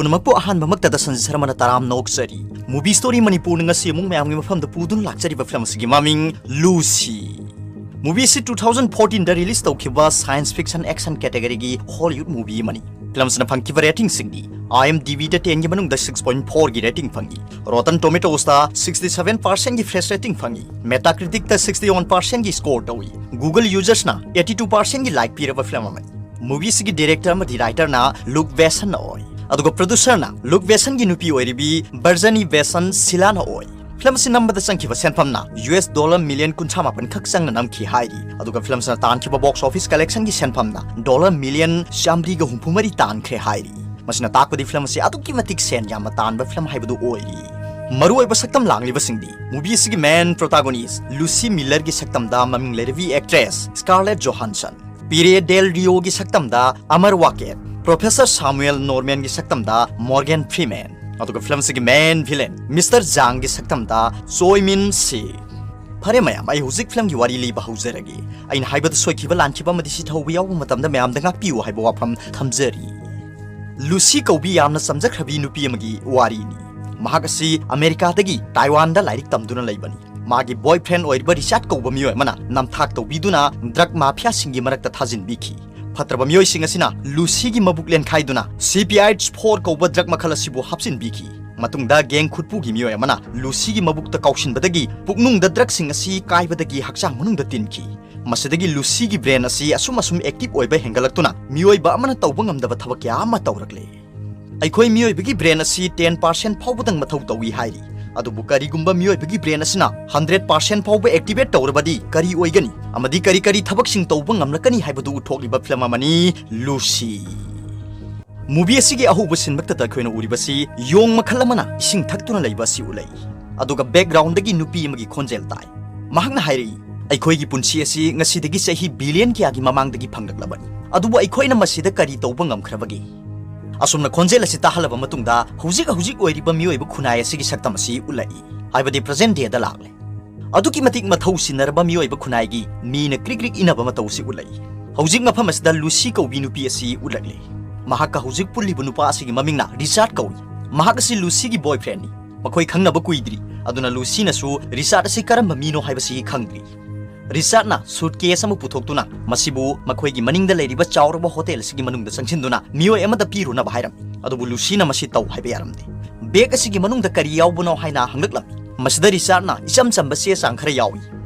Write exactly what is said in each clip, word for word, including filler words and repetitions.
ꯄꯨꯝꯅꯃꯛꯄꯨ ꯑꯍꯥꯟꯕꯃꯛꯇꯗ ꯁꯟꯖꯤꯠ ꯁꯔꯃꯅ ꯇꯔꯥꯝꯅ ꯑꯣꯛꯆꯔꯤ꯫ Movie Story ꯃꯅꯤꯄꯨꯔꯅ ꯉꯁꯤ ꯑꯃꯨꯛ ꯃꯌꯥꯝꯒꯤ ꯃꯐꯝꯗ ꯄꯨꯗꯨꯅ ꯂꯥꯛꯆꯔꯤꯕ ꯐꯤꯂꯝ ꯑꯁꯤꯒꯤ ꯃꯃꯤꯡ ꯂꯨꯁꯤ꯫ Movie ꯑꯁꯤ two thousand fourteen ꯗ release ꯇꯧꯈꯤꯕ science fiction action category ꯒꯤ Hollywood movie ꯑꯃꯅꯤ꯫ ꯐꯤꯂꯝ ꯑꯁꯤꯅ ꯐꯪꯈꯤꯕ rating ꯁꯤꯡꯗꯤ IMDb ꯗ ten ꯒꯤ ꯃꯅꯨꯡꯗ six point four ꯒꯤ rating ꯐꯪꯉꯤ꯫ Rotten Tomatoes ꯇ sixty seven percent ꯒꯤ fresh rating ꯐꯪꯉꯤ꯫ Metacritic ꯇ sixty one percent ꯒꯤ score ꯇꯧꯏ꯫ Google users ꯅ eighty two percent ꯒꯤ like ꯄꯤꯔꯕ ꯐꯤꯂꯝ ꯑꯃꯅꯤ꯫ Movie ꯑꯁꯤꯒꯤ director ꯑꯃꯗꯤ writer ꯅ Luc Besson ꯅ ꯑꯣꯏ, ꯑꯗꯨꯒ producer ꯅ Luc Besson ꯒꯤ ꯅꯨꯄꯤ ꯑꯣꯏꯔꯤꯕꯤ Virginie Besson Sylla ꯅ ꯑꯣꯏ꯫ ꯐꯤꯂꯝ ꯑꯁꯤ ꯅꯝꯕꯗ ꯆꯪꯈꯤꯕ ꯁꯦꯟꯐꯝꯅ US dollar million ꯀꯨꯟꯊ꯭ꯔꯥ ꯃꯥꯄꯟ ꯈꯛ ꯆꯪꯅ ꯅꯝꯈꯤ ꯍꯥꯏꯔꯤ꯫ ꯑꯗꯨꯒ ꯐꯤꯂꯝ ꯑꯁꯤꯅ ꯇꯥꯟꯈꯤꯕ box office collection ꯒꯤ ꯁꯦꯟꯐꯝꯅ dollar million ꯆꯥꯃꯔꯤꯒ ꯍꯨꯝꯐꯨ ꯃꯔꯤ ꯇꯥꯟꯈ꯭ꯔꯦ ꯍꯥꯏꯔꯤ꯫ ꯃꯁꯤꯅ ꯇꯥꯛꯄꯗꯤ ꯐꯤꯂꯝ ꯑꯁꯤ ꯑꯗꯨꯛꯀꯤ ꯃꯇꯤꯛ ꯁꯦꯟ ꯌꯥꯝꯅ ꯇꯥꯟꯕ ꯐꯤꯂꯝ ꯍꯥꯏꯕꯗꯨ ꯑꯣꯏꯔꯤ꯫ ꯃꯔꯨꯑꯣꯏꯕ ꯁꯛꯇꯝ ꯂꯥꯡꯂꯤꯕꯁꯤꯡꯗꯤ movie ꯑꯁꯤꯒꯤ main protagonist Lucy Miller ꯒꯤ ꯁꯛꯇꯝꯗ ꯃꯃꯤꯡ ꯂꯩꯔꯕꯤ actress Scarlett Johansson, Pere Del Rio ꯒꯤ ꯁꯛꯇꯝꯗ Amar Waket, Professor Samuel Norman ꯒꯤ ꯁꯛꯇꯝꯗ Morgan Freeman, ꯑꯗꯨꯒ ꯐꯤꯂꯝ ꯑꯁꯤꯒꯤ main villain Mister Zhang ꯒꯤ ꯁꯛꯇꯝꯗ Choi Min Si꯫ ꯐꯔꯦ ꯃꯌꯥꯝ, ꯑꯩ ꯍꯧꯖꯤꯛ ꯐꯤꯂꯝꯒꯤ ꯋꯥꯔꯤ ꯂꯤꯕ ꯍꯧꯖꯔꯒꯦ꯫ ꯑꯩꯅ ꯍꯥꯏꯕꯗ ꯁꯣꯏꯈꯤꯕ, ꯂꯥꯟꯈꯤꯕ ꯑꯃꯗꯤ ꯁꯤꯊꯧꯕ ꯌꯥꯎꯕ ꯃꯇꯝꯗ ꯃꯌꯥꯝꯗ ꯉꯥꯛꯄꯤꯌꯨ ꯍꯥꯏꯕ ꯋꯥꯐꯝ ꯊꯝꯖꯔꯤ꯫ ꯂꯨꯁꯤ ꯀꯧꯕꯤ ꯌꯥꯝꯅ ꯆꯝꯖꯈ꯭ꯔꯕꯤ ꯅꯨꯄꯤ ꯑꯃꯒꯤ ꯋꯥꯔꯤꯅꯤ꯫ ꯃꯍꯥꯛ ꯑꯁꯤ ꯑꯃꯦꯔꯤꯀꯥꯗꯒꯤ ꯇꯥꯏꯋꯥꯟꯗ ꯂꯥꯏꯔꯤꯛ ꯇꯝꯗꯨꯅ ꯂꯩꯕꯅꯤ꯫ ꯃꯥꯒꯤ boyfriend ꯑꯣꯏꯔꯤꯕ ꯔꯤꯆꯥꯔꯗ ꯀꯧꯕ ꯃꯤꯑꯣꯏ ꯑꯃꯅ ꯅꯝꯊꯥꯛ ꯇꯧꯕꯤꯗꯨꯅ drug mafiaꯁꯤꯡꯒꯤ ꯃꯔꯛꯇ ꯊꯥꯖꯤꯟꯕꯤꯈꯤ꯫ ꯐꯠꯇ꯭ꯔꯕ ꯃꯤꯑꯣꯏꯁꯤꯡ ꯑꯁꯤꯅ ꯂꯨꯁꯤꯒꯤ ꯃꯕꯨꯛ ꯂꯦꯟꯈꯥꯏꯗꯨꯅ C P H four ꯀꯧꯕ drug ꯃꯈꯜ ꯑꯁꯤꯕꯨ ꯍꯥꯞꯆꯤꯟꯕꯤꯈꯤ꯫ ꯃꯇꯨꯡꯗ gang ꯈꯨꯠꯄꯨꯒꯤ ꯃꯤꯑꯣꯏ ꯑꯃꯅ ꯂꯨꯁꯤꯒꯤ ꯃꯕꯨꯛꯇ ꯀꯥꯎꯁꯤꯟꯕꯗꯒꯤ ꯄꯨꯛꯅꯨꯡꯗ drugꯁꯤꯡ ꯑꯁꯤ ꯀꯥꯏꯕꯗꯒꯤ ꯍꯛꯆꯥꯡ ꯃꯅꯨꯡꯗ ꯇꯤꯟꯈꯤ꯫ ꯃꯁꯤꯗꯒꯤ ꯂꯨꯁꯤꯒꯤ brain ꯑꯁꯤ ꯑꯁꯨꯝ ꯑꯁꯨꯝ active ꯑꯣꯏꯕ ꯍꯦꯟꯒꯠꯂꯛꯇꯨꯅ ꯃꯤꯑꯣꯏꯕ ꯑꯃꯅ ꯇꯧꯕ ꯉꯝꯗꯕ ꯊꯕꯛ ꯀꯌꯥ ꯑꯃ ꯇꯧꯔꯛꯂꯦ꯫ ꯑꯩꯈꯣꯏ ꯃꯤꯑꯣꯏꯕꯒꯤ brain ꯑꯁꯤ ten percent ꯐꯥꯎꯕꯗꯪ ꯃꯊꯧ ꯇꯧꯏ ꯍꯥꯏꯔꯤ꯫ ꯑꯗꯨꯕꯨ ꯀꯔꯤꯒꯨꯝꯕ ꯃꯤꯑꯣꯏꯕꯒꯤ brain ꯑꯁꯤꯅ hundred percent ꯐꯥꯎꯕ activate ꯇꯧꯔꯕꯗꯤ ꯀꯔꯤ ꯑꯣꯏꯒꯅꯤ ꯑꯃꯗꯤ ꯀꯔꯤ ꯀꯔꯤ ꯊꯕꯛꯁꯤꯡ ꯇꯧꯕ ꯉꯝꯂꯛꯀꯅꯤ ꯍꯥꯏꯕꯗꯨ ꯎꯠꯊꯣꯛꯂꯤꯕ ꯐꯤꯂꯝ ꯑꯃꯅꯤ ꯂꯨꯁꯤ꯫ Movie ꯑꯁꯤꯒꯤ ꯑꯍꯧꯕ scene ꯃꯛꯇꯗ ꯑꯩꯈꯣꯏꯅ ꯎꯔꯤꯕꯁꯤ ꯌꯣꯡ ꯃꯈꯜ ꯑꯃꯅ ꯏꯁꯤꯡ ꯊꯛꯇꯨꯅ ꯂꯩꯕ ꯑꯁꯤ ꯎꯠꯂꯛꯏ꯫ ꯑꯗꯨꯒ backgroundꯗꯒꯤ ꯅꯨꯄꯤ ꯑꯃꯒꯤ ꯈꯣꯟꯖꯦꯜ ꯇꯥꯏ꯫ ꯃꯍꯥꯛꯅ ꯍꯥꯏꯔꯛꯏ, "ꯑꯩꯈꯣꯏꯒꯤ ꯄꯨꯟꯁꯤ ꯑꯁꯤ ꯉꯁꯤꯗꯒꯤ ꯆꯍꯤ billion ꯀꯌꯥꯒꯤ ꯃꯃꯥꯡꯗꯒꯤ ꯐꯪꯂꯛꯂꯕꯅꯤ꯫ ꯑꯗꯨꯕꯨ ꯑꯩꯈꯣꯏꯅ ꯃꯁꯤꯗ ꯀꯔꯤ ꯇꯧꯕ ꯉꯝꯈ꯭ꯔꯕꯒꯦ?" ꯑꯁꯨꯝꯅ ꯈꯣꯟꯖꯦꯜ ꯑꯁꯤ ꯇꯥꯍꯜꯂꯕ ꯃꯇꯨꯡꯗ ꯍꯧꯖꯤꯛ ꯍꯧꯖꯤꯛ ꯑꯣꯏꯔꯤꯕ ꯃꯤꯑꯣꯏꯕ ꯈꯨꯟꯅꯥꯏ ꯑꯁꯤꯒꯤ ꯁꯛꯇꯝ ꯑꯁꯤ ꯎꯠꯂꯛꯏ, ꯍꯥꯏꯕꯗꯤ present dayꯗ ꯂꯥꯛꯂꯦ꯫ ꯑꯗꯨꯛꯀꯤ ꯃꯇꯤꯛ ꯃꯊꯧ ꯁꯤꯟꯅꯔꯕ ꯃꯤꯑꯣꯏꯕ ꯈꯨꯟꯅꯥꯏꯒꯤ ꯃꯤꯅ ꯀ꯭ꯔꯤꯛ ꯀ꯭ꯔꯤꯛ ꯏꯟꯅꯕ ꯃꯇꯧ ꯑꯁꯤ ꯎꯠꯂꯛꯏ꯫ ꯍꯧꯖꯤꯛ ꯃꯐꯝ ꯑꯁꯤꯗ ꯂꯨꯁꯤ ꯀꯧꯕꯤ ꯅꯨꯄꯤ ꯑꯁꯤ ꯎꯠꯂꯛꯂꯦ꯫ ꯃꯍꯥꯛꯀ ꯍꯧꯖꯤꯛ ꯄꯨꯜꯂꯤꯕ ꯅꯨꯄꯥ ꯑꯁꯤꯒꯤ ꯃꯃꯤꯡꯅ ꯔꯤꯆꯥꯔꯗ ꯀꯧꯏ꯫ ꯃꯍꯥꯛ ꯑꯁꯤ ꯂꯨꯁꯤꯒꯤ ꯕꯣꯏꯐ꯭ꯔꯦꯟꯅꯤ꯫ ꯃꯈꯣꯏ ꯈꯪꯅꯕ ꯀꯨꯏꯗ꯭ꯔꯤ, ꯑꯗꯨꯅ ꯂꯨꯁꯤꯅꯁꯨ ꯔꯤꯆꯥꯔꯗ ꯑꯁꯤ ꯀꯔꯝꯕ ꯃꯤꯅꯣ ꯍꯥꯏꯕꯁꯤ ꯈꯪꯗ꯭ꯔꯤ꯫ ꯔꯤꯆꯥꯔꯗꯅ ꯁꯨꯠꯀꯦꯁ ꯑꯃ ꯄꯨꯊꯣꯛꯇꯨꯅ ꯃꯁꯤꯕꯨ ꯃꯈꯣꯏꯒꯤ ꯃꯅꯤꯡꯗ ꯂꯩꯔꯤꯕ ꯆꯥꯎꯔꯕ ꯍꯣꯇꯦꯜ ꯑꯁꯤꯒꯤ ꯃꯅꯨꯡꯗ ꯆꯪꯁꯤꯟꯗꯨꯅ ꯃꯤꯑꯣꯏ ꯑꯃꯗ ꯄꯤꯔꯨꯅꯕ ꯍꯥꯏꯔꯝꯃꯤ꯫ ꯑꯗꯨꯕꯨ ꯂꯨꯁꯤꯅ ꯃꯁꯤ ꯇꯧ ꯍꯥꯏꯕ ꯌꯥꯔꯝꯗꯦ꯫ ꯕꯦꯒ ꯑꯁꯤꯒꯤ ꯃꯅꯨꯡꯗ ꯀꯔꯤ ꯌꯥꯎꯕꯅꯣ ꯍꯥꯏꯅ ꯍꯪꯂꯛꯂꯝꯃꯤ꯫ ꯃꯁꯤꯗ ꯔꯤꯆꯥꯔꯗꯅ ꯏꯆꯝ ꯆꯝꯕ ꯆꯦ ꯆꯥꯡ ꯈꯔ ꯌꯥꯎꯏ꯫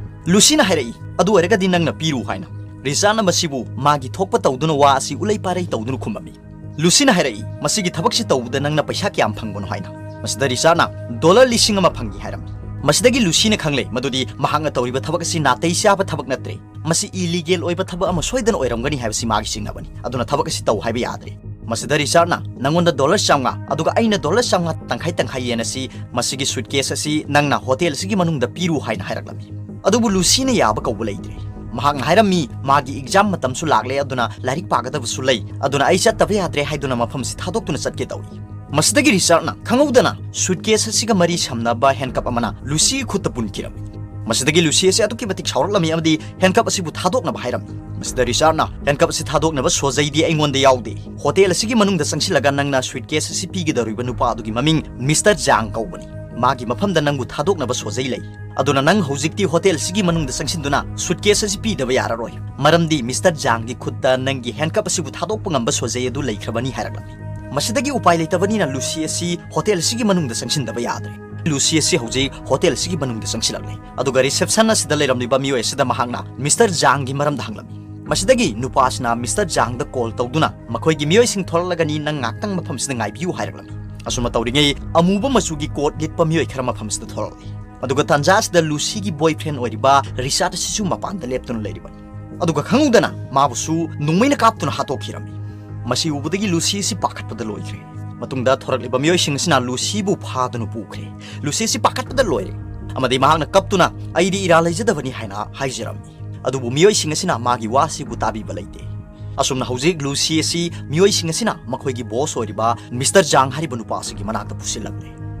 ꯂꯨꯁꯤꯅ ꯍꯥꯏꯔꯛꯏ, "ꯑꯗꯨ ꯑꯣꯏꯔꯒꯗꯤ ꯅꯪꯅ ꯄꯤꯔꯨ" ꯍꯥꯏꯅ꯫ ꯔꯤꯆꯥꯔꯗꯅ ꯃꯁꯤꯕꯨ ꯃꯥꯒꯤ ꯊꯣꯛꯄ ꯇꯧꯗꯨꯅ ꯋꯥ ꯑꯁꯤ ꯎꯂꯩ ꯄꯥꯔꯩ ꯇꯧꯗꯨꯅ ꯈꯨꯝꯃꯝꯃꯤ꯫ ꯂꯨꯁꯤꯅ ꯍꯥꯏꯔꯛꯏ, "ꯃꯁꯤꯒꯤ ꯊꯕꯛꯁꯤ ꯇꯧꯕꯗ ꯅꯪꯅ ꯄꯩꯁꯥ ꯀꯌꯥꯝ ꯐꯪꯕꯅꯣ?" ꯍꯥꯏꯅ꯫ ꯃꯁꯤꯗ ꯔꯤꯆꯥꯔꯗꯅ "ꯗꯣꯂꯔ ꯂꯤꯁꯤꯡ ꯑꯃ ꯐꯪꯏ" ꯍꯥꯏꯔꯝꯃꯤ꯫ ꯃꯁꯤꯗꯒꯤ ꯂꯨꯁꯤꯅ ꯈꯪꯂꯦ ꯃꯗꯨꯗꯤ ꯃꯍꯥꯛꯅ ꯇꯧꯔꯤꯕ ꯊꯕꯛ ꯑꯁꯤ ꯅꯥꯇꯩ ꯆꯥꯕ ꯊꯕꯛ ꯅꯠꯇ꯭ꯔꯦ, ꯃꯁꯤ ꯏꯂꯤꯒꯦꯜ ꯑꯣꯏꯕ ꯊꯕꯛ ꯑꯃ ꯁꯣꯏꯗꯅ ꯑꯣꯏꯔꯝꯒꯅꯤ ꯍꯥꯏꯕꯁꯤ ꯃꯥꯒꯤ ꯆꯤꯡꯅꯕꯅꯤ꯫ ꯑꯗꯨꯅ ꯊꯕꯛ ꯑꯁꯤ ꯇꯧ ꯍꯥꯏꯕ ꯌꯥꯗ꯭ꯔꯦ꯫ ꯃꯁꯤꯗ ꯔꯤꯆꯥꯔꯗꯅ "ꯅꯪꯉꯣꯟꯗ ꯗꯣꯂꯔ ꯆꯥꯝꯃꯉꯥ, ꯑꯗꯨꯒ ꯑꯩꯅ ꯗꯣꯂꯔ ꯆꯥꯝꯃꯉꯥ ꯇꯪꯈꯥꯏ ꯇꯪꯈꯥꯏ ꯌꯦꯟꯅꯁꯤ, ꯃꯁꯤꯒꯤ ꯁꯨꯠꯀꯦꯁ ꯑꯁꯤ ꯅꯪꯅ ꯍꯣꯇꯦꯜ ꯑꯁꯤꯒꯤ ꯃꯅꯨꯡꯗ ꯄꯤꯔꯨ" ꯍꯥꯏꯅ ꯍꯥꯏꯔꯛꯂꯝꯃꯤ꯫ ꯑꯗꯨꯕꯨ ꯂꯨꯁꯤꯅ ꯌꯥꯕ ꯀꯧꯕ ꯂꯩꯇ꯭ꯔꯦ꯫ ꯃꯍꯥꯛꯅ ꯍꯥꯏꯔꯝꯃꯤ, "ꯃꯥꯒꯤ ꯑꯦꯛꯖꯥꯝ ꯃꯇꯝꯁꯨ ꯂꯥꯛꯂꯦ, ꯑꯗꯨꯅ ꯂꯥꯏꯔꯤꯛ ꯄꯥꯒꯗꯕꯁꯨ ꯂꯩ, ꯑꯗꯨꯅ ꯑꯩ ꯆꯠꯇꯕ ꯌꯥꯗ꯭ꯔꯦ" ꯍꯥꯏꯗꯨꯅ ꯃꯐꯝꯁꯤ ꯊꯥꯗꯣꯛꯇꯨꯅ ꯆꯠꯀꯦ ꯇꯧꯏ꯫ ꯃꯁꯤꯗꯒꯤ ꯔꯤꯆꯥꯔꯗꯅ ꯈꯪꯍꯧꯗꯅ ꯁꯨꯠꯀꯦꯁ ꯑꯁꯤꯒ ꯃꯔꯤ ꯁꯝꯅꯕ ꯍꯦꯟꯀꯞ ꯑꯃꯅ ꯂꯨꯁꯤꯒꯤ ꯈꯨꯠꯇ ꯄꯨꯟꯈꯤꯔꯝꯃꯤ꯫ ꯃꯁꯤꯗꯒꯤ ꯂꯨꯁꯤ ꯑꯁꯤ ꯑꯗꯨꯛꯀꯤ ꯃꯇꯤꯛ ꯁꯥꯎꯔꯛꯂꯝꯃꯤ ꯑꯃꯗꯤ ꯍꯦꯟꯀꯞ ꯑꯁꯤꯕꯨ ꯊꯥꯗꯣꯛꯅꯕ ꯍꯥꯏꯔꯝꯃꯤ꯫ ꯃꯁꯤꯗ ꯔꯤꯆꯥꯔꯗꯅ, "ꯍꯦꯟꯀꯞ ꯑꯁꯤ ꯊꯥꯗꯣꯛꯅꯕ ꯁꯣꯖꯩꯗꯤ ꯑꯩꯉꯣꯟꯗ ꯌꯥꯎꯗꯦ꯫ ꯍꯣꯇꯦꯜ ꯑꯁꯤꯒꯤ ꯃꯅꯨꯡꯗ ꯆꯪꯁꯤꯜꯂꯒ ꯅꯪꯅ ꯁꯨꯠꯀꯦꯁ ꯑꯁꯤ ꯄꯤꯒꯗꯧꯔꯤꯕ ꯅꯨꯄꯥ ꯑꯗꯨꯒꯤ ꯃꯃꯤꯡ ꯃꯤꯁꯇꯔ ꯖꯥꯡ ꯀꯧꯕꯅꯤ꯫ ꯃꯥꯒꯤ ꯃꯐꯝꯗ ꯅꯪꯕꯨ ꯊꯥꯗꯣꯛꯅꯕ ꯁꯣꯖꯩ ꯂꯩ꯫ ꯑꯗꯨꯅ ꯅꯪ ꯍꯧꯖꯤꯛꯇꯤ ꯍꯣꯇꯦꯜ ꯑꯁꯤꯒꯤ ꯃꯅꯨꯡꯗ ꯆꯪꯁꯤꯟꯗꯨꯅ ꯁꯨꯠꯀꯦꯁ ꯑꯁꯤ ꯄꯤꯗꯕ ꯌꯥꯔꯔꯣꯏ, ꯃꯔꯝꯗꯤ ꯃꯤꯁꯇꯔ ꯖꯥꯡꯒꯤ ꯈꯨꯠꯇ ꯅꯪꯒꯤ ꯍꯦꯟꯀꯞ ꯑꯁꯤꯕꯨ ꯊꯥꯗꯣꯛꯄ ꯉꯝꯕ ꯁꯣꯖꯩ ꯑꯗꯨ ꯂꯩꯈ꯭ꯔꯕꯅꯤ" ꯍꯥꯏꯔꯛꯂꯝꯃꯤ꯫ ꯃꯁꯤꯗꯒꯤ ꯎꯄꯥꯏ ꯂꯩꯇꯕꯅꯤꯅ ꯂꯨꯁꯤ ꯑꯁꯤ ꯍꯣꯇꯦꯜ ꯑꯁꯤꯒꯤ ꯃꯅꯨꯡꯗ ꯆꯪꯁꯤꯟꯗꯕ ꯌꯥꯗ꯭ꯔꯦ꯫ ꯂꯨꯁꯤ ꯑꯁꯤ ꯍꯧꯖꯤꯛ ꯍꯣꯇꯦꯜ ꯑꯁꯤꯒꯤ ꯃꯅꯨꯡꯗ ꯆꯪꯁꯤꯜꯂꯛꯂꯦ꯫ ꯑꯗꯨꯒ ꯔꯤꯁꯦꯞꯁꯟ ꯑꯁꯤꯗ ꯂꯩꯔꯝꯂꯤꯕ ꯃꯤꯑꯣꯏ ꯑꯁꯤꯗ ꯃꯍꯥꯛꯅ ꯃꯤꯁꯇꯔ ꯖꯥꯡꯒꯤ ꯃꯔꯝꯗ ꯍꯪꯂꯝꯃꯤ꯫ ꯃꯁꯤꯗꯒꯤ ꯅꯨꯄꯥ ꯑꯁꯤꯅ ꯃꯤꯁꯇꯔ ꯖꯥꯡꯗ ꯀꯣꯜ ꯇꯧꯗꯨꯅ, "ꯃꯈꯣꯏꯒꯤ ꯃꯤꯑꯣꯏꯁꯤꯡ ꯊꯣꯔꯛꯂꯒꯅꯤ, ꯅꯪ ꯉꯥꯛꯇꯪ ꯃꯐꯝꯁꯤꯗ ꯉꯥꯏꯕꯤꯌꯨ" ꯍꯥꯏꯔꯛꯂꯝꯃꯤ꯫ ꯑꯁꯨꯝꯅ ꯇꯧꯔꯤꯉꯩ ꯑꯃꯨꯕ ꯃꯆꯨꯒꯤ ꯀꯣꯠ ꯂꯤꯠꯄ ꯃꯤꯑꯣꯏ ꯈꯔ ꯃꯐꯝꯁꯤꯗ ꯊꯣꯔꯛꯂꯤ꯫ ꯑꯗꯨꯒ ꯇꯥꯟꯖꯥ ꯑꯁꯤꯗ ꯂꯨꯁꯤꯒꯤ ꯕꯣꯏꯐ꯭ꯔꯦꯟ ꯑꯣꯏꯔꯤꯕ ꯔꯤꯆꯥꯔꯗ ꯑꯁꯤꯁꯨ ꯃꯄꯥꯟꯗ ꯂꯦꯞꯇꯨꯅ ꯂꯩꯔꯤꯕꯅꯤ꯫ ꯑꯗꯨꯒ ꯈꯪꯍꯧꯗꯅ ꯃꯥꯕꯨꯁꯨ ꯅꯣꯡꯃꯩꯅ ꯀꯥꯞꯇꯨꯅ ꯍꯥꯠꯇꯣꯛꯈꯤꯔꯝꯃꯤ꯫ ꯃꯁꯤ ꯎꯕꯗꯒꯤ ꯂꯨꯁꯤ ꯑꯁꯤ ꯄꯥꯈꯠꯄꯗ ꯂꯣꯏꯈ꯭ꯔꯦ꯫ ꯃꯇꯨꯡꯗ ꯊꯣꯔꯛꯂꯤꯕ ꯃꯤꯑꯣꯏꯁꯤꯡ ꯑꯁꯤꯅ ꯂꯨꯁꯤꯕꯨ ꯐꯥꯗꯨꯅ ꯄꯨꯈ꯭ꯔꯦ꯫ ꯂꯨꯁꯤ ꯑꯁꯤ ꯄꯥꯈꯠꯄꯗ ꯂꯣꯏꯔꯦ ꯑꯃꯗꯤ ꯃꯍꯥꯛꯅ ꯀꯞꯇꯨꯅ, "ꯑꯩꯗꯤ ꯏꯔꯥ ꯂꯩꯖꯗꯕꯅꯤ" ꯍꯥꯏꯅ ꯍꯥꯏꯖꯔꯝꯃꯤ꯫ ꯑꯗꯨꯕꯨ ꯃꯤꯑꯣꯏꯁꯤꯡ ꯑꯁꯤꯅ ꯃꯥꯒꯤ ꯋꯥ ꯑꯁꯤꯕꯨ ꯇꯥꯕꯤꯕ ꯂꯩꯇꯦ꯫ ꯑꯁꯨꯝꯅ ꯍꯧꯖꯤꯛ ꯂꯨꯁꯤ ꯑꯁꯤ ꯃꯤꯑꯣꯏꯁꯤꯡ ꯑꯁꯤꯅ ꯃꯈꯣꯏꯒꯤ ꯕꯣꯁ ꯑꯣꯏꯔꯤꯕ ꯃꯤꯁꯇꯔ ꯖꯥꯡ ꯍꯥꯏꯔꯤꯕ ꯅꯨꯄꯥ ꯑꯁꯤꯒꯤ ꯃꯅꯥꯛꯇ ꯄꯨꯁꯤꯜꯂꯛꯂꯦ꯫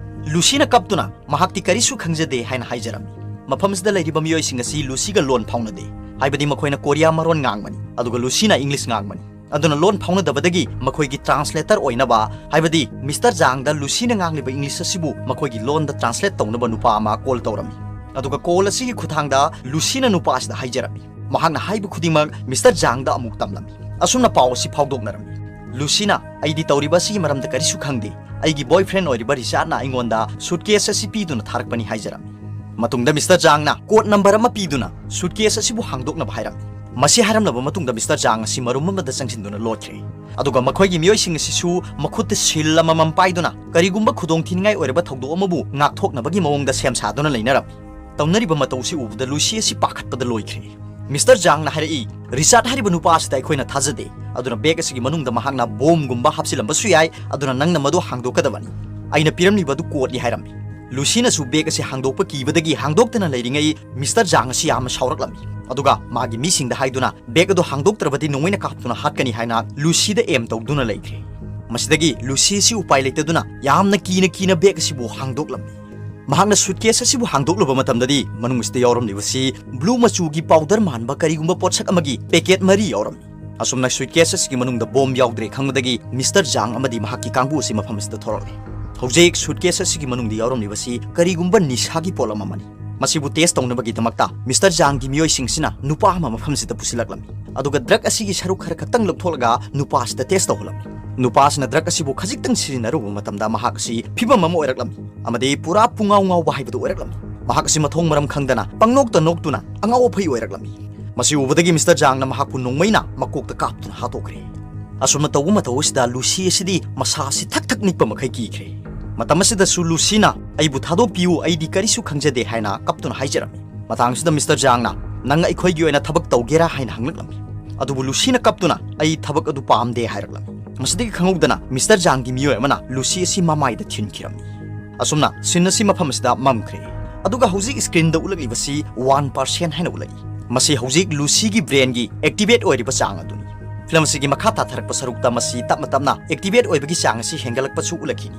ꯂꯨꯁꯤꯅ ꯀꯞꯇꯨꯅ, "ꯃꯍꯥꯛꯇꯤ ꯀꯔꯤꯁꯨ ꯈꯪꯖꯗꯦ" ꯍꯥꯏꯅ ꯍꯥꯏꯖꯔꯝꯃꯤ꯫ ꯃꯐꯝꯁꯤꯗ ꯂꯩꯔꯤꯕ ꯃꯤꯑꯣꯏꯁꯤꯡ ꯑꯁꯤ ꯂꯨꯁꯤꯒ ꯂꯣꯟ ꯐꯥꯎꯅꯗꯦ, ꯍꯥꯏꯕꯗꯤ ꯃꯈꯣꯏꯅ ꯀꯣꯔꯤꯌꯥ ꯃꯔꯣꯟ ꯉꯥꯡꯕꯅꯤ, ꯑꯗꯨꯒ ꯂꯨꯁꯤꯅ ꯏꯪꯂꯤꯁ ꯉꯥꯡꯕꯅꯤ꯫ ꯑꯗꯨꯅ ꯂꯣꯟ ꯐꯥꯎꯅꯗꯕꯗꯒꯤ ꯃꯈꯣꯏꯒꯤ ꯇ꯭ꯔꯥꯟꯁꯂꯦꯇꯔ ꯑꯣꯏꯅꯕ, ꯍꯥꯏꯕꯗꯤ ꯃꯤꯁꯇꯔ ꯖꯥꯡꯗ ꯂꯨꯁꯤꯅ ꯉꯥꯡꯂꯤꯕ ꯏꯪꯂꯤꯁ ꯑꯁꯤꯕꯨ ꯃꯈꯣꯏꯒꯤ ꯂꯣꯟꯗ ꯇ꯭ꯔꯥꯟꯁꯂꯦꯠ ꯇꯧꯅꯕ ꯅꯨꯄꯥ ꯑꯃ ꯀꯣꯜ ꯇꯧꯔꯝꯃꯤ꯫ ꯑꯗꯨꯒ ꯀꯣꯜ ꯑꯁꯤꯒꯤ ꯈꯨꯠꯊꯥꯡꯗ ꯂꯨꯁꯤꯅ ꯅꯨꯄꯥ ꯑꯁꯤꯗ ꯍꯥꯏꯖꯔꯝꯃꯤ꯫ ꯃꯍꯥꯛꯅ ꯍꯥꯏꯕ ꯈꯨꯗꯤꯡꯃꯛ ꯃꯤꯁꯇꯔ ꯖꯥꯡꯗ ꯑꯃꯨꯛ ꯇꯝꯂꯝꯃꯤ꯫ ꯑꯁꯨꯝꯅ ꯄꯥꯎ ꯑꯁꯤ ꯐꯥꯎꯗꯣꯛꯅꯔꯝꯃꯤ꯫ ꯂꯨꯁꯤꯅ, "ꯑꯩꯗꯤ ꯇꯧꯔꯤꯕ ꯑꯁꯤꯒꯤ ꯃꯔꯝꯗ ꯀꯔꯤꯁꯨ ꯈꯪꯗꯦ꯫ ꯑꯩꯒꯤ ꯕꯣꯏꯐ꯭ꯔꯦꯟ ꯑꯣꯏꯔꯤꯕ ꯔꯤꯆꯥꯔꯗꯅ ꯑꯩꯉꯣꯟꯗ ꯁꯨꯠꯀꯦꯁ ꯑꯁꯤ ꯄꯤꯗꯨꯅ ꯊꯥꯔꯛꯄꯅꯤ" ꯍꯥꯏꯖꯔꯝꯃꯤ꯫ ꯃꯇꯨꯡꯗ ꯃꯤꯁꯇꯔ ꯖꯥꯡꯅ ꯀꯣꯗ ꯅꯝꯕꯔ ꯑꯃ ꯄꯤꯗꯨꯅ ꯁꯨꯠꯀꯦꯁ ꯑꯁꯤꯕꯨ ꯍꯥꯡꯗꯣꯛꯅꯕ ꯍꯥꯏꯔꯝꯃꯤ꯫ ꯃꯁꯤ ꯍꯥꯏꯔꯝꯂꯕ ꯃꯇꯨꯡꯗ ꯃꯤꯁꯇꯔ ꯖꯥꯡ ꯑꯁꯤ ꯃꯔꯨꯝ ꯑꯃꯗ ꯆꯪꯁꯤꯟꯗꯨꯅ ꯂꯣꯠꯈ꯭ꯔꯦ꯫ ꯑꯗꯨꯒ ꯃꯈꯣꯏꯒꯤ ꯃꯤꯑꯣꯏꯁꯤꯡ ꯑꯁꯤꯁꯨ ꯃꯈꯨꯠꯇ ꯁꯤꯜ ꯑꯃꯃꯝ ꯄꯥꯏꯗꯨꯅ ꯀꯔꯤꯒꯨꯝꯕ ꯈꯨꯗꯣꯡꯊꯤꯅꯤꯡꯉꯥꯏ ꯑꯣꯏꯔꯕ ꯊꯧꯗꯣꯛ ꯑꯃꯕꯨ ꯉꯥꯛꯊꯣꯛꯅꯕꯒꯤ ꯃꯑꯣꯡꯗ ꯁꯦꯝ ꯁꯥꯗꯨꯅ ꯂꯩꯅꯔꯝꯃꯤ꯫ ꯇꯧꯅꯔꯤꯕ ꯃꯇꯧꯁꯤ ꯎꯕꯗ ꯂꯨꯁꯤ ꯑꯁꯤ ꯄꯥꯈꯠꯄꯗ ꯂꯣꯏꯈ꯭ꯔꯦ꯫ ꯃꯤꯁꯇꯔ ꯖꯥꯡꯅ ꯍꯥꯏꯔꯛꯏ, "ꯔꯤꯆꯥꯔꯗ ꯍꯥꯏꯔꯤꯕ ꯅꯨꯄꯥ ꯑꯁꯤꯗ ꯑꯩꯈꯣꯏꯅ ꯊꯥꯖꯗꯦ꯫ ꯑꯗꯨꯅ ꯕꯦꯒ ꯑꯁꯤꯒꯤ ꯃꯅꯨꯡꯗ ꯃꯍꯥꯛꯅ ꯕꯣꯝꯒꯨꯝꯕ ꯍꯥꯞꯆꯤꯜꯂꯝꯕꯁꯨ ꯌꯥꯏ, ꯑꯗꯨꯅ ꯅꯪꯅ ꯃꯗꯨ ꯍꯥꯡꯗꯣꯛꯀꯗꯕꯅꯤ꯫ ꯑꯩꯅ ꯄꯤꯔꯝꯂꯤꯕ ꯑꯗꯨ ꯀꯣꯗꯅꯤ" ꯍꯥꯏꯔꯝꯃꯤ꯫ ꯂꯨꯁꯤꯅꯁꯨ ꯕꯦꯒ ꯑꯁꯤ ꯍꯥꯡꯗꯣꯛꯄ ꯀꯤꯕꯗꯒꯤ ꯍꯥꯡꯗꯣꯛꯇꯅ ꯂꯩꯔꯤꯉꯩ ꯃꯤꯁꯇꯔ ꯖꯥꯡ ꯑꯁꯤ ꯌꯥꯝꯅ ꯁꯥꯎꯔꯛꯂꯝꯃꯤ꯫ ꯑꯗꯨꯒ ꯃꯥꯒꯤ ꯃꯤꯁꯤꯡꯗ ꯍꯥꯏꯗꯨꯅ, "ꯕꯦꯒ ꯑꯗꯨ ꯍꯥꯡꯗꯣꯛꯇ꯭ꯔꯕꯗꯤ ꯅꯣꯡꯃꯩꯅ ꯀꯥꯞꯇꯨꯅ ꯍꯥꯠꯀꯅꯤ" ꯍꯥꯏꯅ ꯂꯨꯁꯤꯗ ꯑꯦꯝ ꯇꯧꯗꯨꯅ ꯂꯩꯈ꯭ꯔꯦ꯫ ꯃꯁꯤꯗꯒꯤ ꯂꯨꯁꯤ ꯑꯁꯤ ꯎꯄꯥꯏ ꯂꯩꯇꯗꯨꯅ ꯌꯥꯝꯅ ꯀꯤꯅ ꯀꯤꯅ ꯕꯦꯒ ꯑꯁꯤꯕꯨ ꯍꯥꯡꯗꯣꯛꯂꯝꯃꯤ꯫ ꯃꯍꯥꯛꯅ ꯁꯨꯠꯀꯦꯁ ꯑꯁꯤꯕꯨ ꯍꯥꯡꯗꯣꯛꯂꯨꯕ ꯃꯇꯝꯗꯗꯤ ꯃꯅꯨꯡ ꯑꯁꯤꯗ ꯌꯥꯎꯔꯝꯂꯤꯕꯁꯤ ꯕ꯭ꯂꯨ ꯃꯆꯨꯒꯤ ꯄꯥꯎꯗꯔ ꯃꯥꯟꯕ ꯀꯔꯤꯒꯨꯝꯕ ꯄꯣꯠꯁꯛ ꯑꯃꯒꯤ ꯄꯦꯀꯦꯠ ꯃꯔꯤ ꯌꯥꯎꯔꯝꯃꯤ꯫ ꯑꯁꯨꯝꯅ ꯁꯨꯠꯀꯦꯁ ꯑꯁꯤꯒꯤ ꯃꯅꯨꯡꯗ ꯕꯣꯝ ꯌꯥꯎꯗ꯭ꯔꯦ ꯈꯪꯕꯗꯒꯤ ꯃꯤꯁꯇꯔ ꯖꯥꯡ ꯑꯃꯗꯤ ꯃꯍꯥꯛꯀꯤ ꯀꯥꯡꯕꯨ ꯑꯁꯤ ꯃꯐꯝ ꯑꯁꯤꯗ ꯊꯣꯔꯛꯂꯦ꯫ ꯍꯧꯖꯤꯛ ꯁꯨꯠꯀꯦꯁ ꯑꯁꯤꯒꯤ ꯃꯅꯨꯡꯗ ꯌꯥꯎꯔꯝꯂꯤꯕꯁꯤ ꯀꯔꯤꯒꯨꯝꯕ ꯅꯤꯁꯥꯒꯤ ꯄꯣꯠꯂꯝ ꯑꯃꯅꯤ꯫ ꯃꯁꯤꯕꯨ ꯇꯦꯁ ꯇꯧꯅꯕꯒꯤꯗꯃꯛꯇ ꯃꯤꯁꯇꯔ ꯖꯥꯡꯒꯤ ꯃꯤꯑꯣꯏꯁꯤꯡꯁꯤꯅ ꯅꯨꯄꯥ ꯑꯃ ꯃꯐꯝꯁꯤꯗ ꯄꯨꯁꯤꯜꯂꯛꯂꯝꯃꯤ꯫ ꯑꯗꯨꯒ ꯗ꯭ꯔꯒ ꯑꯁꯤꯒꯤ ꯁꯔꯨꯛ ꯈꯔ ꯈꯛꯇꯪ ꯂꯧꯊꯣꯛꯂꯒ ꯅꯨꯄꯥ ꯑꯁꯤꯗ ꯇꯦꯁ ꯇꯧꯍꯜꯂꯝꯃꯤ꯫ ꯅꯨꯄꯥ ꯑꯁꯤꯅ ꯗ꯭ꯔꯒ ꯑꯁꯤꯕꯨ ꯈꯖꯤꯛꯇꯪ ꯁꯤꯖꯤꯟꯅꯔꯨꯕ ꯃꯇꯝꯗ ꯃꯍꯥꯛ ꯑꯁꯤ ꯐꯤꯕꯝ ꯑꯃ ꯑꯣꯏꯔꯛꯂꯝꯃꯤ ꯑꯃꯗꯤ ꯄꯨꯔꯥ ꯄꯨꯡꯉꯥꯎ ꯉꯥꯎꯕ ꯍꯥꯏꯕꯗꯨ ꯑꯣꯏꯔꯛꯂꯝꯃꯤ꯫ ꯃꯍꯥꯛ ꯑꯁꯤ ꯃꯊꯣꯡ ꯃꯔꯝ ꯈꯪꯗꯅ ꯄꯪꯅꯣꯛꯇ ꯅꯣꯛꯇꯨꯅ ꯑꯉꯥꯎ ꯑꯐꯩ ꯑꯣꯏꯔꯛꯂꯝꯃꯤ꯫ ꯃꯁꯤ ꯎꯕꯗꯒꯤ ꯃꯤꯁꯇꯔ ꯖꯥꯡꯅ ꯃꯍꯥꯛꯄꯨ ꯅꯣꯡꯃꯩꯅ ꯃꯀꯣꯛꯇ ꯀꯥꯞꯇꯨꯅ ꯍꯥꯠꯇꯣꯛꯈ꯭ꯔꯦ꯫ ꯑꯁꯨꯝꯅ ꯇꯧꯕ ꯃꯇꯧ ꯑꯁꯤꯗ ꯂꯨꯁꯤ ꯑꯁꯤꯗꯤ ꯃꯁꯥ ꯑꯁꯤ ꯊꯛ ꯊꯛ ꯅꯤꯛꯄ ꯃꯈꯩ ꯀꯤꯈ꯭ꯔꯦ꯫ ꯃꯇꯝ ꯑꯁꯤꯗꯁꯨ ꯂꯨꯁꯤꯅ, "ꯑꯩꯕꯨ ꯊꯥꯗꯣꯛꯄꯤꯌꯨ, ꯑꯩꯗꯤ ꯀꯔꯤꯁꯨ ꯈꯪꯖꯗꯦ" ꯍꯥꯏꯅ ꯀꯞꯇꯨꯅ ꯍꯥꯏꯖꯔꯝꯃꯤ꯫ ꯃꯇꯥꯡꯁꯤꯗ ꯃꯤꯁꯇꯔ ꯖꯥꯡꯅ, "ꯅꯪ ꯑꯩꯈꯣꯏꯒꯤ ꯑꯣꯏꯅ ꯊꯕꯛ ꯇꯧꯒꯦꯔꯥ?" ꯍꯥꯏꯅ ꯍꯪꯂꯛꯂꯝꯃꯤ꯫ ꯑꯗꯨꯕꯨ ꯂꯨꯁꯤꯅ ꯀꯞꯇꯨꯅ, "ꯑꯩ ꯊꯕꯛ ꯑꯗꯨ ꯄꯥꯝꯗꯦ" ꯍꯥꯏꯔꯛꯂꯝꯃꯤ꯫ ꯃꯁꯤꯗꯒꯤ ꯈꯪꯍꯧꯗꯅ ꯃꯤꯁꯇꯔ ꯖꯥꯡꯒꯤ ꯃꯤꯑꯣꯏ ꯑꯃꯅ ꯂꯨꯁꯤ ꯑꯁꯤ ꯃꯃꯥꯏꯗ ꯊꯤꯟꯈꯤꯔꯝꯃꯤ꯫ ꯑꯁꯨꯝꯅ ꯁꯤꯟ ꯑꯁꯤ ꯃꯐꯝ ꯑꯁꯤꯗ ꯃꯝꯈ꯭ꯔꯦ꯫ ꯑꯗꯨꯒ ꯍꯧꯖꯤꯛ ꯁ꯭ꯀ꯭ꯔꯤꯟꯗ ꯎꯠꯂꯛꯂꯤꯕꯁꯤ ꯋꯥꯟ ꯄꯥꯔꯁꯦꯟ ꯍꯥꯏꯅ ꯎꯠꯂꯛꯏ꯫ ꯃꯁꯤ ꯍꯧꯖꯤꯛ ꯂꯨꯁꯤꯒꯤ ꯕ꯭ꯔꯦꯟꯒꯤ ꯑꯦꯛꯇꯤꯚꯦꯠ ꯑꯣꯏꯔꯤꯕ ꯆꯥꯡ ꯑꯗꯨꯅꯤ꯫ ꯐꯤꯂꯝ ꯑꯁꯤꯒꯤ ꯃꯈꯥ ꯇꯥꯊꯔꯛꯄ ꯁꯔꯨꯛꯇ ꯃꯁꯤ ꯇꯞꯅ ꯇꯞꯅ ꯑꯦꯛꯇꯤꯚꯦꯠ ꯑꯣꯏꯕꯒꯤ ꯆꯥꯡ ꯑꯁꯤ ꯍꯦꯟꯒꯠꯂꯛꯄꯁꯨ ꯎꯠꯂꯛꯈꯤꯅꯤ꯫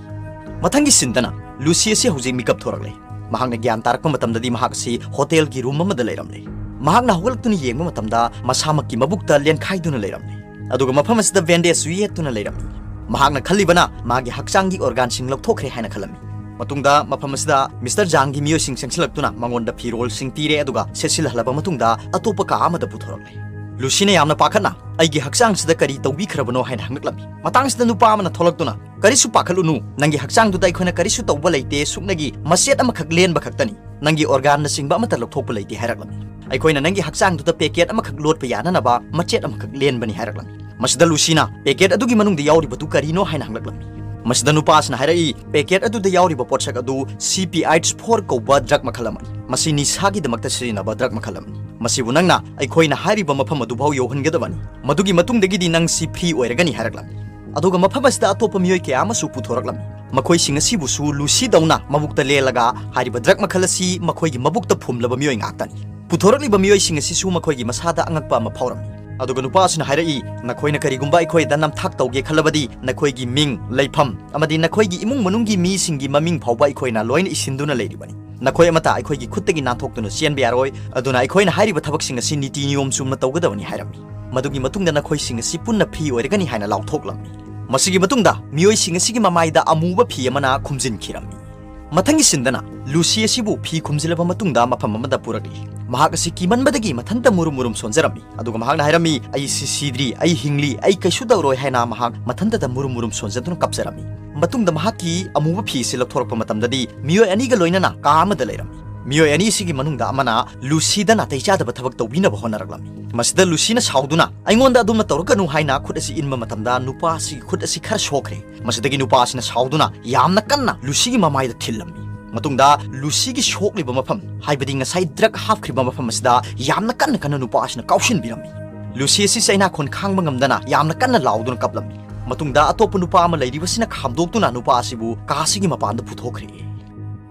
ꯃꯊꯪꯒꯤ ꯁꯤꯟꯗꯅ ꯂꯨꯁꯤ ꯑꯁꯤ ꯍꯧꯖꯤꯛ ꯃꯤꯀꯞ ꯊꯣꯔꯛꯂꯦ꯫ ꯃꯍꯥꯛꯅ ꯒ꯭ꯌꯥꯟ ꯇꯥꯔꯛꯄ ꯃꯇꯝꯗꯗꯤ ꯃꯍꯥꯛ ꯑꯁꯤ ꯍꯣꯇꯦꯜꯒꯤ ꯔꯨꯝ ꯑꯃꯗ ꯂꯩꯔꯝꯂꯦ꯫ ꯃꯍꯥꯛꯅ ꯍꯧꯒꯠꯂꯛꯇꯨꯅ ꯌꯦꯡꯕ ꯃꯇꯝꯗ ꯃꯁꯥꯃꯛꯀꯤ ꯃꯕꯨꯛꯇ ꯂꯦꯟꯈꯥꯏꯗꯨꯅ ꯂꯩꯔꯝꯂꯦ꯫ ꯑꯗꯨꯒ ꯃꯐꯝ ꯑꯁꯤꯗ ꯕꯦꯟꯗꯦꯖꯁꯨ ꯌꯦꯠꯇꯨꯅ ꯂꯩꯔꯝꯃꯤ꯫ ꯃꯍꯥꯛꯅ ꯈꯜꯂꯤꯕꯅ ꯃꯥꯒꯤ ꯍꯛꯆꯥꯡꯒꯤ ꯑꯣꯔꯒꯥꯟꯁꯤꯡ ꯂꯧꯊꯣꯛꯈ꯭ꯔꯦ ꯍꯥꯏꯅ ꯈꯜꯂꯝꯃꯤ꯫ ꯃꯇꯨꯡꯗ ꯃꯐꯝ ꯑꯁꯤꯗ ꯃꯤꯁꯇꯔ ꯖꯥꯡꯒꯤ ꯃꯤꯑꯣꯏꯁꯤꯡ ꯆꯪꯁꯤꯜꯂꯛꯇꯨꯅ ꯃꯉꯣꯟꯗ ꯐꯤꯔꯣꯜꯁꯤꯡ ꯄꯤꯔꯦ, ꯑꯗꯨꯒ ꯁꯦꯠꯁꯤꯜꯍꯜꯂꯕ ꯃꯇꯨꯡꯗ ꯑꯇꯣꯞꯄ ꯀꯥ ꯑꯃꯗ ꯄꯨꯊꯣꯔꯛꯂꯦ꯫ ꯂꯨꯁꯤꯅ ꯌꯥꯝꯅ ꯄꯥꯈꯠꯅ, "ꯑꯩꯒꯤ ꯍꯛꯆꯥꯡꯁꯤꯗ ꯀꯔꯤ ꯇꯧꯕꯤꯈ꯭ꯔꯕꯅꯣ?" ꯍꯥꯏꯅ ꯍꯪꯂꯛꯂꯝꯃꯤ꯫ ꯃꯇꯥꯡꯁꯤꯗ ꯅꯨꯄꯥ ꯑꯃꯅ ꯊꯣꯛꯂꯛꯇꯨꯅ, "ꯀꯔꯤꯁꯨ ꯄꯥꯈꯠꯂꯨꯅꯨ, ꯅꯪꯒꯤ ꯍꯛꯆꯥꯡꯗꯨꯗ ꯑꯩꯈꯣꯏꯅ ꯀꯔꯤꯁꯨ ꯇꯧꯕ ꯂꯩꯇꯦ, ꯁꯨꯞꯅꯒꯤ ꯃꯆꯦꯠ ꯑꯃꯈꯛ ꯂꯦꯟꯕ ꯈꯛꯇꯅꯤ꯫ ꯅꯪꯒꯤ ꯑꯣꯔꯒꯥꯟꯅꯆꯤꯡꯕ ꯑꯃꯠꯇ ꯂꯧꯊꯣꯛꯄ ꯂꯩꯇꯦ" ꯍꯥꯏꯔꯛꯂꯝꯃꯤ꯫ "ꯑꯩꯈꯣꯏꯅ ꯅꯪꯒꯤ ꯍꯛꯆꯥꯡꯗꯨꯗ ꯄꯦꯀꯦꯠ ꯑꯃꯈꯛ ꯂꯣꯠꯄ ꯌꯥꯅꯅꯕ ꯃꯆꯦꯠ ꯑꯃꯈꯛ ꯂꯦꯟꯕꯅꯤ" ꯍꯥꯏꯔꯛꯂꯝꯃꯤ꯫ ꯃꯁꯤꯗ ꯂꯨꯁꯤꯅ ꯄꯦꯀꯦꯠ ꯑꯗꯨꯒꯤ ꯃꯅꯨꯡꯗ ꯌꯥꯎꯔꯤꯕꯗꯨ ꯀꯔꯤꯅꯣ ꯍꯥꯏꯅ ꯍꯪꯂꯛꯂꯝꯃꯤ꯫ ꯃꯁꯤꯗ ꯅꯨꯄꯥꯁꯤꯅ ꯍꯥꯏꯔꯛꯏ, "ꯄꯦꯀꯦꯠ ꯑꯗꯨꯗ ꯌꯥꯎꯔꯤꯕ ꯄꯣꯠꯁꯛ ꯑꯗꯨ ꯁꯤ ꯄꯤ ꯑꯩꯆ ꯐꯣꯔ ꯀꯧꯕ ꯗ꯭ꯔꯒ ꯃꯈꯜ ꯑꯃꯅꯤ꯫ ꯃꯁꯤ ꯅꯤꯁꯥꯒꯤꯗꯃꯛꯇ ꯁꯤꯖꯤꯟꯅꯕ ꯗ꯭ꯔꯒ ꯃꯈꯜ ꯑꯃꯅꯤ꯫ ꯃꯁꯤꯕꯨ ꯅꯪꯅ ꯑꯩꯈꯣꯏꯅ ꯍꯥꯏꯔꯤꯕ ꯃꯐꯝ ꯑꯗꯨꯐꯥꯎ ꯌꯧꯍꯟꯒꯗꯕꯅꯤ꯫ ꯃꯗꯨꯒꯤ ꯃꯇꯨꯡꯗꯒꯤꯗꯤ ꯅꯪ ꯁꯤ ꯐ꯭ꯔꯤ ꯑꯣꯏꯔꯒꯅꯤ" ꯍꯥꯏꯔꯛꯂꯝꯃꯤ꯫ ꯑꯗꯨꯒ ꯃꯐꯝ ꯑꯁꯤꯗ ꯑꯇꯣꯞꯄ ꯃꯤꯑꯣꯏ ꯀꯌꯥ ꯑꯃꯁꯨ ꯄꯨꯊꯣꯔꯛꯂꯝꯃꯤ꯫ ꯃꯈꯣꯏꯁꯤꯡ ꯑꯁꯤꯕꯨꯁꯨ ꯂꯨꯁꯤꯗꯧꯅ ꯃꯕꯨꯛꯇ ꯂꯦꯜꯂꯒ ꯍꯥꯏꯔꯤꯕ ꯗ꯭ꯔꯒ ꯃꯈꯜ ꯑꯁꯤ ꯃꯈꯣꯏꯒꯤ ꯃꯕꯨꯛꯇ ꯐꯨꯝꯂꯕ ꯃꯤꯑꯣꯏ ꯉꯥꯛꯇꯅꯤ꯫ ꯄꯨꯊꯣꯔꯛꯂꯤꯕ ꯃꯤꯑꯣꯏꯁꯤꯡ ꯑꯁꯤꯁꯨ ꯃꯈꯣꯏꯒꯤ ꯃꯁꯥꯗ ꯑꯉꯛꯄ ꯑꯃ ꯐꯥꯎꯔꯝꯃꯤ꯫ ꯑꯗꯨꯒ ꯅꯨꯄꯥ ꯑꯁꯤꯅ ꯍꯥꯏꯔꯛꯏ, "ꯅꯈꯣꯏꯅ ꯀꯔꯤꯒꯨꯝꯕ ꯑꯩꯈꯣꯏꯗ ꯅꯝꯊꯥꯛ ꯇꯧꯒꯦ ꯈꯜꯂꯕꯗꯤ ꯅꯈꯣꯏꯒꯤ ꯃꯤꯡ, ꯂꯩꯐꯝ ꯑꯃꯗꯤ ꯅꯈꯣꯏꯒꯤ ꯏꯃꯨꯡ ꯃꯅꯨꯡꯒꯤ ꯃꯤꯁꯤꯡꯒꯤ ꯃꯃꯤꯡ ꯐꯥꯎꯕ ꯑꯩꯈꯣꯏꯅ ꯂꯣꯏꯅ ꯏꯁꯤꯟꯗꯨꯅ ꯂꯩꯔꯤꯕꯅꯤ꯫ ꯅꯈꯣꯏ ꯑꯃꯠꯇ ꯑꯩꯈꯣꯏꯒꯤ ꯈꯨꯠꯇꯒꯤ ꯅꯥꯟꯊꯣꯛꯇꯨꯅ ꯆꯦꯟꯕ ꯌꯥꯔꯣꯏ, ꯑꯗꯨꯅ ꯑꯩꯈꯣꯏꯅ ꯍꯥꯏꯔꯤꯕ ꯊꯕꯛꯁꯤꯡ ꯑꯁꯤ ꯅꯤꯇꯤ ꯅꯤꯌꯣꯝ ꯆꯨꯝꯅ ꯇꯧꯒꯗꯕꯅꯤ" ꯍꯥꯏꯔꯝꯃꯤ꯫ ꯃꯗꯨꯒꯤ ꯃꯇꯨꯡꯗ ꯅꯈꯣꯏꯁꯤꯡ ꯑꯁꯤ ꯄꯨꯟꯅ ꯐ꯭ꯔꯤ ꯑꯣꯏꯔꯒꯅꯤ ꯍꯥꯏꯅ ꯂꯥꯎꯊꯣꯛꯂꯝꯃꯤ꯫ ꯃꯁꯤꯒꯤ ꯃꯇꯨꯡꯗ ꯃꯤꯑꯣꯏꯁꯤꯡ ꯑꯁꯤꯒꯤ ꯃꯃꯥꯏꯗ ꯑꯃꯨꯕ ꯐꯤ ꯑꯃꯅ ꯈꯨꯝꯖꯤꯟꯈꯤꯔꯝꯃꯤ꯫ ꯃꯊꯪꯒꯤ ꯁꯤꯟꯗꯅ ꯂꯨꯁꯤ ꯑꯁꯤꯕꯨ ꯐꯤ ꯈꯨꯝꯖꯤꯜꯂꯕ ꯃꯇꯨꯡꯗ ꯃꯐꯝ ꯑꯃꯗ ꯄꯨꯔꯛꯂꯤ꯫ ꯃꯍꯥꯛ ꯑꯁꯤ ꯀꯤꯃꯟꯕꯗꯒꯤ ꯃꯊꯟꯇ ꯃꯨꯔꯨꯝ ꯃꯨꯔꯨꯝ ꯁꯣꯟꯖꯔꯝꯃꯤ꯫ ꯑꯗꯨꯒ ꯃꯍꯥꯛꯅ ꯍꯥꯏꯔꯝꯃꯤ, "ꯑꯩ ꯁꯤ ꯁꯤꯗ꯭ꯔꯤ, ꯑꯩ ꯍꯤꯡꯂꯤ, ꯑꯩ ꯀꯩꯁꯨ ꯇꯧꯔꯣꯏ" ꯍꯥꯏꯅ ꯃꯍꯥꯛ ꯃꯊꯟꯇꯗ ꯃꯨꯔꯨꯝ ꯃꯨꯔꯨꯝ ꯁꯣꯟꯖꯗꯨꯅ ꯀꯞꯆꯔꯝꯃꯤ꯫ ꯃꯇꯨꯡꯗ ꯃꯍꯥꯛꯀꯤ ꯑꯃꯨꯕ ꯐꯤ ꯑꯁꯤ ꯂꯧꯊꯣꯔꯛꯄ ꯃꯇꯝꯗꯗꯤ ꯃꯤꯑꯣꯏ ꯑꯅꯤꯒ ꯂꯣꯏꯅꯅ ꯀꯥ ꯑꯃꯗ ꯂꯩꯔꯝꯃꯤ꯫ ꯃꯤꯑꯣꯏ ꯑꯅꯤ ꯑꯁꯤꯒꯤ ꯃꯅꯨꯡꯗ ꯑꯃꯅ ꯂꯨꯁꯤꯗ ꯅꯥꯇꯩ ꯆꯥꯗꯕ ꯊꯕꯛ ꯇꯧꯕꯤꯅꯕ ꯍꯣꯠꯅꯔꯛꯂꯝꯃꯤ꯫ ꯃꯁꯤꯗ ꯂꯨꯁꯤꯅ ꯁꯥꯎꯗꯨꯅ, "ꯑꯩꯉꯣꯟꯗ ꯑꯗꯨꯝꯅ ꯇꯧꯔꯛꯀꯅꯨ" ꯍꯥꯏꯅ ꯈꯨꯠ ꯑꯁꯤ ꯏꯟꯕ ꯃꯇꯝꯗ ꯅꯨꯄꯥ ꯑꯁꯤꯒꯤ ꯈꯨꯠ ꯑꯁꯤ ꯈꯔ ꯁꯣꯛꯈ꯭ꯔꯦ꯫ ꯃꯁꯤꯗꯒꯤ ꯅꯨꯄꯥ ꯑꯁꯤꯅ ꯁꯥꯎꯗꯨꯅ ꯌꯥꯝꯅ ꯀꯟꯅ ꯂꯨꯁꯤꯒꯤ ꯃꯃꯥꯏꯗ ꯊꯤꯜꯂꯝꯃꯤ꯫ ꯃꯇꯨꯡꯗ ꯂꯨꯁꯤꯒꯤ ꯁꯣꯛꯂꯤꯕ ꯃꯐꯝ, ꯍꯥꯏꯕꯗꯤ ꯉꯁꯥꯏ ꯗ꯭ꯔꯒ ꯍꯥꯞꯈ꯭ꯔꯤꯕ ꯃꯐꯝ ꯑꯁꯤꯗ ꯌꯥꯝꯅ ꯀꯟꯅ ꯀꯟꯅ ꯅꯨꯄꯥ ꯑꯁꯤꯅ ꯀꯥꯎꯁꯤꯟꯕꯤꯔꯝꯃꯤ꯫ ꯂꯨꯁꯤ ꯑꯁꯤ ꯆꯩꯅꯥꯈꯣꯟ ꯈꯥꯡꯕ ꯉꯝꯗꯅ ꯌꯥꯝꯅ ꯀꯟꯅ ꯂꯥꯎꯗꯨꯅ ꯀꯞꯂꯝꯃꯤ꯫ ꯃꯇꯨꯡꯗ ꯑꯇꯣꯞꯄ ꯅꯨꯄꯥ ꯑꯃ ꯂꯩꯔꯤꯕꯁꯤꯅ ꯈꯥꯝꯗꯣꯛꯇꯨꯅ ꯅꯨꯄꯥ ꯑꯁꯤꯕꯨ ꯀꯥ ꯑꯁꯤꯒꯤ ꯃꯄꯥꯟꯗ ꯄꯨꯊꯣꯛꯈ꯭ꯔꯦ꯫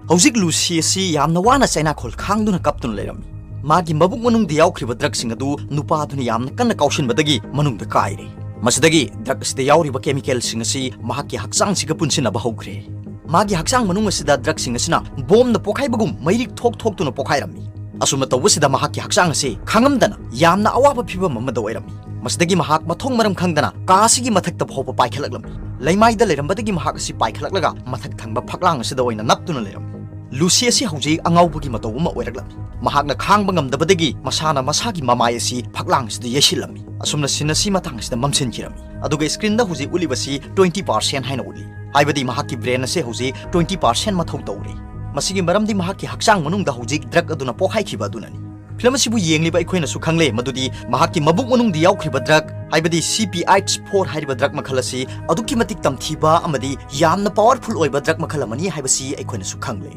ꯍꯧꯖꯤꯛ ꯂꯨꯁꯤ ꯑꯁꯤ ꯌꯥꯝꯅ ꯋꯥꯅ ꯆꯩꯅꯥꯈꯣꯜ ꯈꯥꯡꯗꯨꯅ ꯀꯞꯇꯨꯅ ꯂꯩꯔꯝꯃꯤ꯫ ꯃꯥꯒꯤ ꯃꯕꯨꯛ ꯃꯅꯨꯡꯗ ꯌꯥꯎꯈ꯭ꯔꯤꯕ ꯗ꯭ꯔꯒꯁꯤꯡ ꯑꯗꯨ ꯅꯨꯄꯥ ꯑꯗꯨꯅ ꯌꯥꯝꯅ ꯀꯟꯅ ꯀꯥꯎꯁꯤꯟꯕꯗꯒꯤ ꯃꯅꯨꯡꯗ ꯀꯥꯏꯔꯦ꯫ ꯃꯁꯤꯗꯒꯤ ꯗ꯭ꯔꯒ ꯑꯁꯤꯗ ꯌꯥꯎꯔꯤꯕ ꯀꯦꯃꯤꯀꯦꯜꯁꯤꯡ ꯑꯁꯤ ꯃꯍꯥꯛꯀꯤ ꯍꯛꯆꯥꯡꯁꯤꯒ ꯄꯨꯟꯁꯤꯟꯅꯕ ꯍꯧꯈ꯭ꯔꯦ꯫ ꯃꯥꯒꯤ ꯍꯛꯆꯥꯡ ꯃꯅꯨꯡ ꯑꯁꯤꯗ ꯗ꯭ꯔꯒꯁꯤꯡ ꯑꯁꯤꯅ ꯕꯣꯝꯅ ꯄꯣꯈꯥꯏꯕꯒꯨꯝ ꯃꯩꯔꯤꯛ ꯊꯣꯛ ꯊꯣꯛꯇꯨꯅ ꯄꯣꯈꯥꯏꯔꯝꯃꯤ꯫ ꯑꯁꯨꯝꯅ ꯇꯧꯕꯁꯤꯗ ꯃꯍꯥꯛꯀꯤ ꯍꯛꯆꯥꯡ ꯑꯁꯤ ꯈꯥꯡꯉꯝꯗꯅ ꯌꯥꯝꯅ ꯑꯋꯥꯕ ꯐꯤꯕꯝ ꯑꯃꯗ ꯑꯣꯏꯔꯝꯃꯤ꯫ ꯃꯁꯤꯗꯒꯤ ꯃꯍꯥꯛ ꯃꯊꯣꯡ ꯃꯔꯝ ꯈꯪꯗꯅ ꯀꯥ ꯑꯁꯤꯒꯤ ꯃꯊꯛꯇ ꯐꯥꯎꯕ ꯄꯥꯏꯈꯠꯂꯛꯂꯝꯃꯤ꯫ ꯂꯩꯃꯥꯏꯗ ꯂꯩꯔꯝꯕꯗꯒꯤ ꯃꯍꯥꯛ ꯑꯁꯤ ꯄꯥꯏꯈꯠꯂꯛꯂꯒ ꯃꯊꯛ ꯊꯪꯕ ꯐꯛꯂꯥꯡ ꯑꯁꯤꯗ ꯑꯣꯏꯅ ꯅꯞꯇꯨꯅ ꯂꯩꯔꯝꯃꯤ꯫ ꯂꯨꯁꯤ ꯑꯁꯤ ꯍꯧꯖꯤꯛ ꯑꯉꯥꯎꯕꯒꯤ ꯃꯇꯧ ꯑꯃ ꯑꯣꯏꯔꯛꯂꯝꯃꯤ꯫ ꯃꯍꯥꯛꯅ ꯈꯥꯡꯕ ꯉꯝꯗꯕꯗꯒꯤ ꯃꯁꯥꯅ ꯃꯁꯥꯒꯤ ꯃꯃꯥꯏ ꯑꯁꯤ ꯐꯛꯂꯥꯡ ꯑꯁꯤꯗ ꯌꯩꯁꯤꯜꯂꯝꯃꯤ꯫ ꯑꯁꯨꯝꯅ ꯁꯤꯟ ꯑꯁꯤ ꯃꯇꯥꯡ ꯑꯁꯤꯗ ꯃꯝꯁꯤꯟꯈꯤꯔꯝꯃꯤ꯫ ꯑꯗꯨꯒ ꯁ꯭ꯀ꯭ꯔꯤꯟꯗ ꯍꯧꯖꯤꯛ ꯎꯠꯂꯤꯕꯁꯤ twenty percent ꯍꯥꯏꯅ ꯎꯠꯂꯤ꯫ ꯍꯥꯏꯕꯗꯤ ꯃꯍꯥꯛꯀꯤ ꯕ꯭ꯔꯦꯟ ꯑꯁꯤ ꯍꯧꯖꯤꯛ twenty percent ꯃꯊꯧ ꯇꯧꯔꯤ꯫ ꯃꯁꯤꯒꯤ ꯃꯔꯝꯗꯤ ꯃꯍꯥꯛꯀꯤ ꯍꯛꯆꯥꯡ ꯃꯅꯨꯡꯗ ꯍꯧꯖꯤꯛ ꯗ꯭ꯔꯒ ꯑꯗꯨꯅ ꯄꯣꯛꯈꯥꯏꯈꯤꯕ ꯑꯗꯨꯅꯅꯤ꯫ ꯐꯤꯂꯝ ꯑꯁꯤꯕꯨ ꯌꯦꯡꯂꯤꯕ ꯑꯩꯈꯣꯏꯅꯁꯨ ꯈꯪꯂꯦ ꯃꯗꯨꯗꯤ ꯃꯍꯥꯛꯀꯤ ꯃꯕꯨꯛ ꯃꯅꯨꯡꯗ ꯌꯥꯎꯈ꯭ꯔꯤꯕ ꯗ꯭ꯔꯒ, ꯍꯥꯏꯕꯗꯤ C P H four ꯍꯥꯏꯔꯤꯕ ꯗ꯭ꯔꯒ ꯃꯈꯜ ꯑꯁꯤ ꯑꯗꯨꯛꯀꯤ ꯃꯇꯤꯛ ꯇꯝꯊꯤꯕ ꯑꯃꯗꯤ ꯌꯥꯝꯅ ꯄꯥꯋꯔꯐꯨꯜ ꯑꯣꯏꯕ ꯗ꯭ꯔꯒ ꯃꯈꯜ ꯑꯃꯅꯤ ꯍꯥꯏꯕꯁꯤ ꯑꯩꯈꯣꯏꯅꯁꯨ ꯈꯪꯂꯦ꯫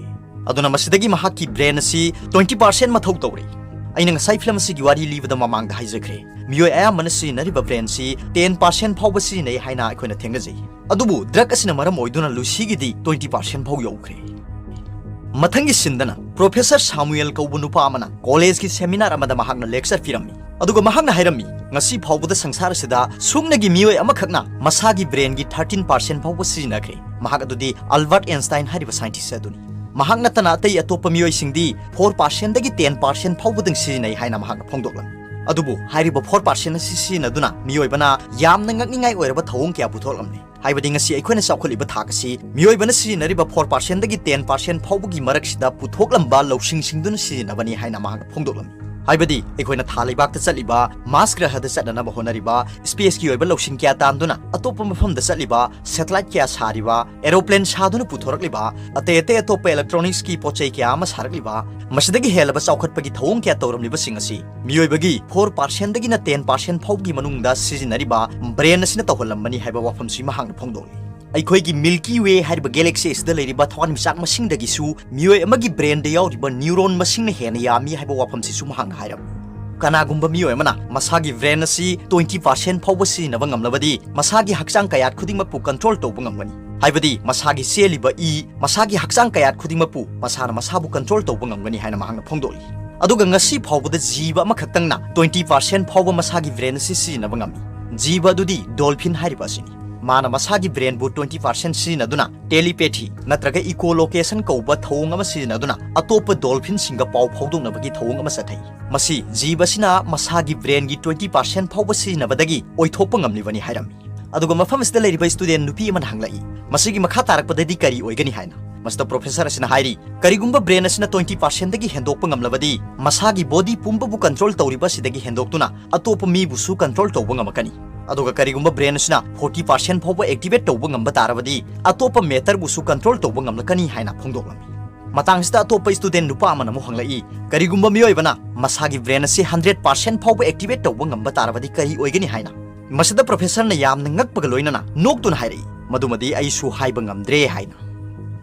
ꯑꯗꯨꯅ ꯃꯁꯤꯗꯒꯤ ꯃꯍꯥꯛꯀꯤ ꯕ꯭ꯔꯦꯟ ꯑꯁꯤ twenty percent ꯃꯊꯧ ꯇꯧꯔꯤ꯫ ꯑꯩꯅ ꯉꯁꯥꯏ ꯐꯤꯂꯝ ꯑꯁꯤꯒꯤ ꯋꯥꯔꯤ ꯂꯤꯕꯗ ꯃꯃꯥꯡꯗ ꯍꯥꯏꯖꯈ꯭ꯔꯦ, ꯃꯤꯑꯣꯏ ꯑꯌꯥꯝꯕꯅ ꯁꯤꯖꯤꯟꯅꯔꯤꯕ ꯕ꯭ꯔꯦꯟ ꯑꯁꯤ ten percent ꯐꯥꯎꯕ ꯁꯤꯖꯤꯟꯅꯩ ꯍꯥꯏꯅ ꯑꯩꯈꯣꯏꯅ ꯊꯦꯡꯅꯖꯩ꯫ ꯑꯗꯨꯕꯨ ꯗ꯭ꯔꯒ ꯑꯁꯤꯅ ꯃꯔꯝ ꯑꯣꯏꯗꯨꯅ ꯂꯨꯁꯤꯒꯤꯗꯤ twenty percent ꯐꯥꯎ ꯌꯧꯈ꯭ꯔꯦ꯫ ꯃꯊꯪꯒꯤ ꯁꯤꯟꯗꯅ ꯄ꯭ꯔꯣꯐꯦꯁꯔ ꯁꯥꯃꯨꯑꯦꯜ ꯀꯧꯕ ꯅꯨꯄꯥ ꯑꯃꯅ ꯀꯣꯂꯦꯖꯀꯤ ꯁꯦꯃꯤꯅꯥꯔ ꯑꯃꯗ ꯃꯍꯥꯛꯅ ꯂꯦꯛꯆꯔ ꯄꯤꯔꯝꯃꯤ꯫ ꯑꯗꯨꯒ ꯃꯍꯥꯛꯅ ꯍꯥꯏꯔꯝꯃꯤ, "ꯉꯁꯤ ꯐꯥꯎꯕꯗ ꯁꯪꯁꯥꯔ ꯑꯁꯤꯗ ꯁꯨꯞꯅꯒꯤ ꯃꯤꯑꯣꯏ ꯑꯃꯈꯛꯅ ꯃꯁꯥꯒꯤ ꯕ꯭ꯔꯦꯟꯒꯤ thirteen percent ꯐꯥꯎꯕ ꯁꯤꯖꯤꯟꯅꯈ꯭ꯔꯦ꯫ ꯃꯍꯥꯛ ꯑꯗꯨꯗꯤ ꯑꯜꯕꯔꯠ ꯑꯦꯟꯁꯇꯥꯏꯟ ꯍꯥꯏꯔꯤꯕ ꯁꯥꯏꯟꯇꯤꯁ ꯑꯗꯨꯅꯤ꯫ ꯃꯍꯥꯛ ꯅꯠꯇꯅ ꯑꯇꯩ ꯑꯇꯣꯞꯄ ꯃꯤꯑꯣꯏꯁꯤꯡꯗꯤ four percentꯗꯒꯤ ten percent ꯐꯥꯎꯕꯗꯪ ꯁꯤꯖꯤꯟꯅꯩ" ꯍꯥꯏꯅ ꯃꯍꯥꯛꯅ ꯐꯣꯡꯗꯣꯛꯂꯝꯃꯤ꯫ ꯑꯗꯨꯕꯨ ꯍꯥꯏꯔꯤꯕ four percent ꯑꯁꯤ ꯁꯤꯖꯤꯟꯅꯗꯨꯅ ꯃꯤꯑꯣꯏꯕꯅ ꯌꯥꯝꯅ ꯉꯛꯅꯤꯡꯉꯥꯏ ꯑꯣꯏꯔꯕ ꯊꯧꯑꯣꯡ ꯀꯌꯥ ꯄꯨꯊꯣꯛꯂꯝꯂꯦ꯫ ꯍꯥꯏꯕꯗꯤ ꯉꯁꯤ ꯑꯩꯈꯣꯏꯅ ꯆꯥꯎꯈꯠꯂꯤꯕ ꯊꯥꯛ ꯑꯁꯤ ꯃꯤꯑꯣꯏꯕꯅ ꯁꯤꯖꯤꯟꯅꯔꯤꯕ four percentꯗꯒꯤ ten percent ꯐꯥꯎꯕꯒꯤ ꯃꯔꯛꯁꯤꯗ ꯄꯨꯊꯣꯛꯂꯝꯕ ꯂꯧꯁꯤꯡꯁꯤꯡꯗꯨꯅ ꯁꯤꯖꯤꯟꯅꯕꯅꯤ ꯍꯥꯏꯅ ꯃꯍꯥꯛꯅ ꯐꯣꯡꯗꯣꯛꯂꯝꯃꯤ꯫ ꯍꯥꯏꯕꯗꯤ ꯑꯩꯈꯣꯏꯅ ꯊꯥ ꯂꯩꯕꯥꯛꯇ ꯆꯠꯂꯤꯕ, ꯃꯥꯔꯁ ꯒ꯭ꯔꯍꯗ ꯆꯠꯅꯅꯕ ꯍꯣꯠꯅꯔꯤꯕ, ꯁ꯭ꯄꯦꯁꯀꯤ ꯑꯣꯏꯕ ꯂꯧꯁꯤꯡ ꯀꯌꯥ ꯇꯥꯟꯗꯨꯅ ꯑꯇꯣꯞꯄ ꯃꯐꯝꯗ ꯆꯠꯂꯤꯕ, ꯁꯦꯇꯦꯂꯥꯏꯠ ꯀꯌꯥ ꯁꯥꯔꯤꯕ, ꯑꯦꯔꯣꯄ꯭ꯂꯦꯟ ꯁꯥꯗꯨꯅ ꯄꯨꯊꯣꯔꯛꯂꯤꯕ, ꯑꯇꯩ ꯑꯇꯩ ꯑꯇꯣꯞꯄ ꯏꯂꯦꯛꯇ꯭ꯔꯣꯅꯤꯛꯁꯀꯤ ꯄꯣꯠ ꯆꯩ ꯀꯌꯥ ꯑꯃ ꯁꯥꯔꯛꯂꯤꯕ, ꯃꯁꯤꯗꯒꯤ ꯍꯦꯜꯂꯕ ꯆꯥꯎꯈꯠꯄꯒꯤ ꯊꯧꯑꯣꯡ ꯀꯌꯥ ꯇꯧꯔꯝꯂꯤꯕꯁꯤꯡ ꯑꯁꯤ ꯃꯤꯑꯣꯏꯕꯒꯤ four percentꯗꯒꯤꯅ ten percent ꯐꯥꯎꯕꯒꯤ ꯃꯅꯨꯡꯗ ꯁꯤꯖꯤꯟꯅꯔꯤꯕ ꯕ꯭ꯔꯦꯟ ꯑꯁꯤꯅ ꯇꯧꯍꯜꯂꯝꯕꯅꯤ ꯍꯥꯏꯕ ꯋꯥꯐꯝꯁꯤ ꯃꯍꯥꯛꯅ ꯐꯣꯡꯗꯣꯛꯂꯤ꯫ ꯑꯩꯈꯣꯏꯒꯤ Milky Way ꯍꯥꯏꯔꯤꯕ ꯒꯦꯂꯦꯛꯁꯤ ꯑꯁꯤꯗ ꯂꯩꯔꯤꯕ ꯊꯋꯥꯟꯃꯤꯆꯥꯛ ꯃꯁꯤꯡꯗꯒꯤꯁꯨ ꯃꯤꯑꯣꯏ ꯑꯃꯒꯤ ꯕ꯭ꯔꯦꯟꯗ ꯌꯥꯎꯔꯤꯕ ꯅ꯭ꯌꯨꯔꯣꯟ ꯃꯁꯤꯡꯅ ꯍꯦꯟꯅ ꯌꯥꯝꯃꯤ ꯍꯥꯏꯕ ꯋꯥꯐꯝꯁꯤꯁꯨ ꯃꯍꯥꯛꯅ ꯍꯥꯏꯔꯝꯃꯤ꯫ ꯀꯅꯥꯒꯨꯝꯕ ꯃꯤꯑꯣꯏ ꯑꯃꯅ ꯃꯁꯥꯒꯤ ꯕ꯭ꯔꯦꯟ ꯑꯁꯤ twenty percent ꯐꯥꯎꯕ ꯁꯤꯖꯤꯟꯅꯕ ꯉꯝꯂꯕꯗꯤ, ꯃꯁꯥꯒꯤ ꯍꯛꯆꯥꯡ ꯀꯌꯥꯠ ꯈꯨꯗꯤꯡꯃꯛꯄꯨ ꯀꯟꯇ꯭ꯔꯣꯜ ꯇꯧꯕ ꯉꯝꯒꯅꯤ꯫ ꯍꯥꯏꯕꯗꯤ ꯃꯁꯥꯒꯤ ꯆꯦꯜꯂꯤꯕ ꯏ, ꯃꯁꯥꯒꯤ ꯍꯛꯆꯥꯡ ꯀꯌꯥꯠ ꯈꯨꯗꯤꯡꯃꯛꯄꯨ ꯃꯁꯥꯅ ꯃꯁꯥꯕꯨ ꯀꯟꯇ꯭ꯔꯣꯜ ꯇꯧꯕ ꯉꯝꯒꯅꯤ ꯍꯥꯏꯅ ꯃꯍꯥꯛꯅ ꯐꯣꯡꯗꯣꯛꯂꯤ꯫ ꯑꯗꯨꯒ ꯉꯁꯤ ꯐꯥꯎꯕꯗ ꯖꯤꯕ ꯑꯃꯈꯛꯇꯪꯅ twenty percent ꯐꯥꯎꯕ ꯃꯁꯥꯒꯤ ꯕ꯭ꯔꯦꯟ ꯑꯁꯤ ꯁꯤꯖꯤꯟꯅꯕ ꯉꯝꯃꯤ꯫ ꯖꯤꯕ ꯑꯗꯨꯗꯤ ꯗꯣꯜꯐꯤꯟ ꯍꯥꯏꯔꯤꯕ ꯑꯁꯤꯅꯤ꯫ ꯃꯥꯅ ꯃꯁꯥꯒꯤ brainꯕꯨ twenty percent ꯁꯤꯖꯤꯟꯅꯗꯨꯅ telepathy ꯅꯠꯇ꯭ꯔꯒ echolocation ꯀꯧꯕ ꯊꯧꯑꯣꯡ ꯑꯃ ꯁꯤꯖꯤꯟꯅꯗꯨꯅ ꯑꯇꯣꯞꯄ dolphinꯁꯤꯡꯒ ꯄꯥꯎ ꯐꯥꯎꯗꯣꯛꯅꯕꯒꯤ ꯊꯧꯑꯣꯡ ꯑꯃ ꯆꯠꯊꯩ꯫ ꯃꯁꯤ ꯖꯤꯕꯁꯤꯅ ꯃꯁꯥꯒꯤ brainꯒꯤ twenty percent ꯐꯥꯎꯕ ꯁꯤꯖꯤꯟꯅꯕꯗꯒꯤ ꯑꯣꯏꯊꯣꯛꯄ ꯉꯝꯂꯤꯕꯅꯤ ꯍꯥꯏꯔꯝꯃꯤ꯫ ꯑꯗꯨꯒ ꯃꯐꯝ ꯑꯁꯤꯗ ꯂꯩꯔꯤꯕ student ꯅꯨꯄꯤ ꯑꯃꯅ ꯍꯪꯂꯛꯏ, "ꯃꯁꯤꯒꯤ ꯃꯈꯥ ꯇꯥꯔꯛꯄꯗꯗꯤ ꯀꯔꯤ ꯑꯣꯏꯒꯅꯤ?" ꯍꯥꯏꯅ꯫ ꯃꯁꯤꯗ professor ꯑꯁꯤꯅ ꯍꯥꯏꯔꯤ, "ꯀꯔꯤꯒꯨꯝꯕ brain ꯑꯁꯤꯅ twenty percentꯗꯒꯤ ꯍꯦꯟꯗꯣꯛꯄ ꯉꯝꯂꯕꯗꯤ, ꯃꯁꯥꯒꯤ body ꯄꯨꯝꯕꯕꯨ control ꯇꯧꯔꯤꯕ ꯑꯁꯤꯗꯒꯤ ꯍꯦꯟꯗꯣꯛꯇꯨꯅ ꯑꯇꯣꯞꯄ ꯃꯤꯕꯨꯁꯨ control ꯇꯧꯕ ꯉꯝꯃꯛꯀꯅꯤ꯫ ꯑꯗꯨꯒ ꯀꯔꯤꯒꯨꯝꯕ brain ꯑꯁꯤꯅ forty percent ꯐꯥꯎꯕ activate ꯇꯧꯕ ꯉꯝꯕ ꯇꯥꯔꯕꯗꯤ, ꯑꯇꯣꯞꯄ matterꯕꯨꯁꯨ control ꯇꯧꯕ ꯉꯝꯂꯛꯀꯅꯤ" ꯍꯥꯏꯅ ꯐꯣꯡꯗꯣꯛꯂꯝꯃꯤ꯫ ꯃꯇꯥꯡꯁꯤꯗ ꯑꯇꯣꯞꯄ student ꯅꯨꯄꯥ ꯑꯃꯅ ꯑꯃꯨꯛ ꯍꯪꯂꯛꯏ, "ꯀꯔꯤꯒꯨꯝꯕ ꯃꯤꯑꯣꯏꯕꯅ ꯃꯁꯥꯒꯤ brain ꯑꯁꯤ hundred percent ꯐꯥꯎꯕ activate ꯇꯧꯕ ꯉꯝꯕ ꯇꯥꯔꯕꯗꯤ ꯀꯔꯤ ꯑꯣꯏꯒꯅꯤ?" ꯍꯥꯏꯅ꯫ ꯃꯁꯤꯗ professorꯅ ꯌꯥꯝꯅ ꯉꯛꯄꯒ ꯂꯣꯏꯅꯅ ꯅꯣꯛꯇꯨꯅ ꯍꯥꯏꯔꯛꯏ, "ꯃꯗꯨꯃꯗꯤ ꯑꯩꯁꯨ ꯍꯥꯏꯕ ꯉꯝꯗ꯭ꯔꯦ" ꯍꯥꯏꯅ꯫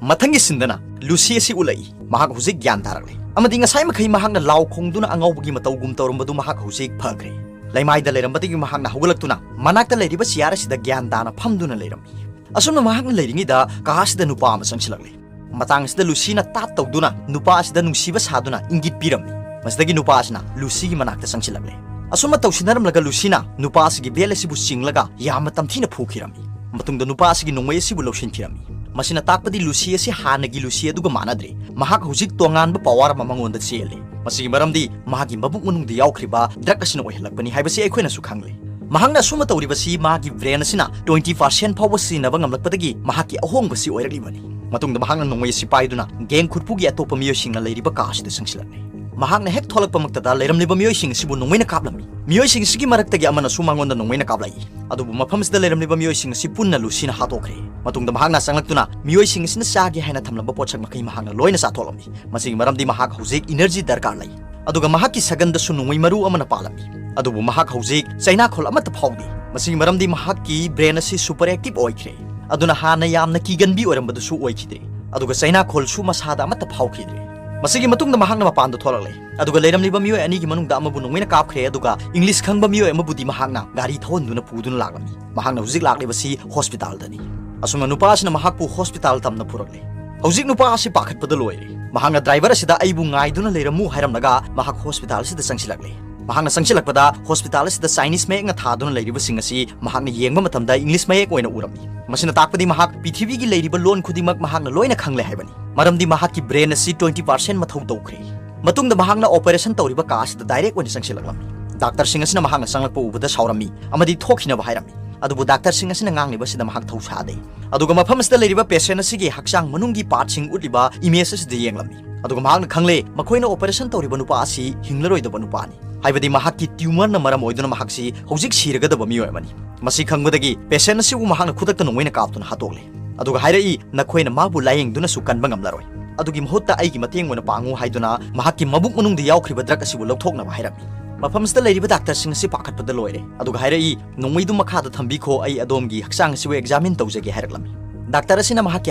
ꯃꯊꯪꯒꯤ sceneꯗꯅ ꯂꯨꯁꯤ ꯑꯁꯤ ꯎꯠꯂꯛꯏ꯫ ꯃꯍꯥꯛ ꯍꯧꯖꯤꯛ ꯒ꯭ꯌꯥꯟ ꯇꯥꯔꯛꯂꯦ ꯑꯃꯗꯤ ꯉꯁꯥꯏ ꯃꯈꯩ ꯃꯍꯥꯛꯅ ꯂꯥꯎ ꯈꯣꯡꯗꯨꯅ ꯑꯉꯥꯎꯕꯒꯤ ꯃꯇꯧꯒꯨꯝ ꯇꯧꯔꯝꯕꯗꯨ ꯃꯍꯥꯛ ꯍꯧꯖꯤꯛ ꯐꯈ꯭ꯔꯦ꯫ ꯂꯩꯃꯥꯏꯗ ꯂꯩꯔꯝꯕꯗꯒꯤ ꯃꯍꯥꯛꯅ ꯍꯧꯒꯠꯂꯛꯇꯨꯅ ꯃꯅꯥꯛꯇ ꯂꯩꯔꯤꯕ chair ꯑꯁꯤꯗ ꯒ꯭ꯌꯥꯟ ꯇꯥꯅ ꯐꯝꯗꯨꯅ ꯂꯩꯔꯝꯃꯤ꯫ ꯑꯁꯨꯝꯅ ꯃꯍꯥꯛꯅ ꯂꯩꯔꯤꯉꯩꯗ ꯀꯥ ꯑꯁꯤꯗ ꯅꯨꯄꯥ ꯑꯃ ꯆꯪꯁꯤꯜꯂꯛꯂꯦ꯫ ꯃꯇꯥꯡ ꯑꯁꯤꯗ ꯂꯨꯁꯤꯅ ꯇꯥꯠ ꯇꯧꯗꯨꯅ ꯅꯨꯄꯥ ꯑꯁꯤꯗ ꯅꯨꯡꯁꯤꯕ ꯁꯥꯗꯨꯅ ꯏꯪꯒꯤꯠ ꯄꯤꯔꯝꯃꯤ꯫ ꯃꯁꯤꯗꯒꯤ ꯅꯨꯄꯥ ꯑꯁꯤꯅ ꯂꯨꯁꯤꯒꯤ ꯃꯅꯥꯛꯇ ꯆꯪꯁꯤꯜꯂꯛꯂꯦ꯫ ꯑꯁꯨꯝꯅ ꯇꯧꯁꯤꯟꯅꯔꯝꯂꯒ ꯂꯨꯁꯤꯅ ꯅꯨꯄꯥ ꯑꯁꯤꯒꯤ belt ꯑꯁꯤꯕꯨ ꯆꯤꯡꯂꯒ ꯌꯥꯝꯅ ꯇꯝꯊꯤꯅ ꯐꯨꯈꯤꯔꯝꯃꯤ꯫ ꯃꯇꯨꯡꯗ ꯅꯨꯄꯥ ꯑꯁꯤꯒꯤ ꯅꯣꯡꯃꯩ ꯑꯁꯤꯕꯨ ꯂꯧꯁꯤꯟꯈꯤꯔꯝꯃꯤ꯫ ꯃꯁꯤꯅ ꯇꯥꯛꯄꯗꯤ ꯂꯨꯁꯤ ꯑꯁꯤ ꯍꯥꯟꯅꯒꯤ ꯂꯨꯁꯤ ꯑꯗꯨꯒ ꯃꯥꯟꯅꯗ꯭ꯔꯦ꯫ ꯃꯍꯥꯛ ꯍꯧꯖꯤꯛ ꯇꯣꯉꯥꯟꯕ power ꯑꯃ ꯃꯉꯣꯟꯗ ꯆꯦꯜꯂꯤ꯫ ꯃꯁꯤꯒꯤ ꯃꯔꯝꯗꯤ ꯃꯍꯥꯛꯀꯤ ꯃꯕꯨꯛ ꯃꯅꯨꯡꯗ ꯌꯥꯎꯈ꯭ꯔꯤꯕ drug ꯑꯁꯤꯅ ꯑꯣꯏꯍꯜꯂꯛꯄꯅꯤ ꯍꯥꯏꯕꯁꯤ ꯑꯩꯈꯣꯏꯅꯁꯨ ꯈꯪꯂꯦ꯫ ꯃꯍꯥꯛꯅ ꯑꯁꯨꯝꯅ ꯇꯧꯔꯤꯕꯁꯤ ꯃꯥꯒꯤ brain ꯑꯁꯤꯅ twenty percent ꯐꯥꯎꯕ ꯁꯤꯖꯤꯟꯅꯕ ꯉꯝꯂꯛꯄꯗꯒꯤ ꯃꯍꯥꯛꯀꯤ ꯑꯍꯣꯡꯕꯁꯤ ꯑꯣꯏꯔꯛꯂꯤꯕꯅꯤ꯫ ꯃꯇꯨꯡꯗ ꯃꯍꯥꯛꯅ ꯅꯣꯡꯃꯩ ꯑꯁꯤ ꯄꯥꯏꯗꯨꯅ gang ꯈꯨꯠꯄꯨꯒꯤ ꯑꯇꯣꯞꯄ ꯃꯤꯑꯣꯏꯁꯤꯡꯅ ꯂꯩꯔꯤꯕ ꯀꯥ ꯑꯁꯤꯗ ꯆꯪꯁꯤꯜꯂꯛꯂꯦ꯫ ꯃꯍꯥꯛꯅ ꯍꯦꯛ ꯊꯣꯛꯂꯛꯄꯃꯛꯇꯗ ꯂꯩꯔꯝꯂꯤꯕ ꯃꯤꯑꯣꯏꯁꯤꯡ ꯑꯁꯤꯕꯨ ꯅꯣꯡꯃꯩꯅ ꯀꯥꯞꯂꯝꯃꯤ꯫ ꯃꯤꯑꯣꯏꯁꯤꯡ ꯑꯁꯤꯒꯤ ꯃꯔꯛꯇꯒꯤ ꯑꯃꯅꯁꯨ ꯃꯉꯣꯟꯗ ꯅꯣꯡꯃꯩꯅ ꯀꯥꯞꯂꯛꯏ꯫ ꯑꯗꯨꯕꯨ ꯃꯐꯝ ꯑꯁꯤꯗ ꯂꯩꯔꯝꯂꯤꯕ ꯃꯤꯑꯣꯏꯁꯤꯡ ꯑꯁꯤ ꯄꯨꯟꯅ ꯂꯨꯁꯤꯅ ꯍꯥꯠꯇꯣꯛꯈ꯭ꯔꯦ꯫ ꯃꯇꯨꯡꯗ ꯃꯍꯥꯛꯅ ꯆꯪꯂꯛꯇꯨꯅ ꯃꯤꯑꯣꯏꯁꯤꯡ ꯑꯁꯤꯅ ꯆꯥꯒꯦ ꯍꯥꯏꯅ ꯊꯝꯂꯝꯕ ꯄꯣꯠꯁꯛ ꯃꯈꯩ ꯃꯍꯥꯛꯅ ꯂꯣꯏꯅ ꯆꯥꯊꯣꯛꯂꯝꯃꯤ꯫ ꯃꯁꯤꯒꯤ ꯃꯔꯝꯗꯤ ꯃꯍꯥꯛ ꯍꯧꯖꯤꯛ energy ꯗꯔꯀꯥꯔ ꯂꯩ꯫ ꯑꯗꯨꯒ ꯃꯍꯥꯛꯀꯤ ꯁꯒꯟꯗꯁꯨ ꯅꯣꯡꯃꯩ ꯃꯔꯨ ꯑꯃꯅ ꯄꯥꯜꯂꯝꯃꯤ꯫ ꯑꯗꯨꯕꯨ ꯃꯍꯥꯛ ꯍꯧꯖꯤꯛ ꯆꯩꯅꯥꯈꯣꯜ ꯑꯃꯠꯇ ꯐꯥꯎꯗꯦ꯫ ꯃꯁꯤꯒꯤ ꯃꯔꯝꯗꯤ ꯃꯍꯥꯛꯀꯤ brain ꯑꯁꯤ super active ꯑꯣꯏꯈ꯭ꯔꯦ꯫ ꯑꯗꯨꯅ ꯍꯥꯟꯅ ꯌꯥꯝꯅ ꯀꯤꯒꯟꯕꯤ ꯑꯣꯏꯔꯝꯕꯗꯨꯁꯨ ꯑꯣꯏꯈꯤꯗ꯭ꯔꯦ꯫ ꯑꯗꯨꯒ ꯆꯩꯅꯥꯈꯣꯜꯁꯨ ꯃꯁꯥꯗ ꯑꯃꯠꯇ ꯐꯥꯎꯈꯤꯗ꯭ꯔꯦ꯫ ꯃꯁꯤꯒꯤ ꯃꯇꯨꯡꯗ ꯃꯍꯥꯛꯅ ꯃꯄꯥꯟꯗ ꯊꯣꯛꯂꯛꯂꯦ꯫ ꯑꯗꯨꯒ ꯂꯩꯔꯝꯂꯤꯕ ꯃꯤꯑꯣꯏ ꯑꯅꯤꯒꯤ ꯃꯅꯨꯡꯗ ꯑꯃꯕꯨ ꯅꯣꯡꯃꯩꯅ ꯀꯥꯞꯈ꯭ꯔꯦ, ꯑꯗꯨꯒ English ꯈꯪꯕ ꯃꯤꯑꯣꯏ ꯑꯃꯕꯨꯗꯤ ꯃꯍꯥꯛꯅ ꯒꯥꯔꯤ ꯊꯧꯍꯟꯗꯨꯅ ꯄꯨꯗꯨꯅ ꯂꯥꯛꯂꯝꯃꯤ꯫ ꯃꯍꯥꯛꯅ ꯍꯧꯖꯤꯛ ꯂꯥꯛꯂꯤꯕꯁꯤ hospitalꯗꯅꯤ꯫ ꯑꯁꯨꯝꯅ ꯅꯨꯄꯥ ꯑꯁꯤꯅ ꯃꯍꯥꯛꯄꯨ hospital ꯇꯝꯅ ꯄꯨꯔꯛꯂꯦ꯫ ꯍꯧꯖꯤꯛ ꯅꯨꯄꯥ ꯑꯁꯤ ꯄꯥꯈꯠꯄꯗ ꯂꯣꯏꯔꯦ꯫ ꯃꯍꯥꯛꯅ driver ꯑꯁꯤꯗ "ꯑꯩꯕꯨ ꯉꯥꯏꯗꯨꯅ ꯂꯩꯔꯝꯃꯨ" ꯍꯥꯏꯔꯝꯂꯒ ꯃꯍꯥꯛ hospital ꯑꯁꯤꯗ ꯆꯪꯁꯤꯜꯂꯛꯂꯦ꯫ ꯃꯍꯥꯛꯅ ꯆꯪꯁꯤꯜꯂꯛꯄꯗ ꯍꯣꯁꯄꯤꯇꯥꯜ ꯑꯁꯤꯗ ꯆꯥꯏꯅꯤꯁ ꯃꯌꯦꯛꯅ ꯊꯥꯗꯨꯅ ꯂꯩꯔꯤꯕꯁꯤꯡ ꯑꯁꯤ ꯃꯍꯥꯛꯅ ꯌꯦꯡꯕ ꯃꯇꯝꯗ ꯏꯪꯂꯤꯁ ꯃꯌꯦꯛ ꯑꯣꯏꯅ ꯎꯔꯝꯃꯤ꯫ ꯃꯁꯤꯅ ꯇꯥꯛꯄꯗꯤ ꯃꯍꯥꯛ ꯄ꯭ꯔꯤꯊꯤꯕꯤꯒꯤ ꯂꯩꯔꯤꯕ ꯂꯣꯟ ꯈꯨꯗꯤꯡꯃꯛ ꯃꯍꯥꯛꯅ ꯂꯣꯏꯅ ꯈꯪꯂꯦ ꯍꯥꯏꯕꯅꯤ꯫ ꯃꯔꯝꯗꯤ ꯃꯍꯥꯛꯀꯤ ꯕ꯭ꯔꯦꯟ ꯑꯁꯤ ꯇ꯭ꯋꯦꯟꯇꯤ ꯄꯥꯔꯁꯦꯟ ꯃꯊꯧ ꯇꯧꯈ꯭ꯔꯦ꯫ ꯃꯇꯨꯡꯗ ꯃꯍꯥꯛꯅ ꯑꯣꯄꯔꯦꯁꯟ ꯇꯧꯔꯤꯕ ꯀꯥ ꯑꯁꯤꯗ ꯗꯥꯏꯔꯦꯛ ꯑꯣꯏꯅ ꯆꯪꯁꯤꯜꯂꯛꯂꯝꯃꯤ꯫ ꯗꯥꯛꯇꯔꯁꯤꯡ ꯑꯁꯤꯅ ꯃꯍꯥꯛꯅ ꯆꯪꯂꯛꯄ ꯎꯕꯗ ꯁꯥꯎꯔꯝꯃꯤ ꯑꯃꯗꯤ ꯊꯣꯛꯈꯤꯅꯕ ꯍꯥꯏꯔꯝꯃꯤ꯫ ꯑꯗꯨꯕꯨ ꯗꯥꯛꯇꯔꯁꯤꯡ ꯑꯁꯤꯅ ꯉꯥꯡꯂꯤꯕ ꯑꯁꯤꯗ ꯃꯍꯥꯛ ꯊꯧꯁꯥꯗꯦ꯫ ꯑꯗꯨꯒ ꯃꯐꯝ ꯑꯁꯤꯗ ꯂꯩꯔꯤꯕ ꯄꯦꯁꯦꯟ ꯑꯁꯤꯒꯤ ꯍꯛꯆꯥꯡ ꯃꯅꯨꯡꯒꯤ ꯄꯥꯔꯠꯁꯤꯡ ꯎꯠꯂꯤꯕ ꯏꯃꯦꯖ ꯑꯁꯤꯗ ꯌꯦꯡꯂꯝꯃꯤ꯫ ꯑꯗꯨꯒ ꯃꯍꯥꯛꯅ ꯈꯪꯂꯦ ꯃꯈꯣꯏꯅ ꯑꯣꯄꯔꯦꯁꯟ ꯇꯧꯔꯤꯕ ꯅꯨꯄꯥ ꯑꯁꯤ ꯍꯤꯡꯂꯔꯣꯏꯗꯕ ꯅꯨꯄꯥꯅꯤ꯫ ꯍꯥꯏꯕꯗꯤ ꯃꯍꯥꯛꯀꯤ ꯇ꯭ꯌꯨꯃꯔꯅ ꯃꯔꯝ ꯑꯣꯏꯗꯨꯅ ꯃꯍꯥꯛꯁꯤ ꯍꯧꯖꯤꯛ ꯁꯤꯔꯒꯗꯕ ꯃꯤꯑꯣꯏ ꯑꯃꯅꯤ꯫ ꯃꯁꯤ ꯈꯪꯕꯗꯒꯤ ꯄꯦꯁꯦꯟ ꯑꯁꯤꯕꯨ ꯃꯍꯥꯛꯅ ꯈꯨꯗꯛꯇ ꯅꯣꯡꯃꯩꯅ ꯀꯥꯞꯇꯨꯅ ꯍꯥꯠꯇꯣꯛꯂꯦ꯫ ꯑꯗꯨꯒ ꯍꯥꯏꯔꯛꯏ, "ꯅꯈꯣꯏꯅ ꯃꯥꯕꯨ ꯂꯥꯌꯦꯡꯗꯨꯅꯁꯨ ꯀꯟꯕ ꯉꯝꯂꯔꯣꯏ꯫ ꯑꯗꯨꯒꯤ ꯃꯍꯨꯠꯇ ꯑꯩꯒꯤ ꯃꯇꯦꯡ ꯑꯣꯏꯅ ꯄꯥꯡꯉꯨ" ꯍꯥꯏꯗꯨꯅ ꯃꯍꯥꯛꯀꯤ ꯃꯕꯨꯛ ꯃꯅꯨꯡꯗ ꯌꯥꯎꯈ꯭ꯔꯤꯕ ꯗ꯭ꯔꯒ ꯑꯁꯤꯕꯨ ꯂꯧꯊꯣꯛꯅꯕ ꯍꯥꯏꯔꯝꯃꯤ꯫ ꯃꯐꯝꯁꯤꯗ ꯂꯩꯔꯤꯕ ꯗꯥꯛꯇꯔꯁꯤꯡ ꯑꯁꯤ ꯄꯥꯈꯠꯄꯗ ꯂꯣꯏꯔꯦ꯫ ꯑꯗꯨꯒ ꯍꯥꯏꯔꯛꯏ, "ꯅꯣꯡꯃꯩꯗꯨ ꯃꯈꯥꯗ ꯊꯝꯕꯤꯈꯣ, ꯑꯩ ꯑꯗꯣꯝꯒꯤ ꯍꯛꯆꯥꯡ ꯑꯁꯤꯕꯨ ꯑꯦꯛꯖꯥꯃꯤꯟ ꯇꯧꯖꯒꯦ" ꯍꯥꯏꯔꯛꯂꯝꯃꯤ꯫ ꯗꯥꯛꯇꯔ ꯑꯁꯤꯅ ꯃꯍꯥꯛꯀꯤ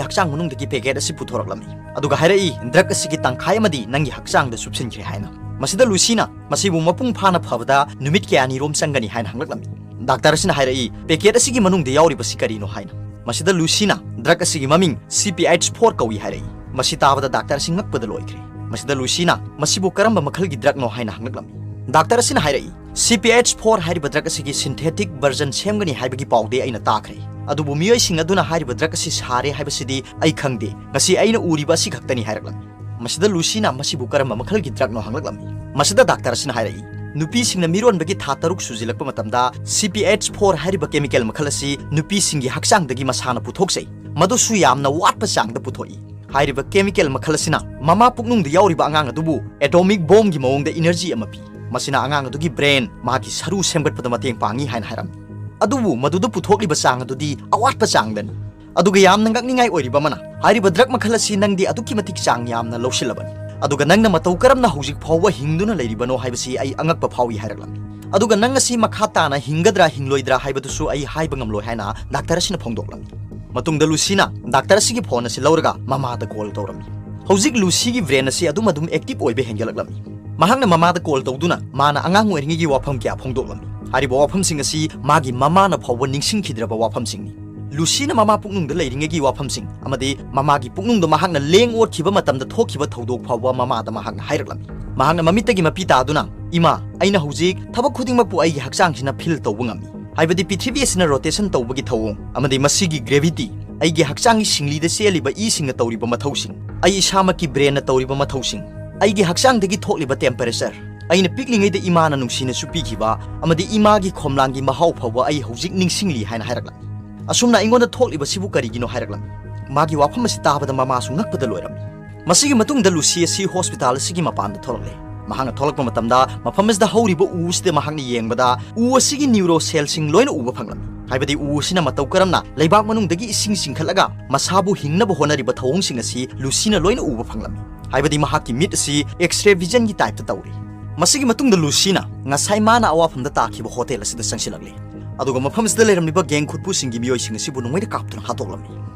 ꯍꯛꯆꯥꯡ ꯃꯅꯨꯡꯗꯒꯤ ꯄꯦꯀꯦꯠ ꯑꯁꯤ ꯄꯨꯊꯣꯔꯛꯂꯝꯃꯤ꯫ ꯑꯗꯨꯒ ꯍꯥꯏꯔꯛꯏ, "ꯗ꯭ꯔꯒ ꯑꯁꯤꯒꯤ ꯇꯪꯈꯥꯏ ꯑꯃꯗꯤ ꯅꯪꯒꯤ ꯍꯛꯆꯥꯡꯗ ꯆꯨꯞꯁꯤꯟꯈ꯭ꯔꯦ" ꯍꯥꯏꯅ꯫ ꯃꯁꯤꯗ ꯂꯨꯁꯤꯅ ꯃꯁꯤꯕꯨ ꯃꯄꯨꯡ ꯐꯥꯅ ꯐꯕꯗ ꯅꯨꯃꯤꯠ ꯀꯌꯥꯅꯤꯔꯣꯝ ꯆꯪꯒꯅꯤ ꯍꯥꯏꯅ ꯍꯪꯂꯛꯂꯝꯃꯤ꯫ ꯗꯥꯛꯇꯔ ꯑꯁꯤꯅ ꯍꯥꯏꯔꯛꯏ, "ꯄꯦꯀꯦꯠ ꯑꯁꯤꯒꯤ ꯃꯅꯨꯡꯗ ꯌꯥꯎꯔꯤꯕꯁꯤ ꯀꯔꯤꯅꯣ?" ꯍꯥꯏꯅ꯫ ꯃꯁꯤꯗ ꯂꯨꯁꯤꯅ ꯗ꯭ꯔꯒ ꯑꯁꯤꯒꯤ ꯃꯃꯤꯡ ꯁꯤ ꯄꯤ ꯑꯩꯆ ꯐꯣꯔ ꯀꯧꯏ ꯍꯥꯏꯔꯛꯏ꯫ ꯃꯁꯤ ꯇꯥꯕꯗ ꯗꯥꯛꯇꯔ ꯑꯁꯤ ꯉꯛꯄꯗ ꯂꯣꯏꯈ꯭ꯔꯦ꯫ ꯃꯁꯤꯗ ꯂꯨꯁꯤꯅ ꯃꯁꯤꯕꯨ ꯀꯔꯝꯕ ꯃꯈꯜꯒꯤ ꯗ꯭ꯔꯒꯅꯣ ꯍꯥꯏꯅ ꯍꯪꯂꯛꯂꯝꯃꯤ꯫ ꯗꯥꯛꯇꯔ ꯑꯁꯤꯅ ꯍꯥꯏꯔꯛꯏ, "ꯁꯤ ꯄꯤ ꯑꯩꯆ ꯐꯣꯔ ꯍꯥꯏꯔꯤꯕ ꯗ꯭ꯔꯒ ꯑꯁꯤꯒꯤ ꯁꯤꯟꯊꯦꯇꯤꯛ ꯚꯔꯖꯟ ꯁꯦꯝꯒꯅꯤ ꯍꯥꯏꯕꯒꯤ ꯄꯥꯎꯗꯤ ꯑꯩꯅ ꯇꯥꯈ꯭ꯔꯦ꯫ ꯑꯗꯨꯕꯨ ꯃꯤꯑꯣꯏꯁꯤꯡ ꯑꯗꯨꯅ ꯍꯥꯏꯔꯤꯕ ꯗ꯭ꯔꯒ ꯑꯁꯤ ꯁꯥꯔꯦ ꯍꯥꯏꯕꯁꯤꯗꯤ ꯑꯩ ꯈꯪꯗꯦ꯫ ꯉꯁꯤ ꯑꯩꯅ ꯎꯔꯤꯕ ꯑꯁꯤ ꯈꯛꯇꯅꯤ" ꯍꯥꯏꯔꯛꯂꯝꯃꯤ꯫ ꯃꯁꯤꯗ ꯂꯨꯁꯤꯅ ꯃꯁꯤꯕꯨ ꯀꯔꯝꯕ ꯃꯈꯜꯒꯤ ꯗ꯭ꯔꯒꯅꯣ ꯍꯪꯂꯛꯂꯝꯃꯤ꯫ ꯃꯁꯤꯗ ꯗꯥꯛꯇꯔ ꯑꯁꯤꯅ ꯍꯥꯏꯔꯛꯏ, "ꯅꯨꯄꯤꯁꯤꯡꯅ ꯃꯤꯔꯣꯟꯕꯒꯤ ꯊꯥ ꯇꯔꯨꯛ ꯁꯨꯖꯤꯜꯂꯛꯄ ꯃꯇꯝꯗ ꯁꯤ ꯄꯤ ꯑꯩꯆ ꯐꯣꯔ ꯍꯥꯏꯔꯤꯕ ꯀꯦꯃꯤꯀꯦꯜ ꯃꯈꯜ ꯑꯁꯤ ꯅꯨꯄꯤꯁꯤꯡꯒꯤ ꯍꯛꯆꯥꯡꯗꯒꯤ ꯃꯁꯥꯅ ꯄꯨꯊꯣꯛꯆꯩ꯫ ꯃꯗꯨꯁꯨ ꯌꯥꯝꯅ ꯋꯥꯠꯄ ꯆꯥꯡꯗ ꯄꯨꯊꯣꯛꯏ꯫ ꯍꯥꯏꯔꯤꯕ ꯀꯦꯃꯤꯀꯦꯜ ꯃꯈꯜ ꯑꯁꯤꯅ ꯃꯃꯥ ꯄꯨꯛꯅꯨꯡꯗ ꯌꯥꯎꯔꯤꯕ ꯑꯉꯥꯡ ꯑꯗꯨꯕꯨ ꯑꯦꯇꯣꯃꯤꯛ ꯕꯣꯝꯒꯤ ꯃꯑꯣꯡꯗ ꯏꯅꯔꯖꯤ ꯑꯃ ꯄꯤ꯫ ꯃꯁꯤꯅ ꯑꯉꯥꯡ ꯑꯗꯨꯒꯤ ꯕ꯭ꯔꯦꯟ, ꯃꯍꯥꯛꯀꯤ ꯁꯔꯨ ꯁꯦꯝꯒꯠꯄꯗ ꯃꯇꯦꯡ ꯄꯥꯡꯏ" ꯍꯥꯏꯅ ꯍꯥꯏꯔꯝꯃꯤ꯫ ꯑꯗꯨꯕꯨ ꯃꯗꯨꯗ ꯄꯨꯊꯣꯛꯂꯤꯕ ꯆꯥꯡ ꯑꯗꯨꯗꯤ ꯑꯋꯥꯠꯄ ꯆꯥꯡꯗꯅꯤ꯫ ꯑꯗꯨꯒ ꯌꯥꯝꯅ ꯉꯛꯅꯤꯡꯉꯥꯏ ꯑꯣꯏꯔꯤꯕ ꯑꯃꯅ, ꯍꯥꯏꯔꯤꯕ ꯗ꯭ꯔꯒ ꯃꯈꯜ ꯑꯁꯤ ꯅꯪꯗꯤ ꯑꯗꯨꯛꯀꯤ ꯃꯇꯤꯛ ꯆꯥꯡ ꯌꯥꯝꯅ ꯂꯧꯁꯤꯜꯂꯕꯅꯤ꯫ ꯑꯗꯨꯒ ꯅꯪꯅ ꯃꯇꯧ ꯀꯔꯝꯅ ꯍꯧꯖꯤꯛ ꯐꯥꯎꯕ ꯍꯤꯡꯗꯨꯅ ꯂꯩꯔꯤꯕꯅꯣ ꯍꯥꯏꯕꯁꯤ ꯑꯩ ꯑꯉꯛꯄ ꯐꯥꯎꯏ ꯍꯥꯏꯔꯛꯂꯝꯃꯤ꯫ ꯑꯗꯨꯒ ꯅꯪ ꯑꯁꯤ ꯃꯈꯥ ꯇꯥꯅ ꯍꯤꯡꯒꯗ꯭ꯔꯥ ꯍꯤꯡꯂꯣꯏꯗ꯭ꯔꯥ ꯍꯥꯏꯕꯗꯨꯁꯨ ꯑꯩ ꯍꯥꯏꯕ ꯉꯝꯂꯣꯏ ꯍꯥꯏꯅ ꯗꯥꯛꯇꯔ ꯑꯁꯤꯅ ꯐꯣꯡꯗꯣꯛꯂꯝꯃꯤ꯫ ꯃꯇꯨꯡꯗ ꯂꯨꯁꯤꯅ ꯗꯥꯛꯇꯔ ꯑꯁꯤꯒꯤ ꯐꯣꯟ ꯑꯁꯤ ꯂꯧꯔꯒ ꯃꯃꯥꯗ ꯀꯣꯜ ꯇꯧꯔꯝꯃꯤ꯫ ꯍꯧꯖꯤꯛ ꯂꯨꯁꯤꯒꯤ ꯕ꯭ꯔꯦꯟ ꯑꯁꯤ ꯑꯗꯨꯝ ꯑꯗꯨꯝ ꯑꯦꯛꯇꯤꯚ ꯑꯣꯏꯕ ꯍꯦꯟꯒꯠꯂꯛꯂꯝꯃꯤ꯫ ꯃꯍꯥꯛꯅ ꯃꯃꯥꯗ ꯀꯣꯜ ꯇꯧꯗꯨꯅ ꯃꯥꯅ ꯑꯉꯥꯡ ꯑꯣꯏꯔꯤꯉꯩꯒꯤ ꯋꯥꯐꯝ ꯀꯌꯥ ꯐꯣꯡꯗꯣꯛꯂꯝꯃꯤ꯫ ꯍꯥꯏꯔꯤꯕ ꯋꯥꯐꯝꯁꯤꯡ ꯑꯁꯤ ꯃꯥꯒꯤ ꯃꯃꯥꯅ ꯐꯥꯎꯕ ꯅꯤꯡꯁꯤꯡꯈꯤꯗ꯭ꯔꯕ ꯋꯥꯐꯝꯁꯤꯡꯅꯤ꯫ ꯂꯨꯁꯤꯅ ꯃꯃꯥ ꯄꯨꯛꯅꯨꯡꯗ ꯂꯩꯔꯤꯉꯩꯒꯤ ꯋꯥꯐꯝꯁꯤꯡ ꯑꯃꯗꯤ ꯃꯃꯥꯒꯤ ꯄꯨꯛꯅꯨꯡꯗ ꯃꯍꯥꯛꯅ ꯂꯦꯡ ꯑꯣꯠꯈꯤꯕ ꯃꯇꯝꯗ ꯊꯣꯛꯈꯤꯕ ꯊꯧꯗꯣꯛ ꯐꯥꯎꯕ ꯃꯃꯥꯗ ꯃꯍꯥꯛꯅ ꯍꯥꯏꯔꯛꯂꯝꯃꯤ꯫ ꯃꯍꯥꯛꯅ ꯃꯃꯤꯠꯇꯒꯤ ꯃꯄꯤ ꯇꯥꯗꯨꯅ "ꯏꯃꯥ, ꯑꯩꯅ ꯍꯧꯖꯤꯛ ꯊꯕꯛ ꯈꯨꯗꯤꯡꯃꯛꯄꯨ ꯑꯩꯒꯤ ꯍꯛꯆꯥꯡꯁꯤꯅ feel ꯇꯧꯕ ꯉꯝꯃꯤ, ꯍꯥꯏꯕꯗꯤ ꯄ꯭ꯔꯤꯊꯤꯕꯤ ꯑꯁꯤꯅ rotation ꯇꯧꯕꯒꯤ ꯊꯧꯑꯣꯡ ꯑꯃꯗꯤ ꯃꯁꯤꯒꯤ gravity, ꯑꯩꯒꯤ ꯍꯛꯆꯥꯡꯒꯤ ꯁꯤꯡꯂꯤꯗ ꯆꯦꯜꯂꯤꯕ ꯏꯁꯤꯡꯅ ꯇꯧꯔꯤꯕ ꯃꯊꯧꯁꯤꯡ, ꯑꯩ ꯏꯁꯥꯃꯛꯀꯤ brainꯅ ꯇꯧꯔꯤꯕ ꯃꯊꯧꯁꯤꯡ, ꯑꯩꯒꯤ ꯍꯛꯆꯥꯡꯗꯒꯤ ꯊꯣꯛꯂꯤꯕ temperature, ꯑꯩꯅ ꯄꯤꯛꯂꯤꯉꯩꯗ ꯏꯃꯥꯅ ꯅꯨꯡꯁꯤꯅꯁꯨ ꯄꯤꯈꯤꯕ ꯑꯃꯗꯤ ꯏꯃꯥꯒꯤ ꯈꯣꯝꯂꯥꯡꯒꯤ ꯃꯍꯥꯎ ꯐꯥꯎꯕ ꯑꯩ ꯍꯧꯖꯤꯛ ꯅꯤꯡꯁꯤꯡꯂꯤ" ꯍꯥꯏꯅ ꯍꯥꯏꯔꯛꯂꯝꯃꯤ꯫ ꯑꯁꯨꯝꯅ "ꯑꯩꯉꯣꯟꯗ ꯊꯣꯛꯂꯤꯕꯁꯤꯕꯨ ꯀꯔꯤꯒꯤꯅꯣ?" ꯍꯥꯏꯔꯛꯂꯝꯃꯤ꯫ ꯃꯥꯒꯤ ꯋꯥꯐꯝ ꯑꯁꯤ ꯇꯥꯕꯗ ꯃꯃꯥꯁꯨ ꯉꯛꯄꯗ ꯂꯣꯏꯔꯝꯃꯤ꯫ ꯃꯁꯤꯒꯤ ꯃꯇꯨꯡꯗ ꯂꯨꯁꯤ ꯑꯁꯤ hospital ꯑꯁꯤꯒꯤ ꯃꯄꯥꯟꯗ ꯊꯣꯛꯂꯛꯂꯦ꯫ ꯃꯍꯥꯛꯅ ꯊꯣꯛꯂꯛꯄ ꯃꯇꯝꯗ ꯃꯐꯝ ꯑꯁꯤꯗ ꯍꯧꯔꯤꯕ ꯎ ꯑꯁꯤꯗ ꯃꯍꯥꯛꯅ ꯌꯦꯡꯕꯗ ꯎ ꯑꯁꯤꯒꯤ neurocellꯁꯤꯡ ꯂꯣꯏꯅ ꯎꯕ ꯐꯪꯂꯝꯃꯤ꯫ ꯍꯥꯏꯕꯗꯤ ꯎ ꯑꯁꯤꯅ ꯃꯇꯧ ꯀꯔꯝꯅ ꯂꯩꯕꯥꯛ ꯃꯅꯨꯡꯗꯒꯤ ꯏꯁꯤꯡ ꯆꯤꯡꯈꯠꯂꯒ ꯃꯁꯥꯕꯨ ꯍꯤꯡꯅꯕ ꯍꯣꯠꯅꯔꯤꯕ ꯊꯧꯑꯣꯡꯁꯤꯡ ꯑꯁꯤ ꯂꯨꯁꯤꯅ ꯂꯣꯏꯅ ꯎꯕ ꯐꯪꯂꯝꯃꯤ꯫ ꯍꯥꯏꯕꯗꯤ ꯃꯍꯥꯛꯀꯤ ꯃꯤꯠ ꯑꯁꯤ X-ray visionꯒꯤ typeꯇ ꯇꯧꯔꯤ꯫ ꯃꯁꯤꯒꯤ ꯃꯇꯨꯡꯗ ꯂꯨꯁꯤꯅ ꯉꯁꯥꯏ ꯃꯥꯅ ꯑꯋꯥꯐꯝꯗ ꯇꯥꯈꯤꯕ hotel ꯑꯁꯤꯗ ꯆꯪꯁꯤꯜꯂꯛꯂꯦ꯫ ꯑꯗꯨꯒ ꯃꯐꯝ ꯑꯁꯤꯗ ꯂꯩꯔꯝꯂꯤꯕ gang ꯈꯨꯠꯄꯨꯁꯤꯡꯒꯤ ꯃꯤꯑꯣꯏꯁꯤꯡ ꯑꯁꯤꯕꯨ ꯅꯣꯡꯃꯩꯅ ꯀꯥꯞꯇꯨꯅ ꯍꯥꯠꯇꯣꯛꯂꯝꯃꯤ꯫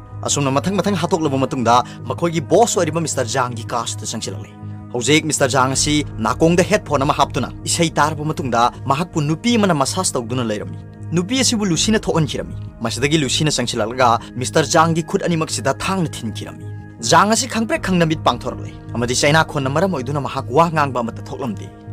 ꯑꯁꯨꯝꯅ ꯃꯊꯪ ꯃꯊꯪ ꯍꯥꯠꯇꯣꯛꯂꯕ ꯃꯇꯨꯡꯗ ꯃꯈꯣꯏꯒꯤ boss ꯑꯣꯏꯔꯤꯕ Mister Jangꯒꯤ carꯁꯤꯗ ꯆꯪꯁꯤꯜꯂꯛꯂꯦ꯫ ꯍꯧꯖꯤꯛ Mister Jang ꯑꯁꯤ ꯅꯥꯀꯣꯡꯗ headphone ꯑꯃ ꯍꯥꯞꯇꯨꯅ ꯏꯁꯩ ꯇꯥꯔꯕ ꯃꯇꯨꯡꯗ ꯃꯍꯥꯛꯄꯨ ꯅꯨꯄꯤ ꯑꯃꯅ massage ꯇꯧꯗꯨꯅ ꯂꯩꯔꯝꯃꯤ꯫ ꯅꯨꯄꯤ ꯑꯁꯤꯕꯨ ꯂꯨꯁꯤꯅ ꯊꯣꯛꯍꯟꯈꯤꯔꯝꯃꯤ꯫ ꯃꯁꯤꯗꯒꯤ ꯂꯨꯁꯤꯅ ꯆꯪꯁꯤꯜꯂꯛꯂꯒ Mister Jangꯒꯤ ꯈꯨꯠ ꯑꯅꯤꯃꯛꯁꯤꯗ ꯊꯥꯡꯅ ꯊꯤꯟꯈꯤꯔꯝꯃꯤ꯫ ꯖꯥꯡ ꯑꯁꯤ ꯈꯪꯄ꯭ꯔꯦꯛ ꯈꯪꯅ ꯃꯤꯠ ꯄꯥꯡꯊꯣꯔꯛꯂꯦ ꯑꯃꯗꯤ ꯆꯩꯅꯥꯈꯣꯟꯅ ꯃꯔꯝ ꯑꯣꯏꯗꯨꯅ ꯃꯍꯥꯛ ꯋꯥ ꯉꯥꯡꯕ ꯑꯃꯠꯇ ꯊꯣꯛꯂꯝꯗꯦ꯫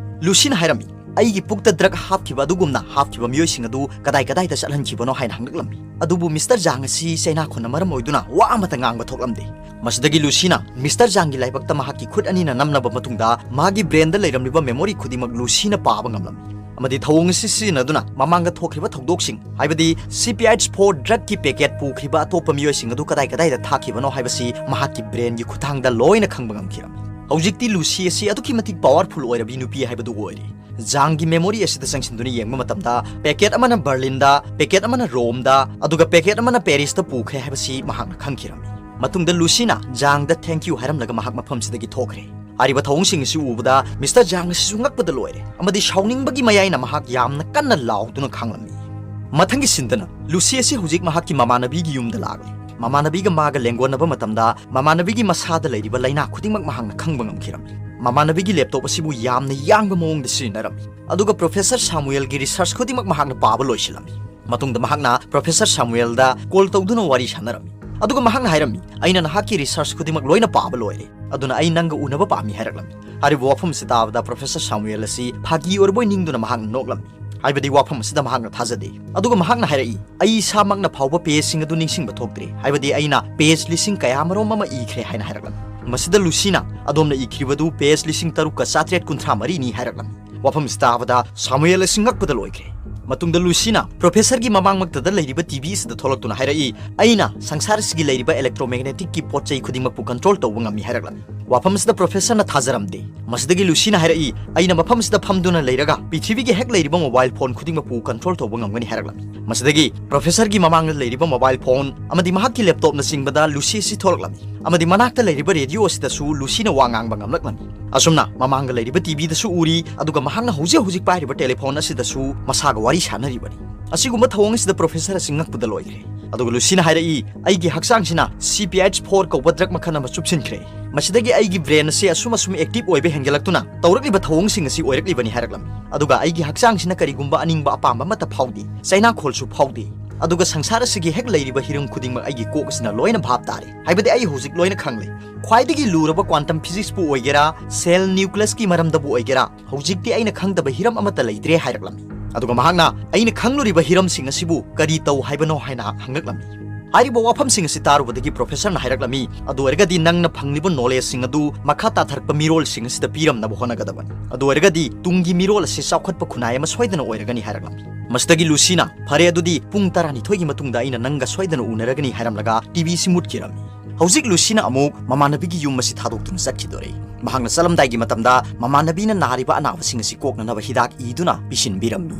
ꯂꯨꯁꯤꯅ ꯍꯥꯏꯔꯝꯃꯤ, "ꯑꯩꯒꯤ ꯄꯨꯛꯇ drug ꯍꯥꯞꯈꯤꯕ ꯑꯗꯨꯒꯨꯝꯅ ꯍꯥꯞꯈꯤꯕ ꯃꯤꯑꯣꯏꯁꯤꯡ ꯑꯗꯨ ꯀꯗꯥꯏ ꯀꯗꯥꯏꯗ ꯆꯠꯍꯟꯈꯤꯕꯅꯣ?" ꯍꯥꯏꯅ ꯍꯪꯂꯛꯂꯝꯃꯤ꯫ ꯑꯗꯨꯕꯨ Mister Jang ꯑꯁꯤ ꯆꯩꯅꯥꯈꯣꯟꯅ ꯃꯔꯝ ꯑꯣꯏꯗꯨꯅ ꯋꯥ ꯑꯃꯠꯇ ꯉꯥꯡꯕ ꯊꯣꯛꯂꯝꯗꯦ꯫ ꯃꯁꯤꯗꯒꯤ ꯂꯨꯁꯤꯅ Mister Jangꯒꯤ ꯂꯥꯏꯕꯛꯇ ꯃꯍꯥꯛꯀꯤ ꯈꯨꯠ ꯑꯅꯤꯅ ꯅꯝꯂꯕ ꯃꯇꯨꯡꯗ ꯃꯥꯒꯤ brainꯗ ꯂꯩꯔꯝꯂꯤꯕ memory ꯈꯨꯗꯤꯡꯃꯛ ꯂꯨꯁꯤꯅ ꯄꯥꯕ ꯉꯝꯂꯝꯃꯤ꯫ ꯑꯃꯗꯤ ꯊꯧꯑꯣꯡ ꯑꯁꯤ ꯁꯤꯖꯤꯟꯅꯗꯨꯅ ꯃꯃꯥꯡꯗ ꯊꯣꯛꯈꯤꯕ ꯊꯧꯗꯣꯛꯁꯤꯡ, ꯍꯥꯏꯕꯗꯤ C P H four drugꯀꯤ packet ꯄꯨꯈꯤꯕ ꯑꯇꯣꯞꯄ ꯃꯤꯑꯣꯏꯁꯤꯡ ꯑꯗꯨ ꯀꯗꯥꯏ ꯀꯗꯥꯏꯗ ꯊꯥꯈꯤꯕꯅꯣ ꯍꯥꯏꯕꯁꯤ ꯃꯍꯥꯛꯀꯤ brainꯒꯤ ꯈꯨꯠꯊꯥꯡꯗ ꯂꯣꯏꯅ ꯈꯪꯕ ꯉꯝꯈꯤꯔꯝꯃꯤ꯫ ꯍꯧꯖꯤꯛꯇꯤ ꯂꯨꯁꯤ ꯑꯁꯤ ꯑꯗꯨꯛꯀꯤ ꯃꯇꯤꯛ powerful ꯑꯣꯏꯔꯕꯤ ꯅꯨꯄꯤ ꯍꯥꯏꯕꯗꯨ ꯑꯣꯏꯔꯦ꯫ ꯖꯥꯡꯒꯤ memory ꯑꯁꯤꯗ ꯆꯪꯁꯤꯟꯗꯨꯅ ꯌꯦꯡꯕ ꯃꯇꯝꯗ packet ꯑꯃꯅ Berlinꯗ, packet ꯑꯃꯅ Romeꯗ, ꯑꯗꯨꯒ packet ꯑꯃꯅ Parisꯇ ꯄꯨꯈ꯭ꯔꯦ ꯍꯥꯏꯕꯁꯤ ꯃꯍꯥꯛꯅ ꯈꯪꯈꯤꯔꯝꯃꯤ꯫ ꯃꯇꯨꯡꯗ ꯂꯨꯁꯤꯅ ꯖꯥꯡꯗ thank you ꯍꯥꯏꯔꯝꯂꯒ ꯃꯍꯥꯛ ꯃꯐꯝꯁꯤꯗꯒꯤ ꯊꯣꯛꯈ꯭ꯔꯦ꯫ ꯍꯥꯏꯔꯤꯕ ꯊꯧꯑꯣꯡꯁꯤꯡ ꯑꯁꯤ ꯎꯕꯗ Mister Jang ꯑꯁꯤꯁꯨ ꯉꯛꯄꯗ ꯂꯣꯏꯔꯦ ꯑꯃꯗꯤ ꯁꯥꯎꯅꯤꯡꯕꯒꯤ ꯃꯌꯥꯏꯅ ꯃꯍꯥꯛ ꯌꯥꯝꯅ ꯀꯟꯅ ꯂꯥꯎꯗꯨꯅ ꯈꯥꯡꯂꯝꯃꯤ꯫ ꯃꯊꯪꯒꯤ sceneꯗꯅ ꯂꯨꯁꯤ ꯑꯁꯤ ꯍꯧꯖꯤꯛ ꯃꯍꯥꯛꯀꯤ ꯃꯃꯥꯟꯅꯕꯤꯒꯤ ꯌꯨꯝꯗ ꯂꯥꯛꯂꯦ꯫ ꯃꯃꯥꯟꯅꯕꯤꯒ ꯃꯥꯒ ꯂꯦꯡꯒꯣꯟꯅꯕ ꯃꯇꯝꯗ ꯃꯃꯥꯟꯅꯕꯤꯒꯤ ꯃꯁꯥꯗ ꯂꯩꯔꯤꯕ ꯂꯥꯏꯅꯥ ꯈꯨꯗꯤꯡꯃꯛ ꯃꯍꯥꯛꯅ ꯈꯪꯕ ꯉꯝꯈꯤꯔꯝꯃꯤ꯫ ꯃꯃꯥꯟꯅꯕꯤꯒꯤ laptop ꯑꯁꯤꯕꯨ ꯌꯥꯝꯅ ꯌꯥꯡꯕ ꯃꯑꯣꯡꯗ ꯁꯤꯖꯤꯟꯅꯔꯝꯃꯤ꯫ ꯑꯗꯨꯒ Professor Samuelꯒꯤ research ꯈꯨꯗꯤꯡꯃꯛ ꯃꯍꯥꯛꯅ ꯄꯥꯕ ꯂꯣꯏꯁꯤꯜꯂꯝꯃꯤ꯫ ꯃꯇꯨꯡꯗ ꯃꯍꯥꯛꯅ Professor Samuelꯗ call ꯇꯧꯗꯨꯅ ꯋꯥꯔꯤ ꯁꯥꯟꯅꯔꯝꯃꯤ꯫ ꯑꯗꯨꯒ ꯃꯍꯥꯛꯅ ꯍꯥꯏꯔꯝꯃꯤ, "ꯑꯩꯅ ꯅꯍꯥꯛꯀꯤ ꯔꯤꯁꯔꯆ ꯈꯨꯗꯤꯡꯃꯛ ꯂꯣꯏꯅ ꯄꯥꯕ ꯂꯣꯏꯔꯦ, ꯑꯗꯨꯅ ꯑꯩ ꯅꯪꯒ ꯎꯅꯕ ꯄꯥꯝꯃꯤ" ꯍꯥꯏꯔꯛꯂꯝꯃꯤ꯫ ꯍꯥꯏꯔꯤꯕ ꯋꯥꯐꯝ ꯑꯁꯤ ꯇꯥꯕꯗ ꯄ꯭ꯔꯣꯐꯦꯁꯔ ꯁꯥꯃꯨꯑꯦꯜ ꯑꯁꯤ ꯐꯥꯒꯤ ꯑꯣꯏꯔꯕꯣꯏ ꯅꯤꯡꯗꯨꯅ ꯃꯍꯥꯛꯅ ꯅꯣꯛꯂꯝꯃꯤ꯫ ꯍꯥꯏꯕꯗꯤ ꯋꯥꯐꯝ ꯑꯁꯤꯗ ꯃꯍꯥꯛꯅ ꯊꯥꯖꯗꯦ꯫ ꯑꯗꯨꯒ ꯃꯍꯥꯛꯅ ꯍꯥꯏꯔꯛꯏ, "ꯑꯩ ꯏꯁꯥꯃꯛꯅ ꯐꯥꯎꯕ ꯄꯦꯖꯁꯤꯡ ꯑꯗꯨ ꯅꯤꯡꯁꯤꯡꯕ ꯊꯣꯛꯇ꯭ꯔꯦ, ꯍꯥꯏꯕꯗꯤ ꯑꯩꯅ ꯄꯦꯖ ꯂꯤꯁꯤꯡ ꯀꯌꯥ ꯑꯃꯔꯣꯝ ꯑꯃ ꯏꯈ꯭ꯔꯦ" ꯍꯥꯏꯅ ꯍꯥꯏꯔꯛꯂꯝꯃꯤ꯫ ꯃꯁꯤꯗ ꯂꯨꯁꯤꯅ, "ꯑꯗꯣꯝꯅ ꯏꯈ꯭ꯔꯤꯕꯗꯨ ꯄꯦꯖ ꯂꯤꯁꯤꯡ ꯇꯔꯨꯛꯀ ꯆꯥꯇ꯭ꯔꯦꯠ ꯀꯨꯟꯊ꯭ꯔꯥ ꯃꯔꯤꯅꯤ" ꯍꯥꯏꯔꯛꯂꯝꯃꯤ꯫ ꯋꯥꯐꯝ ꯑꯁꯤ ꯇꯥꯕꯗ ꯁꯥꯃꯨꯑꯦꯜ ꯑꯁꯤ ꯉꯛꯄꯗ ꯂꯣꯏꯈ꯭ꯔꯦ꯫ ꯃꯇꯨꯡꯗ ꯂꯨꯁꯤꯅ ꯄ꯭ꯔꯣꯐꯦꯁꯔꯒꯤ ꯃꯃꯥꯡꯃꯛꯇꯗ ꯂꯩꯔꯤꯕ ꯇꯤ ꯚꯤ ꯑꯁꯤꯗ ꯊꯣꯛꯂꯛꯇꯨꯅ ꯍꯥꯏꯔꯛꯏ, "ꯑꯩꯅ ꯁꯪꯁꯥꯔ ꯑꯁꯤꯒꯤ ꯂꯩꯔꯤꯕ ꯏꯂꯦꯛꯇ꯭ꯔꯣꯃꯦꯒꯅꯦꯇꯤꯛꯀꯤ ꯄꯣꯠ ꯆꯩ ꯈꯨꯗꯤꯡꯃꯛꯄꯨ ꯀꯟꯇ꯭ꯔꯣꯜ ꯇꯧꯕ ꯉꯝꯃꯤ" ꯍꯥꯏꯔꯛꯂꯝꯃꯤ꯫ ꯋꯥꯐꯝ ꯑꯁꯤꯗ ꯄ꯭ꯔꯣꯐꯦꯁꯔꯅ ꯊꯥꯖꯔꯝꯗꯦ꯫ ꯃꯁꯤꯗꯒꯤ ꯂꯨꯁꯤꯅ ꯍꯥꯏꯔꯛꯏ, "ꯑꯩꯅ ꯃꯐꯝ ꯑꯁꯤꯗ ꯐꯝꯗꯨꯅ ꯂꯩꯔꯒ ꯄ꯭ꯔꯤꯊꯤꯕꯤꯒꯤ ꯍꯦꯛ ꯂꯩꯔꯤꯕ ꯃꯣꯕꯥꯏꯜ ꯐꯣꯟ ꯈꯨꯗꯤꯡꯃꯛꯄꯨ ꯀꯟꯇ꯭ꯔꯣꯜ ꯇꯧꯕ ꯉꯝꯒꯅꯤ" ꯍꯥꯏꯔꯛꯂꯝꯃꯤ꯫ ꯃꯁꯤꯗꯒꯤ ꯄ꯭ꯔꯣꯐꯦꯁꯔꯒꯤ ꯃꯃꯥꯡꯗ ꯂꯩꯔꯤꯕ ꯃꯣꯕꯥꯏꯜ ꯐꯣꯟ ꯑꯃꯗꯤ ꯃꯍꯥꯛꯀꯤ ꯂꯦꯞꯇꯣꯞꯅꯆꯤꯡꯕꯗ ꯂꯨꯁꯤ ꯑꯁꯤ ꯊꯣꯛꯂꯛꯂꯝꯃꯤ꯫ ꯑꯃꯗꯤ ꯃꯅꯥꯛꯇ ꯂꯩꯔꯤꯕ ꯔꯦꯗꯤꯑꯣ ꯑꯁꯤꯗꯁꯨ ꯂꯨꯁꯤꯅ ꯋꯥ ꯉꯥꯡꯕ ꯉꯝꯂꯛꯂꯝꯃꯤ꯫ ꯑꯁꯨꯝꯅ ꯃꯃꯥꯡꯗ ꯂꯩꯔꯤꯕ ꯇꯤ ꯚꯤꯗꯁꯨ ꯎꯔꯤ, ꯑꯗꯨꯒ ꯃꯍꯥꯛꯅ ꯍꯧꯖꯤꯛ ꯍꯧꯖꯤꯛ ꯄꯥꯏꯔꯤꯕ ꯇꯦꯂꯤꯐꯣꯟ ꯑꯁꯤꯗꯁꯨ ꯃꯁꯥꯒ ꯋꯥꯔꯤ ꯁꯥꯟꯅꯔꯤꯕꯅꯤ꯫ ꯑꯁꯤꯒꯨꯝꯕ ꯊꯧꯑꯣꯡ ꯑꯁꯤꯗ ꯄ꯭ꯔꯣꯐꯦꯁꯔ ꯑꯁꯤ ꯉꯛꯄꯗ ꯂꯣꯏꯈ꯭ꯔꯦ꯫ ꯑꯗꯨꯒ ꯂꯨꯁꯤꯅ ꯍꯥꯏꯔꯛꯏ, "ꯑꯩꯒꯤ ꯍꯛꯆꯥꯡꯁꯤꯅ ꯁꯤ ꯄꯤ ꯑꯩꯆ ꯐꯣꯔ ꯀꯧꯕ ꯗ꯭ꯔꯒ ꯃꯈꯜ ꯑꯃ ꯆꯨꯞꯁꯤꯟꯈ꯭ꯔꯦ꯫ ꯃꯁꯤꯗꯒꯤ ꯑꯩꯒꯤ ꯕ꯭ꯔꯦꯟ ꯑꯁꯤ ꯑꯁꯨꯝ ꯑꯁꯨꯝ ꯑꯦꯛꯇꯤꯚ ꯑꯣꯏꯕ ꯍꯦꯟꯒꯠꯂꯛꯇꯨꯅ ꯇꯧꯔꯛꯂꯤꯕ ꯊꯧꯑꯣꯡꯁꯤꯡ ꯑꯁꯤ ꯑꯣꯏꯔꯛꯂꯤꯕꯅꯤ" ꯍꯥꯏꯔꯛꯂꯝꯃꯤ꯫ ꯑꯗꯨꯒ ꯑꯩꯒꯤ ꯍꯛꯆꯥꯡꯁꯤꯅ ꯀꯔꯤꯒꯨꯝꯕ ꯑꯅꯤꯡꯕ ꯑꯄꯥꯝꯕ ꯑꯃꯠꯇ ꯐꯥꯎꯗꯦ, ꯆꯩꯅꯥꯈꯣꯜꯁꯨ ꯐꯥꯎꯗꯦ꯫ ꯑꯗꯨꯒ ꯁꯪꯁꯥꯔ ꯑꯁꯤꯒꯤ ꯍꯦꯛ ꯂꯩꯔꯤꯕ ꯍꯤꯔꯝ ꯈꯨꯗꯤꯡꯃꯛ ꯑꯩꯒꯤ ꯀꯣꯛ ꯑꯁꯤꯅ ꯂꯣꯏꯅ ꯚꯥꯞ ꯇꯥꯔꯦ꯫ ꯍꯥꯏꯕꯗꯤ ꯑꯩ ꯍꯧꯖꯤꯛ ꯂꯣꯏꯅ ꯈꯪꯂꯦ꯫ ꯈ꯭ꯋꯥꯏꯗꯒꯤ ꯂꯨꯔꯕ ꯀ꯭ꯋꯥꯟꯇꯝ ꯐꯤꯖꯤꯛꯁꯄꯨ ꯑꯣꯏꯒꯦꯔꯥ, ꯁꯦꯜ ꯅ꯭ꯌꯨꯀ꯭ꯂꯤꯌꯁꯀꯤ ꯃꯔꯝꯗꯕꯨ ꯑꯣꯏꯒꯦꯔꯥ, ꯍꯧꯖꯤꯛꯇꯤ ꯑꯩꯅ ꯈꯪꯗꯕ ꯍꯤꯔꯝ ꯑꯃꯠꯇ ꯂꯩꯇ꯭ꯔꯦ ꯍꯥꯏꯔꯛꯂꯝꯃꯤ꯫ ꯑꯗꯨꯒ ꯃꯍꯥꯛꯅ, "ꯑꯩꯅ ꯈꯪꯂꯨꯔꯤꯕ ꯍꯤꯔꯝꯁꯤꯡ ꯑꯁꯤꯕꯨ ꯀꯔꯤ ꯇꯧ ꯍꯥꯏꯕꯅꯣ?" ꯍꯥꯏꯅ ꯍꯪꯂꯛꯂꯝꯃꯤ꯫ ꯍꯥꯏꯔꯤꯕ ꯋꯥꯐꯝꯁꯤꯡ ꯑꯁꯤ ꯇꯥꯔꯨꯕꯗꯒꯤ ꯄ꯭ꯔꯣꯐꯦꯁꯔꯅ ꯍꯥꯏꯔꯛꯂꯝꯃꯤ, "ꯑꯗꯨ ꯑꯣꯏꯔꯒꯗꯤ ꯅꯪꯅ ꯐꯪꯂꯤꯕ ꯅꯣꯂꯦꯖꯁꯤꯡ ꯑꯗꯨ ꯃꯈꯥ ꯇꯥꯊꯔꯛꯄ ꯃꯤꯔꯣꯜꯁꯤꯡ ꯑꯁꯤꯗ ꯄꯤꯔꯝꯅꯕ ꯍꯣꯠꯅꯒꯗꯕꯅꯤ꯫ ꯑꯗꯨ ꯑꯣꯏꯔꯒꯗꯤ ꯇꯨꯡꯒꯤ ꯃꯤꯔꯣꯜ ꯑꯁꯤ ꯆꯥꯎꯈꯠꯄ ꯈꯨꯟꯅꯥꯏ ꯑꯃ ꯁꯣꯏꯗꯅ ꯑꯣꯏꯔꯒꯅꯤ" ꯍꯥꯏꯔꯛꯂꯝꯃꯤ꯫ ꯃꯁꯤꯗꯒꯤ ꯂꯨꯁꯤꯅ, "ꯐꯔꯦ, ꯑꯗꯨꯗꯤ ꯄꯨꯡ ꯇꯔꯥꯅꯤꯊꯣꯏꯒꯤ ꯃꯇꯨꯡꯗ ꯑꯩꯅ ꯅꯪꯒ ꯁꯣꯏꯗꯅ ꯎꯅꯔꯒꯅꯤ" ꯍꯥꯏꯔꯝꯂꯒ ꯇꯤ ꯚꯤ ꯑꯁꯤ ꯃꯨꯠꯈꯤꯔꯝꯃꯤ꯫ ꯍꯧꯖꯤꯛ ꯂꯨꯁꯤꯅ ꯑꯃꯨꯛ ꯃꯃꯥꯟꯅꯕꯤꯒꯤ ꯌꯨꯝ ꯑꯁꯤ ꯊꯥꯗꯣꯛꯇꯨꯅ ꯆꯠꯈꯤꯗꯣꯔꯦ꯫ ꯃꯍꯥꯛꯅ ꯆꯠꯂꯝꯗꯥꯏꯒꯤ ꯃꯇꯝꯗ ꯃꯃꯥꯟꯅꯕꯤꯅ ꯅꯥꯔꯤꯕ ꯑꯅꯥꯕꯁꯤꯡ ꯑꯁꯤ ꯀꯣꯛꯅꯅꯕ ꯍꯤꯗꯥꯛ ꯏꯗꯨꯅ ꯄꯤꯁꯤꯟꯕꯤꯔꯝꯃꯤ꯫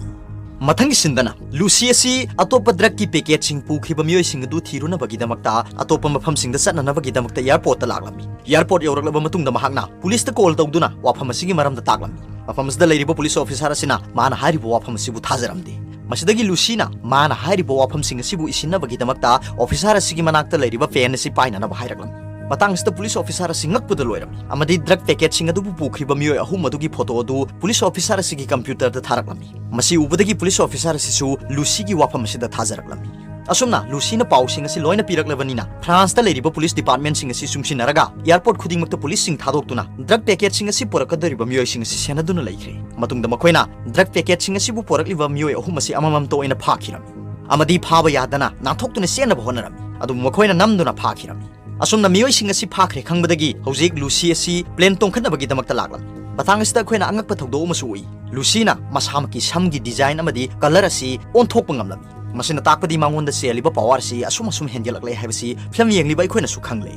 ꯃꯊꯪꯒꯤ ꯁꯤꯟꯗꯅ ꯂꯨꯁꯤ ꯑꯁꯤ ꯑꯇꯣꯞꯄ ꯗ꯭ꯔꯒꯀꯤ ꯄꯦꯀꯦꯠꯁꯤꯡ ꯄꯨꯈ꯭ꯔꯤꯕ ꯃꯤꯑꯣꯏꯁꯤꯡ ꯑꯗꯨ ꯊꯤꯔꯨꯅꯕꯒꯤꯗꯃꯛꯇ ꯑꯇꯣꯞꯄ ꯃꯐꯝꯁꯤꯡꯗ ꯆꯠꯅꯅꯕꯒꯤꯗꯃꯛꯇ ꯑꯦꯌꯥꯔꯄꯣꯔꯠꯇ ꯂꯥꯛꯂꯝꯃꯤ꯫ ꯑꯦꯌꯥꯔꯄꯣꯔꯠ ꯌꯧꯔꯛꯂꯕ ꯃꯇꯨꯡꯗ ꯃꯍꯥꯛꯅ ꯄꯨꯂꯤꯁꯇ ꯀꯣꯜ ꯇꯧꯗꯨꯅ ꯋꯥꯐꯝ ꯑꯁꯤꯒꯤ ꯃꯔꯝꯗ ꯇꯥꯛꯂꯝꯃꯤ꯫ ꯃꯐꯝ ꯑꯁꯤꯗ ꯂꯩꯔꯤꯕ ꯄꯨꯂꯤꯁ ꯑꯣꯐꯤꯁꯥꯔ ꯑꯁꯤꯅ ꯃꯥꯅ ꯍꯥꯏꯔꯤꯕ ꯋꯥꯐꯝ ꯑꯁꯤꯕꯨ ꯊꯥꯖꯔꯝꯗꯦ꯫ ꯃꯁꯤꯗꯒꯤ ꯂꯨꯁꯤꯅ ꯃꯥꯅ ꯍꯥꯏꯔꯤꯕ ꯋꯥꯐꯝꯁꯤꯡ ꯑꯁꯤꯕꯨ ꯏꯁꯤꯟꯅꯕꯒꯤꯗꯃꯛꯇ ꯑꯣꯐꯤꯁꯥꯔ ꯑꯁꯤꯒꯤ ꯃꯅꯥꯛꯇ ꯂꯩꯔꯤꯕ ꯄꯦꯟ ꯑꯁꯤ ꯄꯥꯏꯅꯅꯕ ꯍꯥꯏꯔꯛꯂꯝꯃꯤ꯫ ꯃꯇꯥꯡ ꯑꯁꯤꯗ ꯄꯨꯂꯤꯁ ꯑꯣꯐꯤꯁꯥꯔ ꯑꯁꯤ ꯉꯛꯄꯗ ꯂꯣꯏꯔꯝꯃꯤ ꯑꯃꯗꯤ ꯗ꯭ꯔꯒ ꯄꯦꯀꯦꯠꯁꯤꯡ ꯑꯗꯨꯕꯨ ꯄꯨꯈ꯭ꯔꯤꯕ ꯃꯤꯑꯣꯏ ꯑꯍꯨꯝ ꯑꯗꯨꯒꯤ ꯐꯣꯇꯣ ꯑꯗꯨ ꯄꯨꯂꯤꯁ ꯑꯣꯐꯤꯁꯥꯔ ꯑꯁꯤꯒꯤ ꯀꯝꯄ꯭ꯌꯨꯇꯔꯗ ꯊꯥꯔꯛꯂꯝꯃꯤ꯫ ꯃꯁꯤ ꯎꯕꯗꯒꯤ ꯄꯨꯂꯤꯁ ꯑꯣꯐꯤꯁꯥꯔ ꯑꯁꯤꯁꯨ ꯂꯨꯁꯤꯒꯤ ꯋꯥꯐꯝ ꯑꯁꯤꯗ ꯊꯥꯖꯔꯛꯂꯝꯃꯤ꯫ ꯑꯁꯨꯝꯅ ꯂꯨꯁꯤꯅ ꯄꯥꯎꯁꯤꯡ ꯑꯁꯤ ꯂꯣꯏꯅ ꯄꯤꯔꯛꯂꯕꯅꯤꯅ, ꯐ꯭ꯔꯥꯟꯁꯇ ꯂꯩꯔꯤꯕ ꯄꯨꯂꯤꯁ ꯗꯤꯄꯥꯔꯠꯃꯦꯟꯁꯤꯡ ꯑꯁꯤ ꯆꯨꯡꯁꯤꯟꯅꯔꯒ ꯑꯦꯌꯔꯄꯣꯔꯠ ꯈꯨꯗꯤꯡꯃꯛꯇ ꯄꯨꯂꯤꯁꯁꯤꯡ ꯊꯥꯗꯣꯛꯇꯨꯅ ꯗ꯭ꯔꯒ ꯄꯦꯀꯦꯠꯁꯤꯡ ꯑꯁꯤ ꯄꯨꯔꯛꯀꯗꯧꯔꯤꯕ ꯃꯤꯑꯣꯏꯁꯤꯡ ꯑꯁꯤ ꯁꯦꯟꯅꯗꯨꯅ ꯂꯩꯈ꯭ꯔꯦ꯫ ꯃꯇꯨꯡꯗ ꯃꯈꯣꯏꯅ ꯗ꯭ꯔꯒ ꯄꯦꯀꯦꯠꯁꯤꯡ ꯑꯁꯤꯕꯨ ꯄꯨꯔꯛꯂꯤꯕ ꯃꯤꯑꯣꯏ ꯑꯍꯨꯝ ꯑꯁꯤ ꯑꯃꯃꯝꯇ ꯑꯣꯏꯅ ꯐꯥꯈꯤꯔꯝꯃꯤ ꯑꯃꯗꯤ ꯐꯥꯕ ꯌꯥꯗꯅ ꯅꯥꯟꯊꯣꯛꯇꯨꯅ ꯆꯦꯟꯅꯕ ꯍꯣꯠꯅꯔꯝꯃꯤ꯫ ꯑꯗꯨꯕꯨ ꯃꯈꯣꯏꯅ ꯅꯝꯗꯨꯅ ꯐꯥꯈꯤꯔꯝꯃꯤ꯫ ꯑꯁꯨꯝꯅ ꯃꯤꯑꯣꯏꯁꯤꯡ ꯑꯁꯤ ꯐꯥꯈ꯭ꯔꯦ ꯈꯪꯕꯗꯒꯤ ꯍꯧꯖꯤꯛ ꯂꯨꯁꯤ ꯑꯁꯤ ꯄ꯭ꯂꯦꯟ ꯇꯣꯡꯈꯠꯅꯕꯒꯤꯗꯃꯛꯇ ꯂꯥꯛꯂꯝꯃꯤ꯫ ꯃꯇꯥꯡ ꯑꯁꯤꯗ ꯑꯩꯈꯣꯏꯅ ꯑꯉꯛꯄ ꯊꯧꯗꯣꯛ ꯑꯃꯁꯨ ꯎꯏ꯫ ꯂꯨꯁꯤꯅ ꯃꯁꯥꯃꯛꯀꯤ ꯁꯝꯒꯤ ꯗꯤꯖꯥꯏꯟ ꯑꯃꯗꯤ ꯀꯂꯔ ꯑꯁꯤ ꯑꯣꯟꯊꯣꯛꯄ ꯉꯝꯂꯝꯃꯤ꯫ ꯃꯁꯤꯅ ꯇꯥꯛꯄꯗꯤ ꯃꯉꯣꯟꯗ ꯆꯦꯜꯂꯤꯕ ꯄꯋꯥꯔ ꯑꯁꯤ ꯑꯁꯨꯝ ꯑꯁꯨꯝ ꯍꯦꯟꯒꯠꯂꯛꯂꯦ ꯍꯥꯏꯕꯁꯤ ꯐꯤꯂꯝ ꯌꯦꯡꯂꯤꯕ ꯑꯩꯈꯣꯏꯅꯁꯨ ꯈꯪꯂꯦ꯫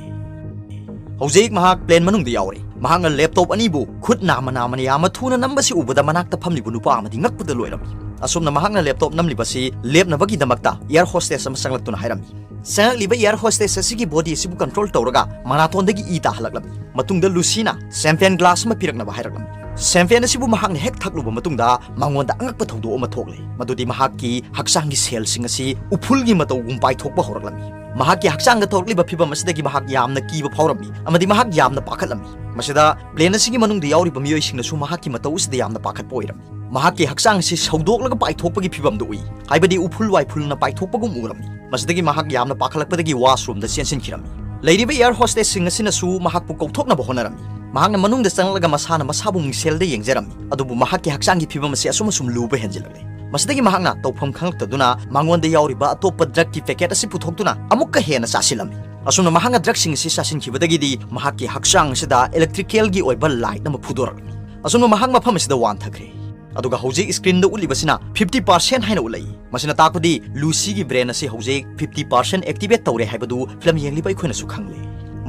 ꯍꯧꯖꯤꯛ ꯃꯍꯥꯛ ꯄ꯭ꯂꯦꯟ ꯃꯅꯨꯡꯗ ꯌꯥꯎꯔꯦ꯫ ꯃꯍꯥꯛꯅ ꯂꯦꯞꯇꯣꯞ ꯑꯅꯤꯕꯨ ꯈꯨꯠ ꯅꯥꯝꯃ ꯅꯥꯝꯃꯅ ꯌꯥꯝꯅ ꯊꯨꯅ ꯅꯝꯕꯁꯤ ꯎꯕꯗ ꯃꯅꯥꯛꯇ ꯐꯝꯂꯤꯕ ꯅꯨꯄꯥ ꯑꯃꯗꯤ ꯉꯛꯄꯗ ꯂꯣꯏꯔꯝꯃꯤ꯫ ꯑꯁꯨꯝꯅ ꯃꯍꯥꯛꯅ ꯂꯦꯞꯇꯣꯞ ꯅꯝꯂꯤꯕꯁꯤ ꯂꯦꯞꯅꯕꯒꯤꯗꯃꯛꯇ ꯑꯦꯌꯔ ꯍꯣꯁꯇꯦꯁ ꯑꯃ ꯆꯪꯂꯛꯇꯨꯅ ꯍꯥꯏꯔꯝꯃꯤ꯫ ꯆꯪꯂꯛꯂꯤꯕ ꯑꯦꯌꯔ ꯍꯣꯁꯇꯦꯁ ꯑꯁꯤꯒꯤ ꯕꯣꯗꯤ ꯑꯁꯤꯕꯨ ꯀꯟꯇ꯭ꯔꯣꯜ ꯇꯧꯔꯒ ꯃꯔꯥꯊꯣꯟꯗꯒꯤ ꯏ ꯇꯥꯍꯜꯂꯛꯂꯝꯃꯤ꯫ ꯃꯇꯨꯡꯗ ꯂꯨꯁꯤꯅ ꯁꯦꯝꯄꯦꯟ ꯒ꯭ꯂꯥꯁ ꯑꯃ ꯄꯤꯔꯛꯅꯕ ꯍꯥꯏꯔꯛꯂꯝꯃꯤ꯫ ꯁꯦꯝꯄꯦꯟ ꯑꯁꯤꯕꯨ ꯃꯍꯥꯛꯅ ꯍꯦꯛ ꯊꯛꯂꯨꯕ ꯃꯇꯨꯡꯗ ꯃꯉꯣꯟꯗ ꯑꯉꯛꯄ ꯊꯧꯗꯣꯛ ꯑꯃ ꯊꯣꯛꯂꯦ, ꯃꯗꯨꯗꯤ ꯃꯍꯥꯛꯀꯤ ꯍꯛꯆꯥꯡꯒꯤ ꯁꯦꯜꯁꯤꯡ ꯑꯁꯤ ꯎꯐꯨꯜꯒꯤ ꯃꯇꯧꯒꯨꯝ ꯄꯥꯏꯊꯣꯛꯄ ꯍꯧꯔꯛꯂꯝꯃꯤ꯫ ꯃꯍꯥꯛꯀꯤ ꯍꯛꯆꯥꯡꯗ ꯊꯣꯛꯂꯛꯂꯤꯕ ꯐꯤꯚꯝ ꯑꯁꯤꯗꯒꯤ ꯃꯍꯥꯛ ꯌꯥꯝꯅ ꯀꯤꯕ ꯐꯥꯎꯔꯝꯃꯤ ꯑꯃꯗꯤ ꯃꯍꯥꯛ ꯌꯥꯝꯅ ꯄꯥꯈꯠꯂꯝꯃꯤ꯫ ꯃꯁꯤꯗ ꯄ꯭ꯂꯦꯟ ꯑꯁꯤꯒꯤ ꯃꯅꯨꯡꯗ ꯌꯥꯎꯔꯤꯕ ꯃꯤꯑꯣꯏꯁꯤꯡꯅꯁꯨ ꯃꯍꯥꯛꯀꯤ ꯃꯇꯧ ꯑꯁꯤꯗ ꯌꯥꯝꯅ ꯄꯥꯈꯠꯄ ꯑꯣꯏꯔꯝꯃꯤ꯫ ꯃꯍꯥꯛꯀꯤ ꯍꯛꯆꯥꯡ ꯑꯁꯤ ꯁꯧꯗꯣꯛꯂꯒ ꯄꯥꯏꯊꯣꯛꯄꯒꯤ ꯐꯤꯚꯝꯗꯨ ꯎꯏ, ꯍꯥꯏꯕꯗꯤ ꯎꯐꯨꯜ ꯋꯥꯏꯐꯨꯜꯅ ꯄꯥꯏꯊꯣꯛꯄꯒꯨꯝ ꯎꯔꯝꯃꯤ꯫ ꯃꯁꯤꯗꯒꯤ ꯃꯍꯥꯛ ꯌꯥꯝꯅ ꯄꯥꯈꯠꯂꯛꯄꯗꯒꯤ ꯋꯥꯁꯔꯨꯝꯗ ꯆꯦꯟꯁꯤꯟꯈꯤꯔꯝꯃꯤ꯫ ꯂꯩꯔꯤꯕ ꯑꯦꯌꯔ ꯍꯣꯁꯇꯦꯁꯁꯤꯡ ꯑꯁꯤꯅꯁꯨ ꯃꯍꯥꯛꯄꯨ ꯀꯧꯊꯣꯛꯅꯕ ꯍꯣꯠꯅꯔꯝꯃꯤ꯫ ꯃꯍꯥꯛꯅ ꯃꯅꯨꯡꯗ ꯆꯪꯂꯛꯂꯒ ꯃꯁꯥꯅ ꯃꯁꯥꯕꯨ ꯃꯤꯡꯁꯦꯜꯗ ꯌꯦꯡꯖꯔꯝꯃꯤ, ꯑꯗꯨꯕꯨ ꯃꯍꯥꯛꯀꯤ ꯍꯛꯆꯥꯡꯒꯤ ꯐꯤꯚꯝ ꯑꯁꯤ ꯑꯁꯨꯝ ꯑꯁꯨꯝ ꯂꯨꯕ ꯍꯦꯟꯖꯤꯜꯂꯛꯂꯦ꯫ ꯃꯁꯤꯗꯒꯤ ꯃꯍꯥꯛꯅ ꯇꯧꯐꯝ ꯈꯪꯂꯛꯇꯗꯨꯅ ꯃꯉꯣꯟꯗ ꯌꯥꯎꯔꯤꯕ ꯑꯇꯣꯞꯄ ꯗ꯭ꯔꯒꯀꯤ ꯄꯦꯀꯦꯠ ꯑꯁꯤ ꯄꯨꯊꯣꯛꯇꯨꯅ ꯑꯃꯨꯛꯀ ꯍꯦꯟꯅ ꯆꯥꯁꯤꯜꯂꯝꯃꯤ꯫ ꯑꯁꯨꯝꯅ ꯃꯍꯥꯛꯅ ꯗ꯭ꯔꯒꯁꯤꯡ ꯑꯁꯤ ꯆꯥꯁꯤꯟꯈꯤꯕꯗꯒꯤꯗꯤ ꯃꯍꯥꯛꯀꯤ ꯍꯛꯆꯥꯡ ꯑꯁꯤꯗ ꯏꯂꯦꯛꯇ꯭ꯔꯤꯀꯦꯜꯒꯤ ꯑꯣꯏꯕ ꯂꯥꯏꯠ ꯑꯃ ꯐꯨꯗꯣꯔꯛꯂꯝꯃꯤ꯫ ꯑꯁꯨꯝꯅ ꯃꯍꯥꯛ ꯃꯐꯝ ꯑꯁꯤꯗ ꯋꯥꯟꯊꯈ꯭ꯔꯦ꯫ ꯑꯗꯨꯒ ꯍꯧꯖꯤꯛ ꯁ꯭ꯀ꯭ꯔꯤꯟꯗ ꯎꯠꯂꯤꯕꯁꯤꯅ ꯐꯤꯐꯇꯤ ꯄꯥꯔꯁꯦꯟ ꯍꯥꯏꯅ ꯎꯠꯂꯛꯏ꯫ ꯃꯁꯤꯅ ꯇꯥꯛꯄꯗꯤ ꯂꯨꯁꯤꯒꯤ ꯕ꯭ꯔꯦꯟ ꯑꯁꯤ ꯍꯧꯖꯤꯛ ꯐꯤꯐꯇꯤ ꯄꯥꯔꯁꯦꯟ ꯑꯦꯛꯇꯤꯚꯦꯠ ꯇꯧꯔꯦ ꯍꯥꯏꯕꯗꯨ ꯐꯤꯂꯝ ꯌꯦꯡꯂꯤꯕ ꯑꯩꯈꯣꯏꯅꯁꯨ ꯈꯪꯂꯦ꯫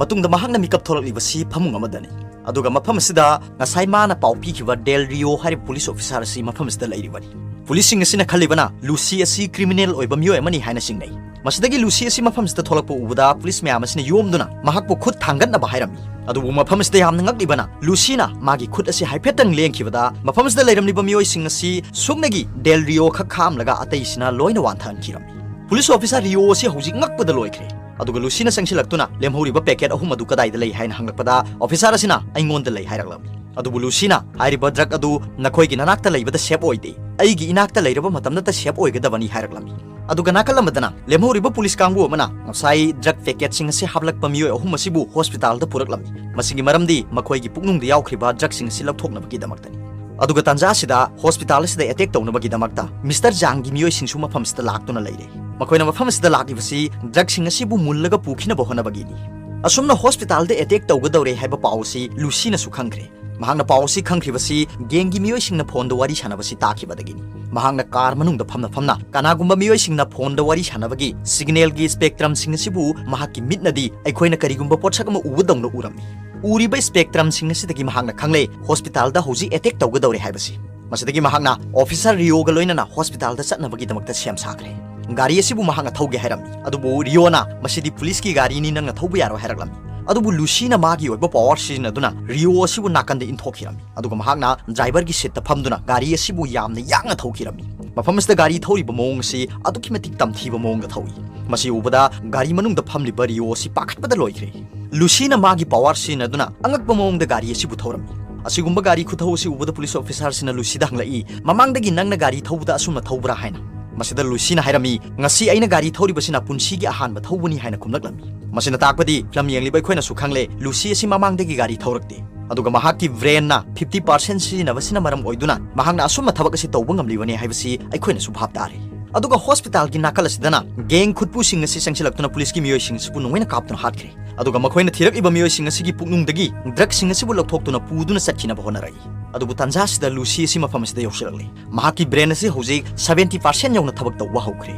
ꯃꯇꯨꯡꯗ ꯃꯍꯥꯛꯅ ꯃꯤꯀꯞ ꯊꯣꯛꯂꯛꯂꯤꯕꯁꯤ ꯐꯃꯨꯡ ꯑꯃꯗꯅꯤ꯫ ꯑꯗꯨꯒ ꯃꯐꯝ ꯑꯁꯤꯗ ꯉꯁꯥꯏ ꯃꯥꯅ ꯄꯥꯎ ꯄꯤꯈꯤꯕ ꯗꯦꯜ ꯔꯤꯑꯣ ꯍꯥꯏꯔꯤꯕ ꯄꯨꯂꯤꯁ ꯑꯣꯐꯤꯁꯥꯔ ꯑꯁꯤ ꯃꯐꯝ ꯑꯁꯤꯗ ꯂꯩꯔꯤꯕꯅꯤ꯫ ꯄꯨꯂꯤꯁꯁꯤꯡ ꯑꯁꯤꯅ ꯈꯜꯂꯤꯕꯅ ꯂꯨꯁꯤ ꯑꯁꯤ ꯀ꯭ꯔꯤꯃꯤꯅꯦꯜ ꯑꯣꯏꯕ ꯃꯤꯑꯣꯏ ꯑꯃꯅꯤ ꯍꯥꯏꯅ ꯆꯤꯡꯅꯩ꯫ ꯃꯁꯤꯗꯒꯤ ꯂꯨꯁꯤ ꯑꯁꯤ ꯃꯐꯝꯁꯤꯗ ꯊꯣꯛꯂꯛꯄ ꯎꯕꯗ ꯄꯨꯂꯤꯁ ꯃꯌꯥꯝ ꯑꯁꯤꯅ ꯌꯣꯝꯗꯨꯅ ꯃꯍꯥꯛꯄꯨ ꯈꯨꯠ ꯊꯥꯡꯒꯠꯅꯕ ꯍꯥꯏꯔꯝꯃꯤ꯫ ꯑꯗꯨꯕꯨ ꯃꯐꯝ ꯑꯁꯤꯗ ꯌꯥꯝꯅ ꯉꯛꯂꯤꯕꯅ, ꯂꯨꯁꯤꯅ ꯃꯥꯒꯤ ꯈꯨꯠ ꯑꯁꯤ ꯍꯥꯏꯐꯦꯠꯇꯪ ꯂꯦꯡꯈꯤꯕꯗ ꯃꯐꯝ ꯑꯁꯤꯗ ꯂꯩꯔꯝꯂꯤꯕ ꯃꯤꯑꯣꯏꯁꯤꯡ ꯑꯁꯤ ꯁꯨꯞꯅꯒꯤ ꯗꯦꯜ ꯔꯤꯑꯣ ꯈꯛ ꯈꯥꯛꯂꯝꯂꯒ ꯑꯇꯩꯁꯤꯅ ꯂꯣꯏꯅ ꯋꯥꯟꯊꯍꯟꯈꯤꯔꯝꯃꯤ꯫ ꯄꯨꯂꯤꯁ ꯑꯣꯐꯤꯁꯥꯔ ꯔꯤꯑꯣ ꯑꯁꯤ ꯍꯧꯖꯤꯛ ꯉꯛꯄꯗ ꯂꯣꯏꯈ꯭ꯔꯦ꯫ ꯑꯗꯨꯒ ꯂꯨꯁꯤꯅ ꯆꯪꯁꯤꯜꯂꯛꯇꯨꯅ ꯂꯦꯝꯍꯧꯔꯤꯕ ꯄꯦꯀꯦꯠ ꯑꯍꯨꯝ ꯑꯗꯨ ꯀꯗꯥꯏꯗ ꯂꯩ ꯍꯥꯏꯅ ꯍꯪꯂꯛꯄꯗ, ꯑꯣꯐꯤꯁꯥꯔ ꯑꯁꯤꯅ ꯑꯩꯉꯣꯟꯗ ꯂꯩ ꯍꯥꯏꯔꯛꯂꯝꯃꯤ꯫ ꯑꯗꯨꯕꯨ ꯂꯨꯁꯤꯅ ꯍꯥꯏꯔꯤꯕ ꯗ꯭ꯔꯒ ꯑꯗꯨ ꯅꯈꯣꯏꯒꯤ ꯅꯅꯥꯛꯇ ꯂꯩꯕꯗ ꯁꯦꯐ ꯑꯣꯏꯗꯦ, ꯑꯩꯒꯤ ꯏꯅꯥꯛꯇ ꯂꯩꯔꯕ ꯃꯇꯝꯗꯇ ꯁꯦꯐ ꯑꯣꯏꯒꯗꯕꯅꯤ ꯍꯥꯏꯔꯛꯂꯝꯃꯤ꯫ ꯑꯗꯨꯒ ꯅꯥꯀꯜ ꯑꯃꯗꯅ ꯂꯦꯝꯍꯧꯔꯤꯕ ꯄꯨꯂꯤꯁ ꯀꯥꯡꯕꯨ ꯑꯃꯅ ꯉꯁꯥꯏ ꯗ꯭ꯔꯒ ꯄꯦꯀꯦꯠꯁꯤꯡ ꯑꯁꯤ ꯍꯥꯞꯂꯛꯄ ꯃꯤꯑꯣꯏ ꯑꯍꯨꯝ ꯑꯁꯤꯕꯨ ꯍꯣꯁꯄꯤꯇꯥꯜꯗ ꯄꯨꯔꯛꯂꯝꯃꯤ꯫ ꯃꯁꯤꯒꯤ ꯃꯔꯝꯗꯤ ꯃꯈꯣꯏꯒꯤ ꯄꯨꯛꯅꯨꯡꯗ ꯌꯥꯎꯈ꯭ꯔꯤꯕ ꯗ꯭ꯔꯒꯁꯤꯡ ꯑꯁꯤ ꯂꯧꯊꯣꯛꯅꯕꯒꯤꯗꯃꯛꯇꯅꯤ꯫ ꯑꯗꯨꯒ ꯇꯥꯟꯖꯥ ꯑꯁꯤꯗ ꯍꯣꯁꯄꯤꯇꯥꯜ ꯑꯁꯤꯗ ꯑꯦꯇꯦꯛ ꯇꯧꯅꯕꯒꯤꯗꯃꯛꯇ ꯃꯤꯁꯇꯔ ꯖꯥꯡꯒꯤ ꯃꯤꯑꯣꯏꯁꯤꯡꯁꯨ ꯃꯐꯝ ꯑꯁꯤꯗ ꯂꯥꯛꯇꯨꯅ ꯂꯩꯔꯦ꯫ ꯃꯈꯣꯏꯅ ꯃꯐꯝ ꯑꯁꯤꯗ ꯂꯥꯛꯂꯤꯕꯁꯤ ꯗ꯭ꯔꯒꯁꯤꯡ ꯑꯁꯤꯕꯨ ꯃꯨꯜꯂꯒ ꯄꯨꯈꯤꯅꯕ ꯍꯣꯠꯅꯕꯒꯤꯅꯤ꯫ ꯑꯁꯨꯝꯅ ꯍꯣꯁꯄꯤꯇꯥꯜꯗ ꯑꯦꯇꯦꯛ ꯇꯧꯒꯗꯧꯔꯦ ꯍꯥꯏꯕ ꯄꯥꯎ ꯑꯁꯤ ꯂꯨꯁꯤꯅꯁꯨ ꯈꯪꯈ꯭ꯔꯦ꯫ ꯃꯍꯥꯛꯅ ꯄꯥꯎ ꯑꯁꯤ ꯈꯪꯈ꯭ꯔꯤꯕꯁꯤ ꯒꯦꯡꯒꯤ ꯃꯤꯑꯣꯏꯁꯤꯡꯅ ꯐꯣꯟꯗ ꯋꯥꯔꯤ ꯁꯥꯟꯅꯕꯁꯤ ꯇꯥꯈꯤꯕꯗꯒꯤꯅꯤ꯫ ꯃꯍꯥꯛꯅ ꯀꯥꯔ ꯃꯅꯨꯡꯗ ꯐꯝꯅ ꯐꯝꯅ ꯀꯅꯥꯒꯨꯝꯕ ꯃꯤꯑꯣꯏꯁꯤꯡꯅ ꯐꯣꯟꯗ ꯋꯥꯔꯤ ꯁꯥꯟꯅꯕꯒꯤ ꯁꯤꯒꯅꯦꯜꯒꯤ ꯁ꯭ꯄꯦꯛꯇ꯭ꯔꯝꯁꯤꯡ ꯑꯁꯤꯕꯨ ꯃꯍꯥꯛꯀꯤ ꯃꯤꯠꯅꯗꯤ ꯑꯩꯈꯣꯏꯅ ꯀꯔꯤꯒꯨꯝꯕ ꯄꯣꯠꯁꯛ ꯑꯃ ꯎꯕꯗꯧꯅ ꯎꯔꯝꯃꯤ꯫ ꯎꯔꯤꯕ ꯁ꯭ꯄꯦꯛꯇ꯭ꯔꯝꯁꯤꯡ ꯑꯁꯤꯗꯒꯤ ꯃꯍꯥꯛꯅ ꯈꯪꯂꯦ ꯍꯣꯁꯄꯤꯇꯥꯜꯗ ꯍꯧꯖꯤꯛ ꯑꯦꯇꯦꯛ ꯇꯧꯒꯗꯧꯔꯦ ꯍꯥꯏꯕꯁꯤ꯫ ꯃꯁꯤꯗꯒꯤ ꯃꯍꯥꯛꯅ ꯑꯣꯐꯤꯁꯥꯔ ꯔꯤꯑꯣꯒ ꯂꯣꯏꯅꯅ ꯍꯣꯁꯄꯤꯇꯥꯜꯗ ꯆꯠꯅꯕꯒꯤꯗꯃꯛꯇ ꯁꯦꯝ ꯁꯥꯈ꯭ꯔꯦ꯫ ꯒꯥꯔꯤ ꯑꯁꯤꯕꯨ ꯃꯍꯥꯛꯅ ꯊꯧꯒꯦ ꯍꯥꯏꯔꯝꯃꯤ, ꯑꯗꯨꯕꯨ ꯔꯤꯑꯣꯅ ꯃꯁꯤꯗꯤ ꯄꯨꯂꯤꯁꯀꯤ ꯒꯥꯔꯤꯅꯤ, ꯅꯪꯅ ꯊꯧꯕ ꯌꯥꯔꯣꯏ ꯍꯥꯏꯔꯛꯂꯝꯃꯤ꯫ ꯑꯗꯨꯕꯨ ꯂꯨꯁꯤꯅ ꯃꯥꯒꯤ ꯑꯣꯏꯕ ꯄꯋꯥꯔ ꯁꯤꯖꯤꯟꯅꯗꯨꯅ ꯔꯤꯑꯣ ꯑꯁꯤꯕꯨ ꯅꯥꯀꯟꯗ ꯏꯟꯊꯣꯛꯈꯤꯔꯝꯃꯤ, ꯑꯗꯨꯒ ꯃꯍꯥꯛꯅ ꯗ꯭ꯔꯥꯏꯚꯔꯒꯤ ꯁꯤꯠꯇ ꯐꯝꯗꯨꯅ ꯒꯥꯔꯤ ꯑꯁꯤꯕꯨ ꯌꯥꯝꯅ ꯌꯥꯡꯅ ꯊꯧꯈꯤꯔꯝꯃꯤ꯫ ꯃꯐꯝ ꯑꯁꯤꯗ ꯒꯥꯔꯤ ꯊꯧꯔꯤꯕ ꯃꯑꯣꯡ ꯑꯁꯤ ꯑꯗꯨꯛꯀꯤ ꯃꯇꯤꯛ ꯇꯝꯊꯤꯕ ꯃꯑꯣꯡꯗ ꯊꯧꯏ꯫ ꯃꯁꯤ ꯎꯕꯗ ꯒꯥꯔꯤ ꯃꯅꯨꯡꯗ ꯐꯝꯂꯤꯕ ꯔꯤꯑꯣ ꯑꯁꯤ ꯄꯥꯈꯠꯄꯗ ꯂꯣꯏꯈ꯭ꯔꯦ꯫ ꯂꯨꯁꯤꯅ ꯃꯥꯒꯤ ꯄꯋꯥꯔ ꯁꯤꯖꯤꯟꯅꯗꯨꯅ ꯑꯉꯛꯄ ꯃꯑꯣꯡꯗ ꯒꯥꯔꯤ ꯑꯁꯤꯕꯨ ꯊꯧꯔꯝꯃꯤ꯫ ꯑꯁꯤꯒꯨꯝꯕ ꯒꯥꯔꯤ ꯈꯨꯊꯧ ꯑꯁꯤ ꯎꯕꯗ ꯄꯨꯂꯤꯁ ꯑꯣꯐꯤꯁꯥꯔꯁꯤꯅ ꯂꯨꯁꯤꯗ ꯍꯪꯂꯛꯏ, "ꯃꯃꯥꯡꯗꯒꯤ ꯅꯪꯅ ꯒꯥꯔꯤ ꯊꯧꯕꯗ ꯑꯁꯨꯝꯅ ꯊꯧꯕ꯭ꯔꯥ?" ꯍꯥꯏꯅ꯫ ꯃꯁꯤꯗ ꯂꯨꯁꯤꯅ ꯍꯥꯏꯔꯝꯃꯤ, "ꯉꯁꯤ ꯑꯩꯅ ꯒꯥꯔꯤ ꯊꯧꯔꯤꯕꯁꯤꯅ ꯄꯨꯟꯁꯤꯒꯤ ꯑꯍꯥꯟꯕ ꯊꯧꯕꯅꯤ" ꯍꯥꯏꯅ ꯈꯨꯝꯂꯛꯂꯝꯃꯤ꯫ ꯃꯁꯤꯅ ꯇꯥꯛꯄꯗꯤ ꯐꯤꯂꯝ ꯌꯦꯡꯂꯤꯕ ꯑꯩꯈꯣꯏꯅꯁꯨ ꯈꯪꯂꯦ, ꯂꯨꯁꯤ ꯑꯁꯤ ꯃꯃꯥꯡꯗꯒꯤ ꯒꯥꯔꯤ ꯊꯧꯔꯛꯇꯦ꯫ ꯑꯗꯨꯒ ꯃꯍꯥꯛꯀꯤ ꯕ꯭ꯔꯦꯟꯅ ꯐꯤꯐꯇꯤ ꯄꯥꯔꯁꯦꯟ ꯁꯤꯖꯤꯟꯅꯕꯁꯤꯅ ꯃꯔꯝ ꯑꯣꯏꯗꯨꯅ ꯃꯍꯥꯛꯅ ꯑꯁꯨꯝꯅ ꯊꯕꯛ ꯑꯁꯤ ꯇꯧꯕ ꯉꯝꯂꯤꯕꯅꯤ ꯍꯥꯏꯕꯁꯤ ꯑꯩꯈꯣꯏꯅꯁꯨ ꯚꯥꯞ ꯇꯥꯔꯦ꯫ ꯑꯗꯨꯒ ꯍꯣꯁꯄꯤꯇꯥꯜꯒꯤ ꯅꯥꯀꯜ ꯑꯁꯤꯗꯅ ꯒꯦꯡ ꯈꯨꯠꯄꯨꯁꯤꯡ ꯑꯁꯤ ꯆꯪꯁꯤꯜꯂꯛꯇꯨꯅ ꯄꯨꯂꯤꯁꯀꯤ ꯃꯤꯑꯣꯏꯁꯤꯡ ꯑꯁꯤꯕꯨ ꯅꯣꯡꯃꯩꯅ ꯀꯥꯞꯇꯨꯅ ꯍꯥꯠꯈ꯭ꯔꯦ꯫ ꯑꯗꯨꯒ ꯃꯈꯣꯏꯅ ꯊꯤꯔꯛꯂꯤꯕ ꯃꯤꯑꯣꯏꯁꯤꯡ ꯑꯁꯤꯒꯤ ꯄꯨꯛꯅꯨꯡꯗꯒꯤ ꯗ꯭ꯔꯒꯁꯤꯡ ꯑꯁꯤꯕꯨ ꯂꯧꯊꯣꯛꯇꯨꯅ ꯄꯨꯗꯨꯅ ꯆꯠꯈꯤꯅꯕ ꯍꯣꯠꯅꯔꯛꯏ꯫ ꯑꯗꯨꯕꯨ ꯇꯥꯟꯖꯥ ꯑꯁꯤꯗ ꯂꯨꯁꯤ ꯑꯁꯤ ꯃꯐꯝ ꯑꯁꯤꯗ ꯌꯧꯁꯤꯜꯂꯛꯂꯦ꯫ ꯃꯍꯥꯛꯀꯤ ꯕ꯭ꯔꯦꯟ ꯑꯁꯤ ꯍꯧꯖꯤꯛ ꯁꯚꯦꯟꯇꯤ ꯄꯥꯔꯁꯦꯟ ꯌꯧꯅ ꯊꯕꯛ ꯇꯧꯕ ꯍꯧꯈ꯭ꯔꯦ꯫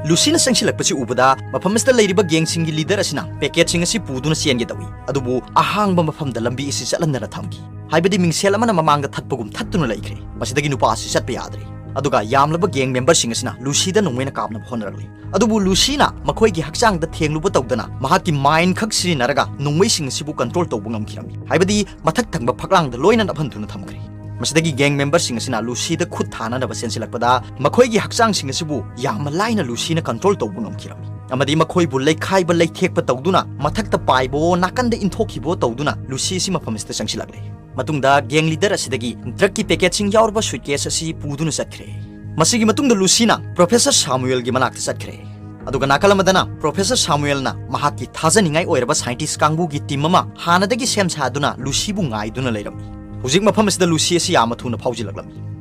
ꯂꯨꯁꯤꯅ ꯆꯪꯁꯤꯜꯂꯛꯄꯁꯤ ꯎꯕꯗ ꯃꯐꯝ ꯑꯁꯤꯗ ꯂꯩꯔꯤꯕ ꯒꯦꯡꯁꯤꯡꯒꯤ ꯂꯤꯗꯔ ꯑꯁꯤꯅ ꯄꯦꯀꯦꯠꯁꯤꯡ ꯑꯁꯤ ꯄꯨꯗꯨꯅ ꯆꯦꯟꯒꯦ ꯇꯧꯏ, ꯑꯗꯨꯕꯨ ꯑꯍꯥꯡꯕ ꯃꯐꯝꯗ ꯂꯝꯕꯤ ꯑꯁꯤ ꯆꯠꯍꯟꯗꯅ ꯊꯝꯈꯤ꯫ ꯍꯥꯏꯕꯗꯤ ꯃꯤꯡꯁꯦꯜ ꯑꯃꯅ ꯃꯃꯥꯡꯗ ꯊꯠꯄꯒꯨꯝ ꯊꯠꯇꯨꯅ ꯂꯩꯈ꯭ꯔꯦ꯫ ꯃꯁꯤꯗꯒꯤ ꯅꯨꯄꯥ ꯑꯁꯤ ꯆꯠꯄ ꯌꯥꯗ꯭ꯔꯦ꯫ ꯑꯗꯨꯒ ꯌꯥꯝꯂꯕ ꯒꯦꯡ ꯃꯦꯝꯕꯔꯁꯤꯡ ꯑꯁꯤꯅ ꯂꯨꯁꯤꯗ ꯅꯣꯡꯃꯩꯅ ꯀꯥꯞꯅꯕ ꯍꯣꯠꯅꯔꯛꯂꯤ꯫ ꯑꯗꯨꯕꯨ ꯂꯨꯁꯤꯅ ꯃꯈꯣꯏꯒꯤ ꯍꯛꯆꯥꯡꯗ ꯊꯦꯡꯂꯨꯕ ꯇꯧꯗꯅ ꯃꯍꯥꯛꯀꯤ ꯃꯥꯏꯟ ꯈꯛ ꯁꯤꯖꯤꯟꯅꯔꯒ ꯅꯣꯡꯃꯩꯁꯤꯡ ꯑꯁꯤꯕꯨ ꯀꯟꯇ꯭ꯔꯣꯜ ꯇꯧꯕ ꯉꯝꯈꯤꯔꯝꯃꯤ꯫ ꯍꯥꯏꯕꯗꯤ ꯃꯊꯛ ꯊꯪꯕ ꯐꯛꯂꯥꯡꯗ ꯂꯣꯏꯅ ꯅꯞꯍꯟꯗꯨꯅ ꯊꯝꯈ꯭ꯔꯦ꯫ ꯃꯁꯤꯗꯒꯤ ꯒꯦꯡ ꯃꯦꯝꯕꯔꯁꯤꯡ ꯑꯁꯤꯅ ꯂꯨꯁꯤꯗ ꯈꯨꯠ ꯊꯥꯅꯅꯕ ꯆꯦꯟꯁꯤꯜꯂꯛꯄꯗ ꯃꯈꯣꯏꯒꯤ ꯍꯛꯆꯥꯡꯁꯤꯡ ꯑꯁꯤꯕꯨ ꯌꯥꯝꯅ ꯂꯥꯏꯅ ꯂꯨꯁꯤꯅ ꯀꯟꯇ꯭ꯔꯣꯜ ꯇꯧꯕ ꯉꯝꯈꯤꯔꯝꯃꯤ ꯑꯃꯗꯤ ꯃꯈꯣꯏꯕꯨ ꯂꯩꯈꯥꯏꯕ ꯂꯩꯊꯦꯛꯄ ꯇꯧꯗꯨꯅ ꯃꯊꯛꯇ ꯄꯥꯏꯕꯋꯣ ꯅꯥꯀꯟꯗ ꯏꯟꯊꯣꯛꯈꯤꯕꯋꯣ ꯇꯧꯗꯨꯅ ꯂꯨꯁꯤ ꯑꯁꯤ ꯃꯐꯝ ꯑꯁꯤꯗ ꯆꯪꯁꯤꯜꯂꯛꯂꯦ꯫ ꯃꯇꯨꯡꯗ ꯒꯦꯡ ꯂꯤꯗꯔ ꯑꯁꯤꯗꯒꯤ ꯗ꯭ꯔꯒꯀꯤ ꯄꯦꯀꯦꯠꯁꯤꯡ ꯌꯥꯎꯔꯕ ꯁꯨꯏꯠꯀꯦꯁ ꯑꯁꯤ ꯄꯨꯗꯨꯅ ꯆꯠꯈ꯭ꯔꯦ꯫ ꯃꯁꯤꯒꯤ ꯃꯇꯨꯡꯗ ꯂꯨꯁꯤꯅ ꯄ꯭ꯔꯣꯐꯦꯁꯔ ꯁꯥꯃꯨꯑꯦꯜꯒꯤ ꯃꯅꯥꯛꯇ ꯆꯠꯈ꯭ꯔꯦ꯫ ꯑꯗꯨꯒ ꯅꯥꯀꯜ ꯑꯃꯗꯅ ꯄ꯭ꯔꯣꯐꯦꯁꯔ ꯁꯥꯃꯨꯑꯦꯜꯅ ꯃꯍꯥꯛꯀꯤ ꯊꯥꯖꯅꯤꯡꯉꯥꯏ ꯑꯣꯏꯔꯕ ꯁꯥꯏꯟꯇꯤꯁ ꯀꯥꯡꯕꯨꯒꯤ ꯇꯤꯝ ꯑꯃ ꯍꯥꯟꯅꯗꯒꯤ ꯁꯦꯝ ꯁꯥꯗꯨꯅ ꯂꯨꯁꯤꯕꯨ ꯉꯥꯏꯗꯨꯅ ꯂꯩꯔꯝꯃꯤ꯫ ꯍꯧꯖꯤꯛ ꯃꯐꯝ ꯑꯁꯤꯗ ꯂꯨꯁꯤ ꯑꯁꯤ ꯌꯥꯝꯅ ꯊꯨꯅ ꯐꯥꯎꯖꯤꯜꯂꯛꯂꯝꯃꯤ꯫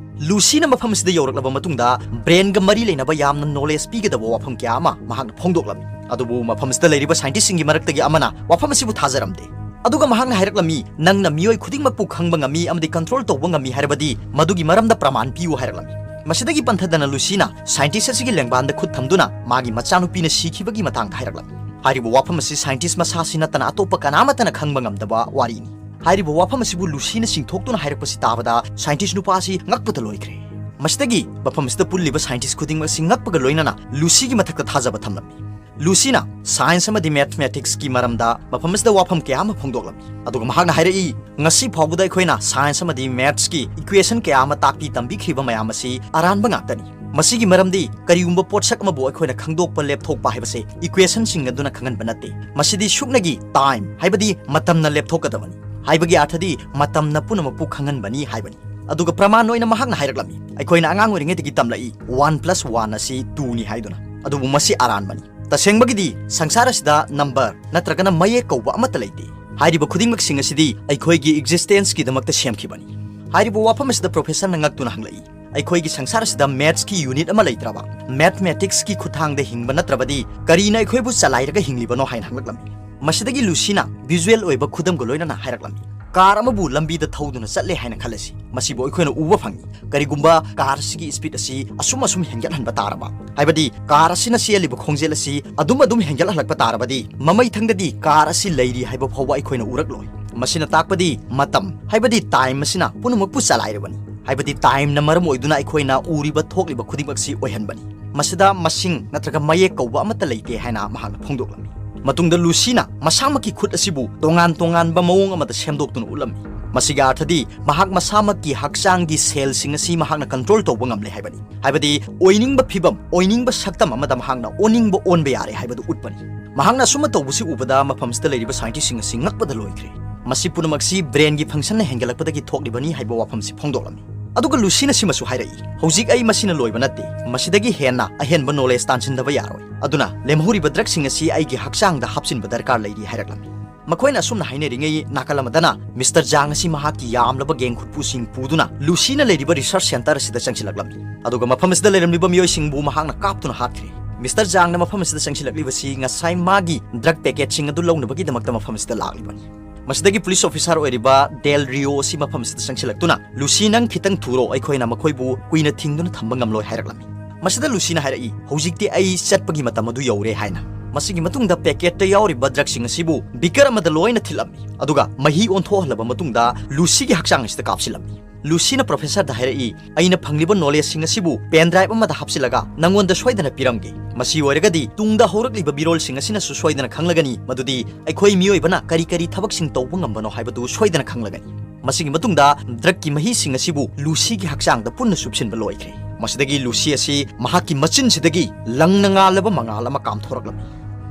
ꯂꯨꯁꯤꯅ ꯃꯐꯝ ꯑꯁꯤꯗ ꯌꯧꯔꯛꯂꯕ ꯃꯇꯨꯡꯗ ꯕ꯭ꯔꯦꯟꯒ ꯃꯔꯤ ꯂꯩꯅꯕ ꯌꯥꯝꯅ ꯅꯣꯂꯦꯖ ꯄꯤꯒꯗꯕ ꯋꯥꯐꯝ ꯀꯌꯥ ꯑꯃ ꯃꯍꯥꯛꯅ ꯐꯣꯡꯗꯣꯛꯂꯝꯃꯤ꯫ ꯑꯗꯨꯕꯨ ꯃꯐꯝ ꯑꯁꯤꯗ ꯂꯩꯔꯤꯕ ꯁꯥꯏꯟꯇꯤꯁꯁꯤꯡꯒꯤ ꯃꯔꯛꯇꯒꯤ ꯑꯃꯅ ꯋꯥꯐꯝ ꯑꯁꯤꯕꯨ ꯊꯥꯖꯔꯝꯗꯦ꯫ ꯑꯗꯨꯒ ꯃꯍꯥꯛꯅ ꯍꯥꯏꯔꯛꯂꯝꯃꯤ, "ꯅꯪꯅ ꯃꯤꯑꯣꯏ ꯈꯨꯗꯤꯡꯃꯛꯄꯨ ꯈꯪꯕ ꯉꯝꯃꯤ ꯑꯃꯗꯤ ꯀꯟꯇ꯭ꯔꯣꯜ ꯇꯧꯕ ꯉꯝꯃꯤ ꯍꯥꯏꯔꯕꯗꯤ ꯃꯗꯨꯒꯤ ꯃꯔꯝꯗ ꯄ꯭ꯔꯃꯥꯟ ꯄꯤꯌꯨ" ꯍꯥꯏꯔꯛꯂꯝꯃꯤ꯫ ꯃꯁꯤꯗꯒꯤ ꯄꯟꯊꯗꯅ ꯂꯨꯁꯤꯅ ꯁꯥꯏꯟꯇꯤꯁ ꯑꯁꯤꯒꯤ ꯂꯦꯡꯕꯥꯟꯗ ꯈꯨꯠ ꯊꯝꯗꯨꯅ ꯃꯥꯒꯤ ꯃꯆꯥꯅꯨꯄꯤꯅ ꯁꯤꯈꯤꯕꯒꯤ ꯃꯇꯥꯡꯗ ꯍꯥꯏꯔꯛꯂꯝꯃꯤ꯫ ꯍꯥꯏꯔꯤꯕ ꯋꯥꯐꯝ ꯑꯁꯤ ꯁꯥꯏꯟꯇꯤꯁ ꯃꯁꯥꯁꯤ ꯅꯠꯇꯅ ꯑꯇꯣꯞꯄ ꯀꯅꯥꯃꯠꯇꯅ ꯈꯪꯕ ꯉꯝꯗꯕ ꯋꯥꯔꯤꯅꯤ꯫ ꯍꯥꯏꯔꯤꯕ ꯋꯥꯐꯝ ꯑꯁꯤꯕꯨ ꯂꯨꯁꯤꯅ ꯆꯤꯡꯊꯣꯛꯇꯨꯅ ꯍꯥꯏꯔꯛꯄꯁꯤ ꯇꯥꯕꯗ ꯁꯥꯏꯟꯇꯤꯁ ꯅꯨꯄꯥ ꯑꯁꯤ ꯉꯛꯄꯗ ꯂꯣꯏꯈ꯭ꯔꯦ꯫ ꯃꯁꯤꯗꯒꯤ ꯃꯐꯝ ꯑꯁꯤꯗ ꯄꯨꯜꯂꯤꯕ ꯁꯥꯏꯟꯇꯤꯁ ꯈꯨꯗꯤꯡꯃꯛ ꯑꯁꯤ ꯉꯛꯄꯒ ꯂꯣꯏꯅꯅ ꯂꯨꯁꯤꯒꯤ ꯃꯊꯛꯇ ꯊꯥꯖꯕ ꯊꯝꯂꯝꯃꯤ꯫ ꯂꯨꯁꯤꯅ ꯁꯥꯏꯟꯁ ꯑꯃꯗꯤ ꯃꯦꯊꯃꯦꯇꯤꯛꯁꯀꯤ ꯃꯔꯝꯗ ꯃꯐꯝ ꯑꯁꯤꯗ ꯋꯥꯐꯝ ꯀꯌꯥ ꯑꯃ ꯐꯣꯡꯗꯣꯛꯂꯝꯃꯤ꯫ ꯑꯗꯨꯒ ꯃꯍꯥꯛꯅ ꯍꯥꯏꯔꯛꯏ, "ꯉꯁꯤ ꯐꯥꯎꯕꯗ ꯑꯩꯈꯣꯏꯅ ꯁꯥꯏꯟꯁ ꯑꯃꯗꯤ ꯃꯦꯊꯁꯀꯤ ꯏꯀ꯭ꯋꯦꯁꯟ ꯀꯌꯥ ꯑꯃ ꯇꯥꯛꯄꯤ ꯇꯝꯕꯤꯈ꯭ꯔꯤꯕ ꯃꯌꯥꯝ ꯑꯁꯤ ꯑꯔꯥꯟꯕ ꯉꯥꯛꯇꯅꯤ꯫ ꯃꯁꯤꯒꯤ ꯃꯔꯝꯗꯤ ꯀꯔꯤꯒꯨꯝꯕ ꯄꯣꯠꯁꯛ ꯑꯃꯕꯨ ꯑꯩꯈꯣꯏꯅ ꯈꯪꯗꯣꯛꯄ ꯂꯦꯞꯊꯣꯛꯄ ꯍꯥꯏꯕꯁꯦ ꯏꯀ꯭ꯋꯦꯁꯟꯁꯤꯡ ꯑꯗꯨꯅ ꯈꯪꯍꯟꯕ ꯅꯠꯇꯦ꯫ ꯃꯁꯤꯗꯤ ꯁꯨꯞꯅꯒꯤ ꯇꯥꯏꯝ, ꯍꯥꯏꯕꯗꯤ ꯃꯇꯝꯅ ꯂꯦꯞꯊꯣꯛꯀꯗꯕꯅꯤ꯫ ꯍꯥꯏꯕꯒꯤ ꯑꯥꯔꯊꯗꯤ ꯃꯇꯝꯅ ꯄꯨꯝꯅꯃꯛꯄꯨ ꯈꯪꯍꯟꯕꯅꯤ ꯍꯥꯏꯕꯅꯤ"꯫ ꯑꯗꯨꯒ ꯄ꯭ꯔꯃꯥꯟ ꯑꯣꯏꯅ ꯃꯍꯥꯛꯅ ꯍꯥꯏꯔꯛꯂꯝꯃꯤ, "ꯑꯩꯈꯣꯏꯅ ꯑꯉꯥꯡ ꯑꯣꯏꯔꯤꯉꯩꯗꯒꯤ ꯇꯝꯂꯛꯏ, ꯋꯥꯟ ꯄ꯭ꯂꯁ ꯋꯥꯟ ꯑꯁꯤ ꯇꯨꯅꯤ ꯍꯥꯏꯗꯨꯅ꯫ ꯑꯗꯨꯕꯨ ꯃꯁꯤ ꯑꯔꯥꯟꯕꯅꯤ꯫ ꯇꯁꯦꯡꯕꯒꯤꯗꯤ ꯁꯪꯁꯥꯔ ꯑꯁꯤꯗ ꯅꯝꯕꯔ ꯅꯠꯇ꯭ꯔꯒꯅ ꯃꯌꯦꯛ ꯀꯧꯕ ꯑꯃꯠꯇ ꯂꯩꯇꯦ꯫ ꯍꯥꯏꯔꯤꯕ ꯈꯨꯗꯤꯡꯃꯛꯁꯤꯡ ꯑꯁꯤꯗꯤ ꯑꯩꯈꯣꯏꯒꯤ ꯑꯦꯛꯖꯤꯁꯇꯦꯟꯁꯀꯤꯗꯃꯛꯇ ꯁꯦꯝꯈꯤꯕꯅꯤ"꯫ ꯍꯥꯏꯔꯤꯕ ꯋꯥꯐꯝ ꯑꯁꯤꯗ ꯄ꯭ꯔꯣꯐꯦꯁꯔꯅ ꯉꯛꯇꯨꯅ ꯍꯪꯂꯛꯏ, "ꯑꯩꯈꯣꯏꯒꯤ ꯁꯪꯁꯥꯔ ꯑꯁꯤꯗ ꯃꯦꯊꯁꯀꯤ ꯌꯨꯅꯤꯠ ꯑꯃ ꯂꯩꯇ꯭ꯔꯕ? ꯃꯦꯊꯃꯦꯇꯤꯛꯁꯀꯤ ꯈꯨꯠꯊꯥꯡꯗ ꯍꯤꯡꯕ ꯅꯠꯇ꯭ꯔꯕꯗꯤ ꯀꯔꯤꯅ ꯑꯩꯈꯣꯏꯕꯨ ꯆꯂꯥꯏꯔꯒ ꯍꯤꯡꯂꯤꯕꯅꯣ?" ꯍꯥꯏꯅ ꯍꯪꯂꯛꯂꯝꯃꯤ꯫ ꯃꯁꯤꯗꯒꯤ ꯂꯨꯁꯤꯅ ꯚꯤꯖꯨꯑꯦꯜ ꯑꯣꯏꯕ ꯈꯨꯗꯝꯒ ꯂꯣꯏꯅꯅ ꯍꯥꯏꯔꯛꯂꯝꯃꯤ, "ꯀꯥꯔ ꯑꯃꯕꯨ ꯂꯝꯕꯤꯗ ꯊꯧꯗꯨꯅ ꯆꯠꯂꯦ ꯍꯥꯏꯅ ꯈꯜꯂꯁꯤ꯫ ꯃꯁꯤꯕꯨ ꯑꯩꯈꯣꯏꯅ ꯎꯕ ꯐꯪꯏ꯫ ꯀꯔꯤꯒꯨꯝꯕ ꯀꯥꯔ ꯑꯁꯤꯒꯤ ꯁ꯭ꯄꯤꯗ ꯑꯁꯤ ꯑꯁꯨꯝ ꯑꯁꯨꯝ ꯍꯦꯟꯒꯠꯍꯟꯕ ꯇꯥꯔꯕ, ꯍꯥꯏꯕꯗꯤ ꯀꯥꯔ ꯑꯁꯤꯅ ꯆꯦꯜꯂꯤꯕ ꯈꯣꯡꯖꯦꯜ ꯑꯁꯤ ꯑꯗꯨꯝ ꯑꯗꯨꯝ ꯍꯦꯟꯒꯠꯍꯜꯂꯛꯄ ꯇꯥꯔꯕꯗꯤ, ꯃꯃꯩꯊꯪꯗꯗꯤ ꯀꯥꯔ ꯑꯁꯤ ꯂꯩꯔꯤ ꯍꯥꯏꯕ ꯐꯥꯎꯕ ꯑꯩꯈꯣꯏꯅ ꯎꯔꯛꯂꯣꯏ꯫ ꯃꯁꯤꯅ ꯇꯥꯛꯄꯗꯤ ꯃꯇꯝ, ꯍꯥꯏꯕꯗꯤ ꯇꯥꯏꯝ ꯑꯁꯤꯅ ꯄꯨꯝꯅꯃꯛꯄꯨ ꯆꯂꯥꯏꯔꯕꯅꯤ꯫ ꯍꯥꯏꯕꯗꯤ ꯇꯥꯏꯝꯅ ꯃꯔꯝ ꯑꯣꯏꯗꯨꯅ ꯑꯩꯈꯣꯏꯅ ꯎꯔꯤꯕ ꯊꯣꯛꯂꯤꯕ ꯈꯨꯗꯤꯡꯃꯛꯁꯤ ꯑꯣꯏꯍꯟꯕꯅꯤ꯫ ꯃꯁꯤꯗ ꯃꯁꯤꯡ ꯅꯠꯇ꯭ꯔꯒ ꯃꯌꯦꯛ ꯀꯧꯕ ꯑꯃꯠꯇ ꯂꯩꯇꯦ" ꯍꯥꯏꯅ ꯃꯍꯥꯛꯅ ꯐꯣꯡꯗꯣꯛꯂꯝꯃꯤ꯫ ꯃꯇꯨꯡꯗ ꯂꯨꯁꯤꯅ ꯃꯁꯥꯃꯛꯀꯤ ꯈꯨꯠ ꯑꯁꯤꯕꯨ ꯇꯣꯉꯥꯟ ꯇꯣꯉꯥꯟꯕ ꯃꯑꯣꯡ ꯑꯃꯗ ꯁꯦꯝꯗꯣꯛꯇꯨꯅ ꯎꯠꯂꯝꯃꯤ꯫ ꯃꯁꯤꯒꯤ ꯑꯥꯔꯊꯗꯤ ꯃꯍꯥꯛ ꯃꯁꯥꯃꯛꯀꯤ ꯍꯛꯆꯥꯡꯒꯤ ꯁꯦꯜꯁꯤꯡ ꯑꯁꯤ ꯃꯍꯥꯛꯅ ꯀꯟꯇ꯭ꯔꯣꯜ ꯇꯧꯕ ꯉꯝꯂꯦ ꯍꯥꯏꯕꯅꯤ꯫ ꯍꯥꯏꯕꯗꯤ ꯑꯣꯏꯅꯤꯡꯕ ꯐꯤꯕꯝ, ꯑꯣꯏꯅꯤꯡꯕ ꯁꯛꯇꯝ ꯑꯃꯗ ꯃꯍꯥꯛꯅ ꯑꯣꯟꯅꯤꯡꯕ ꯑꯣꯟꯕ ꯌꯥꯔꯦ ꯍꯥꯏꯕꯗꯨ ꯎꯠꯄꯅꯤ꯫ ꯃꯍꯥꯛꯅ ꯑꯁꯨꯝꯅ ꯇꯧꯕꯁꯤ ꯎꯕꯗ ꯃꯐꯝꯁꯤꯗ ꯂꯩꯔꯤꯕ ꯁꯥꯏꯟꯇꯤꯁꯁꯤꯡ ꯑꯁꯤ ꯉꯛꯄꯗ ꯂꯣꯏꯈ꯭ꯔꯦ꯫ ꯃꯁꯤ ꯄꯨꯝꯅꯃꯛꯁꯤ ꯕ꯭ꯔꯦꯟꯒꯤ ꯐꯪꯁꯟꯅ ꯍꯦꯟꯒꯠꯂꯛꯄꯗꯒꯤ ꯊꯣꯛꯂꯤꯕꯅꯤ ꯍꯥꯏꯕ ꯋꯥꯐꯝꯁꯤ ꯐꯣꯡꯗꯣꯛꯂꯝꯃꯤ꯫ ꯑꯗꯨꯒ ꯂꯨꯁꯤꯅ ꯁꯤꯃꯁꯨ ꯍꯥꯏꯔꯛꯏ, "ꯍꯧꯖꯤꯛ ꯑꯩ ꯃꯁꯤꯅ ꯂꯣꯏꯕ ꯅꯠꯇꯦ, ꯃꯁꯤꯗꯒꯤ ꯍꯦꯟꯅ ꯑꯍꯦꯟꯕ ꯅꯣꯂꯦꯖ ꯇꯥꯟꯁꯤꯟꯗꯕ ꯌꯥꯔꯣꯏ꯫ ꯑꯗꯨꯅ ꯂꯦꯝꯍꯧꯔꯤꯕ ꯗ꯭ꯔꯒꯁꯤꯡ ꯑꯁꯤ ꯑꯩꯒꯤ ꯍꯛꯆꯥꯡꯗ ꯍꯥꯞꯆꯤꯟꯕ ꯗꯔꯀꯥꯔ ꯂꯩꯔꯤ" ꯍꯥꯏꯔꯛꯂꯝꯃꯤ꯫ ꯃꯈꯣꯏꯅ ꯑꯁꯨꯝꯅ ꯍꯥꯏꯅꯔꯤꯉꯩ ꯅꯥꯀꯜ ꯑꯃꯗꯅ ꯃꯤꯁꯇꯔ ꯖꯥꯡ ꯑꯁꯤ ꯃꯍꯥꯛꯀꯤ ꯌꯥꯝꯂꯕ ꯒꯦꯡ ꯈꯨꯠꯄꯨꯁꯤꯡ ꯄꯨꯗꯨꯅ ꯂꯨꯁꯤꯅ ꯂꯩꯔꯤꯕ ꯔꯤꯁꯔꯆ ꯁꯦꯟꯇꯔ ꯑꯁꯤꯗ ꯆꯪꯁꯤꯜꯂꯛꯂꯝꯃꯤ꯫ ꯑꯗꯨꯒ ꯃꯐꯝ ꯑꯁꯤꯗ ꯂꯩꯔꯝꯂꯤꯕ ꯃꯤꯑꯣꯏꯁꯤꯡꯕꯨ ꯃꯍꯥꯛꯅ ꯀꯥꯞꯇꯨꯅ ꯍꯥꯠꯈ꯭ꯔꯦ꯫ ꯃꯤꯁꯇꯔ ꯖꯥꯡꯅ ꯃꯐꯝ ꯑꯁꯤꯗ ꯆꯪꯁꯤꯜꯂꯛꯂꯤꯕꯁꯤ ꯉꯁꯥꯏ ꯃꯥꯒꯤ ꯗ꯭ꯔꯒ ꯄꯦꯀꯦꯠꯁꯤꯡ ꯑꯗꯨ ꯂꯧꯅꯕꯒꯤꯗꯃꯛꯇ ꯃꯐꯝ ꯑꯁꯤꯗ ꯂꯥꯛꯂꯤꯕꯅꯤ꯫ ꯃꯁꯤꯗꯒꯤ ꯄꯨꯂꯤꯁ ꯑꯣꯐꯤꯁꯥꯔ ꯑꯣꯏꯔꯤꯕ ꯗꯦꯜ ꯔꯤꯑꯣ ꯑꯁꯤ ꯃꯐꯝ ꯑꯁꯤꯗ ꯆꯪꯁꯤꯜꯂꯛꯇꯨꯅ, "ꯂꯨꯁꯤ, ꯅꯪ ꯈꯤꯇꯪ ꯊꯨꯔꯣ, ꯑꯩꯈꯣꯏꯅ ꯃꯈꯣꯏꯕꯨ ꯀꯨꯏꯅ ꯊꯤꯡꯗꯨꯅ ꯊꯝꯕ ꯉꯝꯂꯣꯏ" ꯍꯥꯏꯔꯛꯂꯝꯃꯤ꯫ ꯃꯁꯤꯗ ꯂꯨꯁꯤꯅ ꯍꯥꯏꯔꯛꯏ, "ꯍꯧꯖꯤꯛꯇꯤ ꯑꯩ ꯆꯠꯄꯒꯤ ꯃꯇꯝ ꯑꯗꯨ ꯌꯧꯔꯦ" ꯍꯥꯏꯅ꯫ ꯃꯁꯤꯒꯤ ꯃꯇꯨꯡꯗ ꯄꯦꯀꯦꯠꯇ ꯌꯥꯎꯔꯤꯕ ꯗ꯭ꯔꯒꯁꯤꯡ ꯑꯁꯤꯕꯨ ꯕꯤꯀꯔ ꯑꯃꯗ ꯂꯣꯏꯅ ꯊꯤꯜꯂꯝꯃꯤ꯫ ꯑꯗꯨꯒ ꯃꯍꯤ ꯑꯣꯟꯊꯣꯛꯍꯜꯂꯕ ꯃꯇꯨꯡꯗ ꯂꯨꯁꯤꯒꯤ ꯍꯛꯆꯥꯡ ꯑꯁꯤꯗ ꯀꯥꯞꯁꯤꯜꯂꯝꯃꯤ꯫ ꯂꯨꯁꯤꯅ ꯄ꯭ꯔꯣꯐꯦꯁꯔꯗ ꯍꯥꯏꯔꯛꯏ, "ꯑꯩꯅ ꯐꯪꯂꯤꯕ ꯅꯣꯂꯦꯖꯁꯤꯡ ꯑꯁꯤꯕꯨ ꯄꯦꯟ ꯗ꯭ꯔꯥꯏꯚ ꯑꯃꯗ ꯍꯥꯞꯆꯤꯜꯂꯒ ꯅꯪꯉꯣꯟꯗ ꯁꯣꯏꯗꯅ ꯄꯤꯔꯝꯒꯦ꯫ ꯃꯁꯤ ꯑꯣꯏꯔꯒꯗꯤ ꯇꯨꯡꯗ ꯍꯧꯔꯛꯂꯤꯕ ꯃꯤꯔꯣꯜꯁꯤꯡ ꯑꯁꯤꯅꯁꯨ ꯁꯣꯏꯗꯅ ꯈꯪꯂꯒꯅꯤ ꯃꯗꯨꯗꯤ ꯑꯩꯈꯣꯏ ꯃꯤꯑꯣꯏꯕꯅ ꯀꯔꯤ ꯀꯔꯤ ꯊꯕꯛꯁꯤꯡ ꯇꯧꯕ ꯉꯝꯕꯅꯣ ꯍꯥꯏꯕꯗꯨ ꯁꯣꯏꯗꯅ ꯈꯪꯂꯒꯅꯤ"꯫ ꯃꯁꯤꯒꯤ ꯃꯇꯨꯡꯗ ꯗ꯭ꯔꯒꯀꯤ ꯃꯍꯤꯁꯤꯡ ꯑꯁꯤꯕꯨ ꯂꯨꯁꯤꯒꯤ ꯍꯛꯆꯥꯡꯗ ꯄꯨꯟꯅ ꯁꯨꯞꯆꯤꯟꯕ ꯂꯣꯏꯈ꯭ꯔꯦ꯫ ꯃꯁꯤꯗꯒꯤ ꯂꯨꯁꯤ ꯑꯁꯤ ꯃꯍꯥꯛꯀꯤ ꯃꯆꯤꯟꯁꯤꯗꯒꯤ ꯂꯪꯅ ꯉꯥꯜꯂꯕ ꯃꯉꯥꯜ ꯑꯃ ꯀꯥꯝꯊꯣꯔꯛꯂꯝꯃꯤ꯫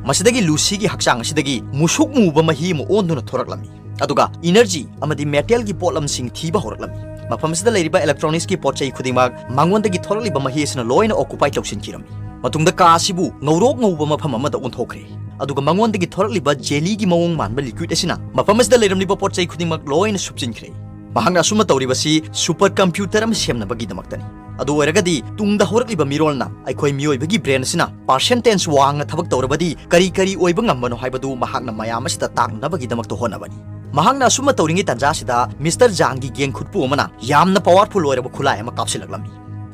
ꯃꯁꯤꯗꯒꯤ ꯂꯨꯁꯤꯒꯤ ꯍꯛꯆꯥꯡ ꯑꯁꯤꯗꯒꯤ ꯃꯨꯁꯨꯛ ꯃꯨꯕ ꯃꯍꯤ ꯑꯃ ꯑꯣꯟꯗꯨꯅ ꯊꯣꯔꯛꯂꯝꯃꯤ꯫ ꯑꯗꯨꯒ ꯏꯅꯔꯖꯤ ꯑꯃꯗꯤ ꯃꯦꯇꯦꯜꯒꯤ ꯄꯣꯠꯂꯝꯁꯤꯡ ꯊꯤꯕ ꯍꯧꯔꯛꯂꯝꯃꯤ꯫ ꯃꯐꯝ ꯑꯁꯤꯗ ꯂꯩꯔꯤꯕ ꯏꯂꯦꯛꯇ꯭ꯔꯣꯅꯤꯛꯁꯀꯤ ꯄꯣꯠ ꯆꯩ ꯈꯨꯗꯤꯡꯃꯛ ꯃꯉꯣꯟꯗꯒꯤ ꯊꯣꯔꯛꯂꯤꯕ ꯃꯍꯤ ꯑꯁꯤꯅ ꯂꯣꯏꯅ ꯑꯣꯀꯨꯄꯥꯏ ꯇꯧꯁꯤꯟꯈꯤꯔꯝꯃꯤ꯫ ꯃꯇꯨꯡꯗ ꯀꯥ ꯑꯁꯤꯕꯨ ꯉꯧꯔꯣꯛ ꯉꯧꯕ ꯃꯐꯝ ꯑꯃꯗ ꯑꯣꯟꯊꯣꯛꯈ꯭ꯔꯦ꯫ ꯑꯗꯨꯒ ꯃꯉꯣꯟꯗꯒꯤ ꯊꯣꯔꯛꯂꯤꯕ ꯖꯦꯂꯤꯒꯤ ꯃꯑꯣꯡ ꯃꯥꯟꯕ ꯂꯤꯀ꯭ꯋꯤꯗ ꯑꯁꯤꯅ ꯃꯐꯝ ꯑꯁꯤꯗ ꯂꯩꯔꯝꯂꯤꯕ ꯄꯣꯠ ꯆꯩ ꯈꯨꯗꯤꯡꯃꯛ ꯂꯣꯏꯅ ꯁꯨꯞꯆꯤꯟꯈ꯭ꯔꯦ꯫ ꯃꯍꯥꯛꯅ ꯑꯁꯨꯝꯅ ꯇꯧꯔꯤꯕꯁꯤ ꯁꯨꯄꯔ ꯀꯝꯄ꯭ꯌꯨꯇꯔ ꯑꯃ ꯁꯦꯝꯅꯕꯒꯤꯗꯃꯛꯇꯅꯤ꯫ ꯑꯗꯨ ꯑꯣꯏꯔꯒꯗꯤ ꯇꯨꯡꯗ ꯍꯧꯔꯛꯂꯤꯕ ꯃꯤꯔꯣꯜꯅ ꯑꯩꯈꯣꯏ ꯃꯤꯑꯣꯏꯕꯒꯤ ꯕ꯭ꯔꯦꯟ ꯑꯁꯤꯅ ꯄꯥꯔꯁꯦꯟꯇꯦꯖ ꯋꯥꯡꯅ ꯊꯕꯛ ꯇꯧꯔꯕꯗꯤ ꯀꯔꯤ ꯀꯔꯤ ꯑꯣꯏꯕ ꯉꯝꯕꯅꯣ ꯍꯥꯏꯕꯗꯨ ꯃꯍꯥꯛꯅ ꯃꯌꯥꯝ ꯑꯁꯤꯗ ꯇꯥꯛꯅꯕꯒꯤꯗꯃꯛꯇ ꯍꯣꯠꯅꯕꯅꯤ꯫ ꯃꯍꯥꯛꯅ ꯑꯁꯨꯝꯅ ꯇꯧꯔꯤꯉꯩ ꯇꯥꯟꯖꯥꯁꯤꯗ ꯃꯤꯁꯇꯔ ꯖꯥꯡꯒꯤ ꯒꯦꯡ ꯈꯨꯠꯄꯨ ꯑꯃꯅ ꯌꯥꯝꯅ ꯄꯥꯋꯔꯐꯨꯜ ꯑꯣꯏꯔꯕ ꯈꯨꯠꯂꯥꯏ ꯑꯃ ꯀꯥꯞꯁꯤꯜꯂꯛꯂꯝꯃꯤ꯫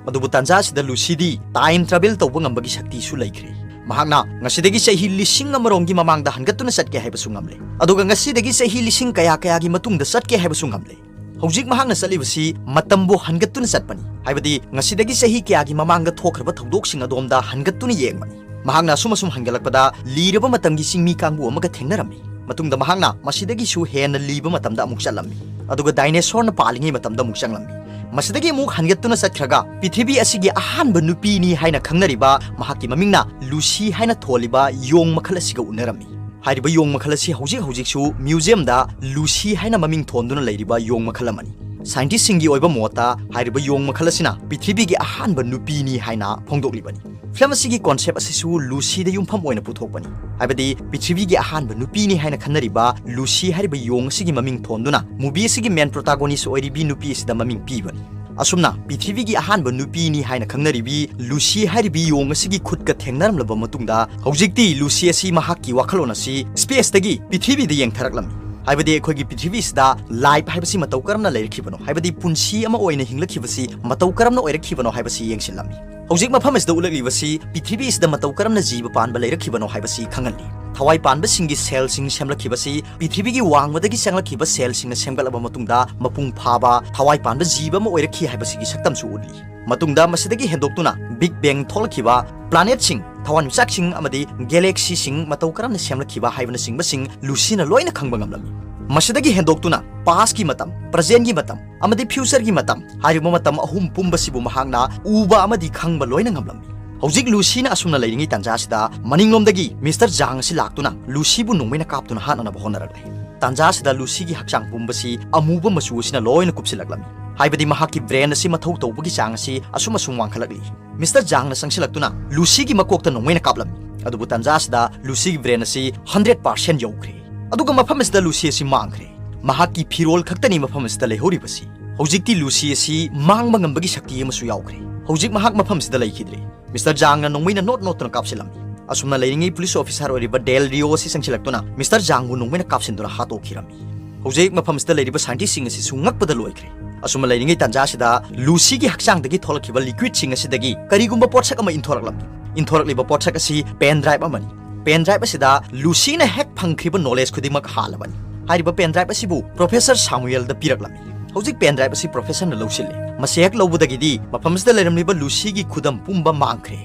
ꯑꯗꯨꯕꯨ ꯇꯥꯟꯖꯥꯁꯤꯗ ꯂꯨꯁꯤꯗꯤ ꯇꯥꯏꯝ ꯇ꯭ꯔꯥꯚꯦꯜ ꯇꯧꯕ ꯉꯝꯕꯒꯤ ꯁꯛꯇꯤꯁꯨ ꯂꯩꯈ꯭ꯔꯦ꯫ ꯃꯍꯥꯛꯅ ꯉꯁꯤꯗꯒꯤ ꯆꯍꯤ ꯂꯤꯁꯤꯡ ꯑꯃꯔꯣꯝꯒꯤ ꯃꯃꯥꯡꯗ ꯍꯟꯒꯠꯇꯨꯅ ꯆꯠꯀꯦ ꯍꯥꯏꯕꯁꯨ ꯉꯝꯂꯦ, ꯑꯗꯨꯒ ꯉꯁꯤꯗꯒꯤ ꯆꯍꯤ ꯂꯤꯁꯤꯡ ꯀꯌꯥ ꯀꯌꯥꯒꯤ ꯃꯇꯨꯡꯗ ꯆꯠꯀꯦ ꯍꯥꯏꯕꯁꯨ ꯉꯝꯂꯦ꯫ ꯍꯧꯖꯤꯛ ꯃꯍꯥꯛꯅ ꯆꯠꯂꯤꯕꯁꯤ ꯃꯇꯝꯕꯨ ꯍꯟꯒꯠꯇꯨꯅ ꯆꯠꯄꯅꯤ, ꯍꯥꯏꯕꯗꯤ ꯉꯁꯤꯗꯒꯤ ꯆꯍꯤ ꯀꯌꯥꯒꯤ ꯃꯃꯥꯡꯗ ꯊꯣꯛꯈ꯭ꯔꯕ ꯊꯧꯗꯣꯛꯁꯤꯡ ꯑꯗꯣꯝꯗ ꯍꯟꯒꯠꯇꯨꯅ ꯌꯦꯡꯕꯅꯤ꯫ ꯃꯍꯥꯛꯅ ꯑꯁꯨꯝ ꯑꯁꯨꯝ ꯍꯟꯒꯠꯂꯛꯄꯗ ꯂꯤꯔꯕ ꯃꯇꯝꯒꯤ ꯆꯤꯡꯃꯤ ꯀꯥꯡꯕꯨ ꯑꯃꯒ ꯊꯦꯡꯅꯔꯝꯃꯤ꯫ ꯃꯇꯨꯡꯗ ꯃꯍꯥꯛꯅ ꯃꯁꯤꯗꯒꯤꯁꯨ ꯍꯦꯟꯅ ꯂꯤꯕ ꯃꯇꯝꯗ ꯑꯃꯨꯛ ꯆꯠꯂꯝꯃꯤ꯫ ꯑꯗꯨꯒ ꯗꯥꯏꯅꯦꯁꯣꯔꯅ ꯄꯥꯜꯂꯤꯉꯩ ꯃꯇꯝꯗ ꯑꯃꯨꯛ ꯆꯪꯂꯝꯃꯤ꯫ ꯃꯁꯤꯗꯒꯤ ꯑꯃꯨꯛ ꯍꯟꯒꯠꯇꯨꯅ ꯆꯠꯈ꯭ꯔꯒ ꯄ꯭ꯔꯤꯊꯤꯕꯤ ꯑꯁꯤꯒꯤ ꯑꯍꯥꯟꯕ ꯅꯨꯄꯤꯅꯤ ꯍꯥꯏꯅ ꯈꯪꯅꯔꯤꯕ ꯃꯍꯥꯛꯀꯤ ꯃꯃꯤꯡꯅ ꯂꯨꯁꯤ ꯍꯥꯏꯅ ꯊꯣꯜꯂꯤꯕ ꯌꯣꯡ ꯃꯈꯜ ꯑꯁꯤꯒ ꯎꯅꯔꯝꯃꯤ꯫ ꯍꯥꯏꯔꯤꯕ ꯌꯣꯡ ꯃꯈꯜ ꯑꯁꯤ ꯍꯧꯖꯤꯛ ꯍꯧꯖꯤꯛꯁꯨ ꯃ꯭ꯌꯨꯖꯤꯌꯝꯗ ꯂꯨꯁꯤ ꯍꯥꯏꯅ ꯃꯃꯤꯡ ꯊꯣꯟꯗꯨꯅ ꯂꯩꯔꯤꯕ ꯌꯣꯡ ꯃꯈꯜ ꯑꯃꯅꯤ꯫ ꯁꯥꯏꯟꯇꯤꯁꯁꯤꯡꯒꯤ ꯑꯣꯏꯕ ꯃꯣꯠꯇ ꯍꯥꯏꯔꯤꯕ ꯌꯣꯡ ꯃꯈꯜ ꯑꯁꯤꯅ ꯄ꯭ꯔꯤꯊꯤꯕꯤꯒꯤ ꯑꯍꯥꯟꯕ ꯅꯨꯄꯤꯅꯤ ꯍꯥꯏꯅ ꯐꯣꯡꯗꯣꯛꯂꯤꯕꯅꯤ꯫ ꯐꯤꯂꯝ ꯑꯁꯤꯒꯤ ꯀꯣꯟꯁꯦꯞ ꯑꯁꯤꯁꯨ ꯂꯨꯁꯤꯗ ꯌꯨꯝꯐꯝ ꯑꯣꯏꯅ ꯄꯨꯊꯣꯛꯄꯅꯤ꯫ ꯍꯥꯏꯕꯗꯤ ꯄ꯭ꯔꯤꯊꯤꯕꯤꯒꯤ ꯑꯍꯥꯟꯕ ꯅꯨꯄꯤꯅꯤ ꯍꯥꯏꯅ ꯈꯟꯅꯔꯤꯕ ꯂꯨꯁꯤ ꯍꯥꯏꯔꯤꯕ ꯌꯣꯡ ꯑꯁꯤꯒꯤ ꯃꯃꯤꯡ ꯊꯣꯟꯗꯨꯅ movie ꯑꯁꯤꯒꯤ main protagonist ꯑꯣꯏꯔꯤꯕꯤ ꯅꯨꯄꯤ ꯑꯁꯤꯗ ꯃꯃꯤꯡ ꯄꯤꯕꯅꯤ꯫ ꯑꯁꯨꯝꯅ ꯄ꯭ꯔꯤꯊꯤꯕꯤꯒꯤ ꯑꯍꯥꯟꯕ ꯅꯨꯄꯤꯅꯤ ꯍꯥꯏꯅ ꯈꯪꯅꯔꯤꯕꯤ ꯂꯨꯁꯤ ꯍꯥꯏꯔꯤꯕꯤ ꯌꯣꯡ ꯑꯁꯤꯒꯤ ꯈꯨꯠꯀ ꯊꯦꯡꯅꯔꯝꯂꯕ ꯃꯇꯨꯡꯗ, ꯍꯧꯖꯤꯛꯇꯤ ꯂꯨꯁꯤ ꯑꯁꯤ ꯃꯍꯥꯛꯀꯤ ꯋꯥꯈꯜꯂꯣꯟ ꯑꯁꯤ spaceꯇꯒꯤ ꯄ꯭ꯔꯤꯊꯤꯕꯤꯗ ꯌꯦꯡꯊꯔꯛꯂꯝꯃꯤ꯫ ꯍꯥꯏꯕꯗꯤ ꯑꯩꯈꯣꯏꯒꯤ ꯄ꯭ꯔꯤꯊꯤꯕꯤꯁꯤꯗ life ꯍꯥꯏꯕꯁꯤ ꯃꯇꯧ ꯀꯔꯝꯅ ꯂꯩꯔꯛꯈꯤꯕꯅꯣ, ꯍꯥꯏꯕꯗꯤ ꯄꯨꯟꯁꯤ ꯑꯃ ꯑꯣꯏꯅ ꯍꯤꯡꯂꯛꯈꯤꯕꯁꯤ ꯃꯇꯧ ꯀꯔꯝꯅ ꯑꯣꯏꯔꯛꯈꯤꯕꯅꯣ ꯍꯥꯏꯕꯁꯤ ꯌꯦꯡꯁꯤꯜꯂꯝꯃꯤ꯫ ꯍꯧꯖꯤꯛ ꯃꯐꯝ ꯑꯁꯤꯗ ꯎꯠꯂꯛꯂꯤꯕꯁꯤ ꯄ꯭ꯔꯤꯊꯤꯕꯤꯁꯤꯗ ꯃꯇꯧ ꯀꯔꯝꯅ ꯖꯤꯕ ꯄꯥꯟꯕ ꯂꯩꯔꯛꯈꯤꯕꯅꯣ ꯍꯥꯏꯕꯁꯤ ꯈꯪꯍꯜꯂꯤ꯫ ꯊꯋꯥꯏ ꯄꯥꯟꯕꯁꯤꯡꯒꯤ cellꯁꯤꯡ ꯁꯦꯝꯂꯛꯈꯤꯕꯁꯤ ꯄ꯭ꯔꯤꯊꯤꯕꯤꯒꯤ ꯋꯥꯡꯃꯗꯒꯤ ꯆꯪꯂꯛꯈꯤꯕ cellꯁꯤꯡꯅ ꯁꯦꯝꯒꯠꯂꯕ ꯃꯇꯨꯡꯗ ꯃꯄꯨꯡ ꯐꯥꯕ ꯊꯋꯥꯏ ꯄꯥꯟꯕ ꯖꯤꯕ ꯑꯃ ꯑꯣꯏꯔꯛꯈꯤ ꯍꯥꯏꯕꯁꯤꯒꯤ ꯁꯛꯇꯝꯁꯨ ꯎꯠꯂꯤ꯫ ꯃꯇꯨꯡꯗ ꯃꯁꯤꯗꯒꯤ ꯍꯦꯟꯗꯣꯛꯇꯨꯅ Big Bang ꯊꯣꯛꯂꯛꯈꯤꯕ, planetꯁꯤꯡ, ꯊꯋꯥꯟꯃꯤꯆꯥꯛꯁꯤꯡ ꯑꯃꯗꯤ galaxyꯁꯤꯡ ꯃꯇꯧ ꯀꯔꯝꯅ ꯁꯦꯝꯂꯛꯈꯤꯕ ꯍꯥꯏꯕꯅꯆꯤꯡꯕꯁꯤꯡ ꯂꯨꯁꯤꯅ ꯂꯣꯏꯅ ꯈꯪꯕ ꯉꯝꯂꯝꯃꯤ꯫ ꯃꯁꯤꯗꯒꯤ ꯍꯦꯟꯗꯣꯛꯇꯨꯅ pastꯀꯤ ꯃꯇꯝ, presentꯀꯤ ꯃꯇꯝ ꯑꯃꯗꯤ futureꯒꯤ ꯃꯇꯝ ꯍꯥꯏꯔꯤꯕ ꯃꯇꯝ ꯑꯍꯨꯝ ꯄꯨꯝꯕꯁꯤꯕꯨ ꯃꯍꯥꯛꯅ ꯎꯕ ꯑꯃꯗꯤ ꯈꯪꯕ ꯂꯣꯏꯅ ꯉꯝꯂꯝꯃꯤ꯫ ꯍꯧꯖꯤꯛ ꯂꯨꯁꯤꯅ ꯑꯁꯨꯝꯅ ꯂꯩꯔꯤꯉꯩ ꯇꯥꯟꯖꯥꯁꯤꯗ ꯃꯅꯤꯡꯂꯣꯝꯗꯒꯤ Mister Zhang ꯑꯁꯤ ꯂꯥꯛꯇꯨꯅ ꯂꯨꯁꯤꯕꯨ ꯅꯣꯡꯃꯩꯅ ꯀꯥꯞꯇꯨꯅ ꯍꯥꯠꯅꯅꯕ ꯍꯣꯠꯅꯔꯛꯂꯦ꯫ ꯇꯥꯟꯖꯥꯁꯤꯗ ꯂꯨꯁꯤꯒꯤ ꯍꯛꯆꯥꯡ ꯄꯨꯝꯕꯁꯤ ꯑꯃꯨꯕ ꯃꯆꯨ ꯑꯁꯤꯅ ꯂꯣꯏꯅ ꯀꯨꯞꯁꯤꯜꯂꯛꯂꯝꯃꯤ꯫ ꯍꯥꯏꯕꯗꯤ ꯃꯍꯥꯛꯀꯤ brain ꯑꯁꯤ ꯃꯊꯧ ꯇꯧꯕꯒꯤ ꯆꯥꯡ ꯑꯁꯤ ꯑꯁꯨꯝ ꯑꯁꯨꯝ ꯋꯥꯡꯈꯠꯂꯛꯂꯤ꯫ Mister Zhangꯅ ꯆꯪꯁꯤꯜꯂꯛꯇꯨꯅ ꯂꯨꯁꯤꯒꯤ ꯃꯀꯣꯛꯇ ꯅꯣꯡꯃꯩꯅ ꯀꯥꯞꯂꯝꯃꯤ꯫ ꯑꯗꯨꯕꯨ ꯇꯥꯟꯖꯥ ꯑꯁꯤꯗ ꯂꯨꯁꯤꯒꯤ brain ꯑꯁꯤ hundred percent ꯌꯧꯈ꯭ꯔꯦ꯫ ꯑꯗꯨꯒ ꯃꯐꯝ ꯑꯁꯤꯗ ꯂꯨꯁꯤ ꯑꯁꯤ ꯃꯥꯡꯈ꯭ꯔꯦ꯫ ꯃꯍꯥꯛꯀꯤ ꯐꯤꯔꯣꯜ ꯈꯛꯇꯅꯤ ꯃꯐꯝ ꯑꯁꯤꯗ ꯂꯩꯍꯧꯔꯤꯕꯁꯤ꯫ ꯍꯧꯖꯤꯛꯇꯤ ꯂꯨꯁꯤ ꯑꯁꯤ ꯃꯥꯡꯕ ꯉꯝꯕꯒꯤ ꯁꯛꯇꯤ ꯑꯃꯁꯨ ꯌꯥꯎꯈ꯭ꯔꯦ꯫ ꯍꯧꯖꯤꯛ ꯃꯍꯥꯛ ꯃꯐꯝ ꯑꯁꯤꯗ ꯂꯩꯈꯤꯗ꯭ꯔꯦ꯫ Mister Zhangꯅ ꯅꯣꯡꯃꯩꯅ ꯅꯣꯠ ꯅꯣꯠꯇꯨꯅ ꯀꯥꯞꯁꯤꯜꯂꯝꯃꯤ꯫ ꯑꯁꯨꯝꯅ ꯂꯩꯔꯤꯉꯩ police officer ꯑꯣꯏꯔꯤꯕ Del Rio ꯑꯁꯤ ꯆꯪꯁꯤꯜꯂꯛꯇꯨꯅ Mister Zhangꯕꯨ ꯅꯣꯡꯃꯩꯅ ꯀꯥꯞꯁꯤꯟꯗꯨꯅ ꯍꯥꯠꯇꯣꯛꯈꯤꯔꯝꯃꯤ꯫ ꯍꯧꯖꯤꯛ ꯃꯐꯝ ꯑꯁꯤꯗ ꯂꯩꯔꯤꯕ scientistꯁꯤꯡ ꯑꯁꯤꯁꯨ ꯉꯛꯄꯗ ꯂꯣꯏꯈ꯭ꯔꯦ꯫ ꯑꯁꯨꯝꯅ ꯂꯩꯔꯤꯉꯩ ꯇꯥꯟꯖꯥꯁꯤꯗ ꯂꯨꯁꯤꯒꯤ ꯍꯛꯆꯥꯡꯗꯒꯤ ꯊꯣꯛꯂꯛꯈꯤꯕ liquidꯁꯤꯡ ꯑꯁꯤꯗꯒꯤ ꯀꯔꯤꯒꯨꯝꯕ ꯄꯣꯠꯁꯛ ꯑꯃ ꯏꯟꯊꯣꯔꯛꯂꯝꯃꯤ꯫ ꯏꯟꯊꯣꯔꯛꯂꯤꯕ ꯄꯣꯠꯁꯛ ꯑꯁꯤ pen drive ꯑꯃꯅꯤ꯫ Pen drive ꯑꯁꯤꯗ ꯂꯨꯁꯤꯅ ꯍꯦꯛ ꯐꯪꯈ꯭ꯔꯤꯕ knowledge ꯈꯨꯗꯤꯡꯃꯛ ꯍꯥꯜꯂꯕꯅꯤ꯫ ꯍꯥꯏꯔꯤꯕ pen drive ꯑꯁꯤꯕꯨ Professor Samuelꯗ ꯄꯤꯔꯛꯂꯝꯃꯤ꯫ ꯍꯧꯖꯤꯛ pen drive ꯑꯁꯤ professorꯅ ꯂꯧꯁꯤꯜꯂꯤ꯫ ꯃꯁꯤ ꯍꯦꯛ ꯂꯧꯕꯗꯒꯤꯗꯤ ꯃꯐꯝ ꯑꯁꯤꯗ ꯂꯩꯔꯝꯂꯤꯕ ꯂꯨꯁꯤꯒꯤ ꯈꯨꯗꯝ ꯄꯨꯝꯕ ꯃꯥꯡꯈ꯭ꯔꯦ꯫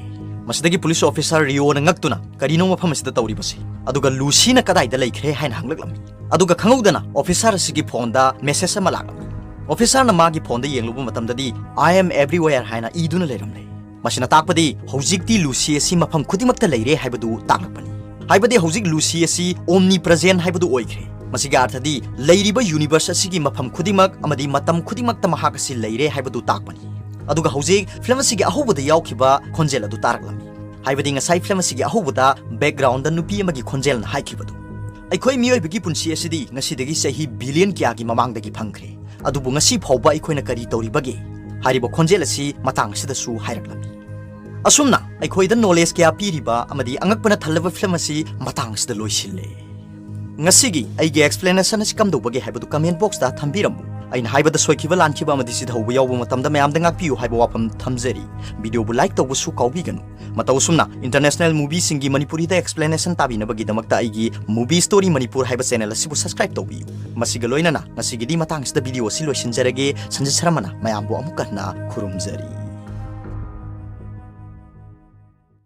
ꯃꯁꯤꯗꯒꯤ ꯄꯨꯂꯤꯁ ꯑꯣꯐꯤꯁꯥꯔ ꯔꯤꯑꯣꯅ ꯉꯛꯇꯨꯅ, "ꯀꯔꯤꯅꯣ ꯃꯐꯝ ꯑꯁꯤꯗ ꯇꯧꯔꯤꯕꯁꯤ? ꯑꯗꯨꯒ ꯂꯨꯁꯤꯅ ꯀꯗꯥꯏꯗ ꯂꯩꯈ꯭ꯔꯦ?" ꯍꯥꯏꯅ ꯍꯪꯂꯛꯂꯝꯃꯤ꯫ ꯑꯗꯨꯒ ꯈꯪꯍꯧꯗꯅ ꯑꯣꯐꯤꯁꯥꯔ ꯑꯁꯤꯒꯤ ꯐꯣꯟꯗ ꯃꯦꯁꯦꯖ ꯑꯃ ꯂꯥꯛꯂꯝꯃꯤ꯫ ꯑꯣꯐꯤꯁꯥꯔꯅ ꯃꯥꯒꯤ ꯐꯣꯟꯗ ꯌꯦꯡꯂꯨꯕ ꯃꯇꯝꯗꯗꯤ "I am everywhere" ꯍꯥꯏꯅ ꯏꯗꯨꯅ ꯂꯩꯔꯝꯂꯦ꯫ ꯃꯁꯤꯅ ꯇꯥꯛꯄꯗꯤ ꯍꯧꯖꯤꯛꯇꯤ ꯂꯨꯁꯤ ꯑꯁꯤ ꯃꯐꯝ ꯈꯨꯗꯤꯡꯃꯛꯇ ꯂꯩꯔꯦ ꯍꯥꯏꯕꯗꯨ ꯇꯥꯛꯂꯛꯄꯅꯤ꯫ ꯍꯥꯏꯕꯗꯤ ꯍꯧꯖꯤꯛ ꯂꯨꯁꯤ ꯑꯁꯤ omnipresent ꯍꯥꯏꯕꯗꯨ ꯑꯣꯏꯈ꯭ꯔꯦ꯫ ꯃꯁꯤꯒꯤ ꯑꯔꯊꯗꯤ ꯂꯩꯔꯤꯕ ꯌꯨꯅꯤꯚꯔꯁ ꯑꯁꯤꯒꯤ ꯃꯐꯝ ꯈꯨꯗꯤꯡꯃꯛ ꯑꯃꯗꯤ ꯃꯇꯝ ꯈꯨꯗꯤꯡꯃꯛꯇ ꯃꯍꯥꯛ ꯑꯁꯤ ꯂꯩꯔꯦ ꯍꯥꯏꯕꯗꯨ ꯇꯥꯛꯄꯅꯤ꯫ ꯑꯗꯨꯒ ꯍꯧꯖꯤꯛ ꯐꯤꯂꯝ ꯑꯁꯤꯒꯤ ꯑꯍꯧꯕꯗ ꯌꯥꯎꯈꯤꯕ ꯈꯣꯟꯖꯦꯜ ꯑꯗꯨ ꯇꯥꯔꯛꯂꯝꯃꯤ꯫ ꯍꯥꯏꯕꯗꯤ ꯉꯁꯥꯏ ꯐꯤꯂꯝ ꯑꯁꯤꯒꯤ ꯑꯍꯧꯕꯗ ꯕꯦꯛꯒ꯭ꯔꯥꯎꯟꯗ ꯅꯨꯄꯤ ꯑꯃꯒꯤ ꯈꯣꯟꯖꯦꯜꯅ ꯍꯥꯏꯈꯤꯕꯗꯨ꯫ ꯑꯩꯈꯣꯏ ꯃꯤꯑꯣꯏꯕꯒꯤ ꯄꯨꯟꯁꯤ ꯑꯁꯤꯗꯤ ꯉꯁꯤꯗꯒꯤ ꯆꯍꯤ ꯕꯤꯂꯤꯌꯟ ꯀꯌꯥꯒꯤ ꯃꯃꯥꯡꯗꯒꯤ ꯐꯪꯈ꯭ꯔꯦ, ꯑꯗꯨꯕꯨ ꯉꯁꯤ ꯐꯥꯎꯕ ꯑꯩꯈꯣꯏꯅ ꯀꯔꯤ ꯇꯧꯔꯤꯕꯒꯦ? ꯍꯥꯏꯔꯤꯕ ꯈꯣꯟꯖꯦꯜ ꯑꯁꯤ ꯃꯇꯥꯡ ꯑꯁꯤꯗꯁꯨ ꯍꯥꯏꯔꯛꯂꯝꯃꯤ꯫ ꯑꯁꯨꯝꯅ ꯑꯩꯈꯣꯏꯗ ꯅꯣꯂꯦꯖ ꯀꯌꯥ ꯄꯤꯔꯤꯕ ꯑꯃꯗꯤ ꯑꯉꯛꯄꯅ ꯊꯜꯂꯕ ꯐꯤꯂꯝ ꯑꯁꯤ ꯃꯇꯥꯡ ꯑꯁꯤꯗ ꯂꯣꯏꯁꯤꯜꯂꯦ꯫ ꯉꯁꯤꯒꯤ ꯑꯩꯒꯤ ꯑꯦꯛꯁꯄ꯭ꯂꯦꯅꯦꯁꯟ ꯑꯁꯤ ꯀꯝꯗꯧꯕꯒꯦ ꯍꯥꯏꯕꯗꯨ ꯀꯃꯦꯟ ꯕꯣꯛꯁꯇ ꯊꯝꯕꯤꯔꯝꯃꯨ꯫ ꯑꯩꯅ ꯍꯥꯏꯕꯗ ꯁꯣꯏꯈꯤꯕ ꯂꯥꯟꯈꯤꯕ ꯑꯃꯗꯤ ꯁꯤꯊꯧꯕ ꯌꯥꯎꯕ ꯃꯇꯝꯗ ꯃꯌꯥꯝꯗ ꯉꯥꯛꯄꯤꯌꯨ ꯍꯥꯏꯕ ꯋꯥꯐꯝ ꯊꯝꯖꯔꯤ꯫ ꯚꯤꯗꯤꯑꯣꯕꯨ ꯂꯥꯏꯛ ꯇꯧꯕꯁꯨ ꯀꯥꯎꯕꯤꯒꯅꯨ꯫ ꯃꯇꯧ ꯑꯁꯨꯝꯅ ꯏꯟꯇꯔꯅꯦꯁꯅꯦꯜ ꯃꯨꯚꯤꯁꯤꯡꯒꯤ ꯃꯅꯤꯄꯨꯔꯤꯗ ꯑꯦꯛꯁꯄ꯭ꯂꯦꯅꯦꯁꯟ ꯇꯥꯕꯤꯅꯕꯒꯤꯗꯃꯛꯇ ꯑꯩꯒꯤ ꯃꯨꯚꯤ ꯁ꯭ꯇꯣꯔꯤ ꯃꯅꯤꯄꯨꯔ ꯍꯥꯏꯕ ꯆꯦꯅꯦꯜ ꯑꯁꯤꯕꯨ ꯁꯕꯁꯀ꯭ꯔꯥꯏꯕ ꯇꯧꯕꯤꯌꯨ꯫ ꯃꯁꯤꯒ ꯂꯣꯏꯅꯅ ꯉꯁꯤꯒꯤꯗꯤ ꯃꯇꯥꯡ ꯑꯁꯤꯗ ꯚꯤꯗꯤꯑꯣ ꯑꯁꯤ ꯂꯣꯏꯁꯤꯟꯖꯔꯒꯦ꯫ ꯁꯟꯖꯤꯠ ꯁꯔꯃꯅ ꯃꯌꯥꯝꯕꯨ ꯑꯃꯨꯛ ꯍꯟꯅ ꯈꯨꯔꯨꯝꯖꯔꯤ꯫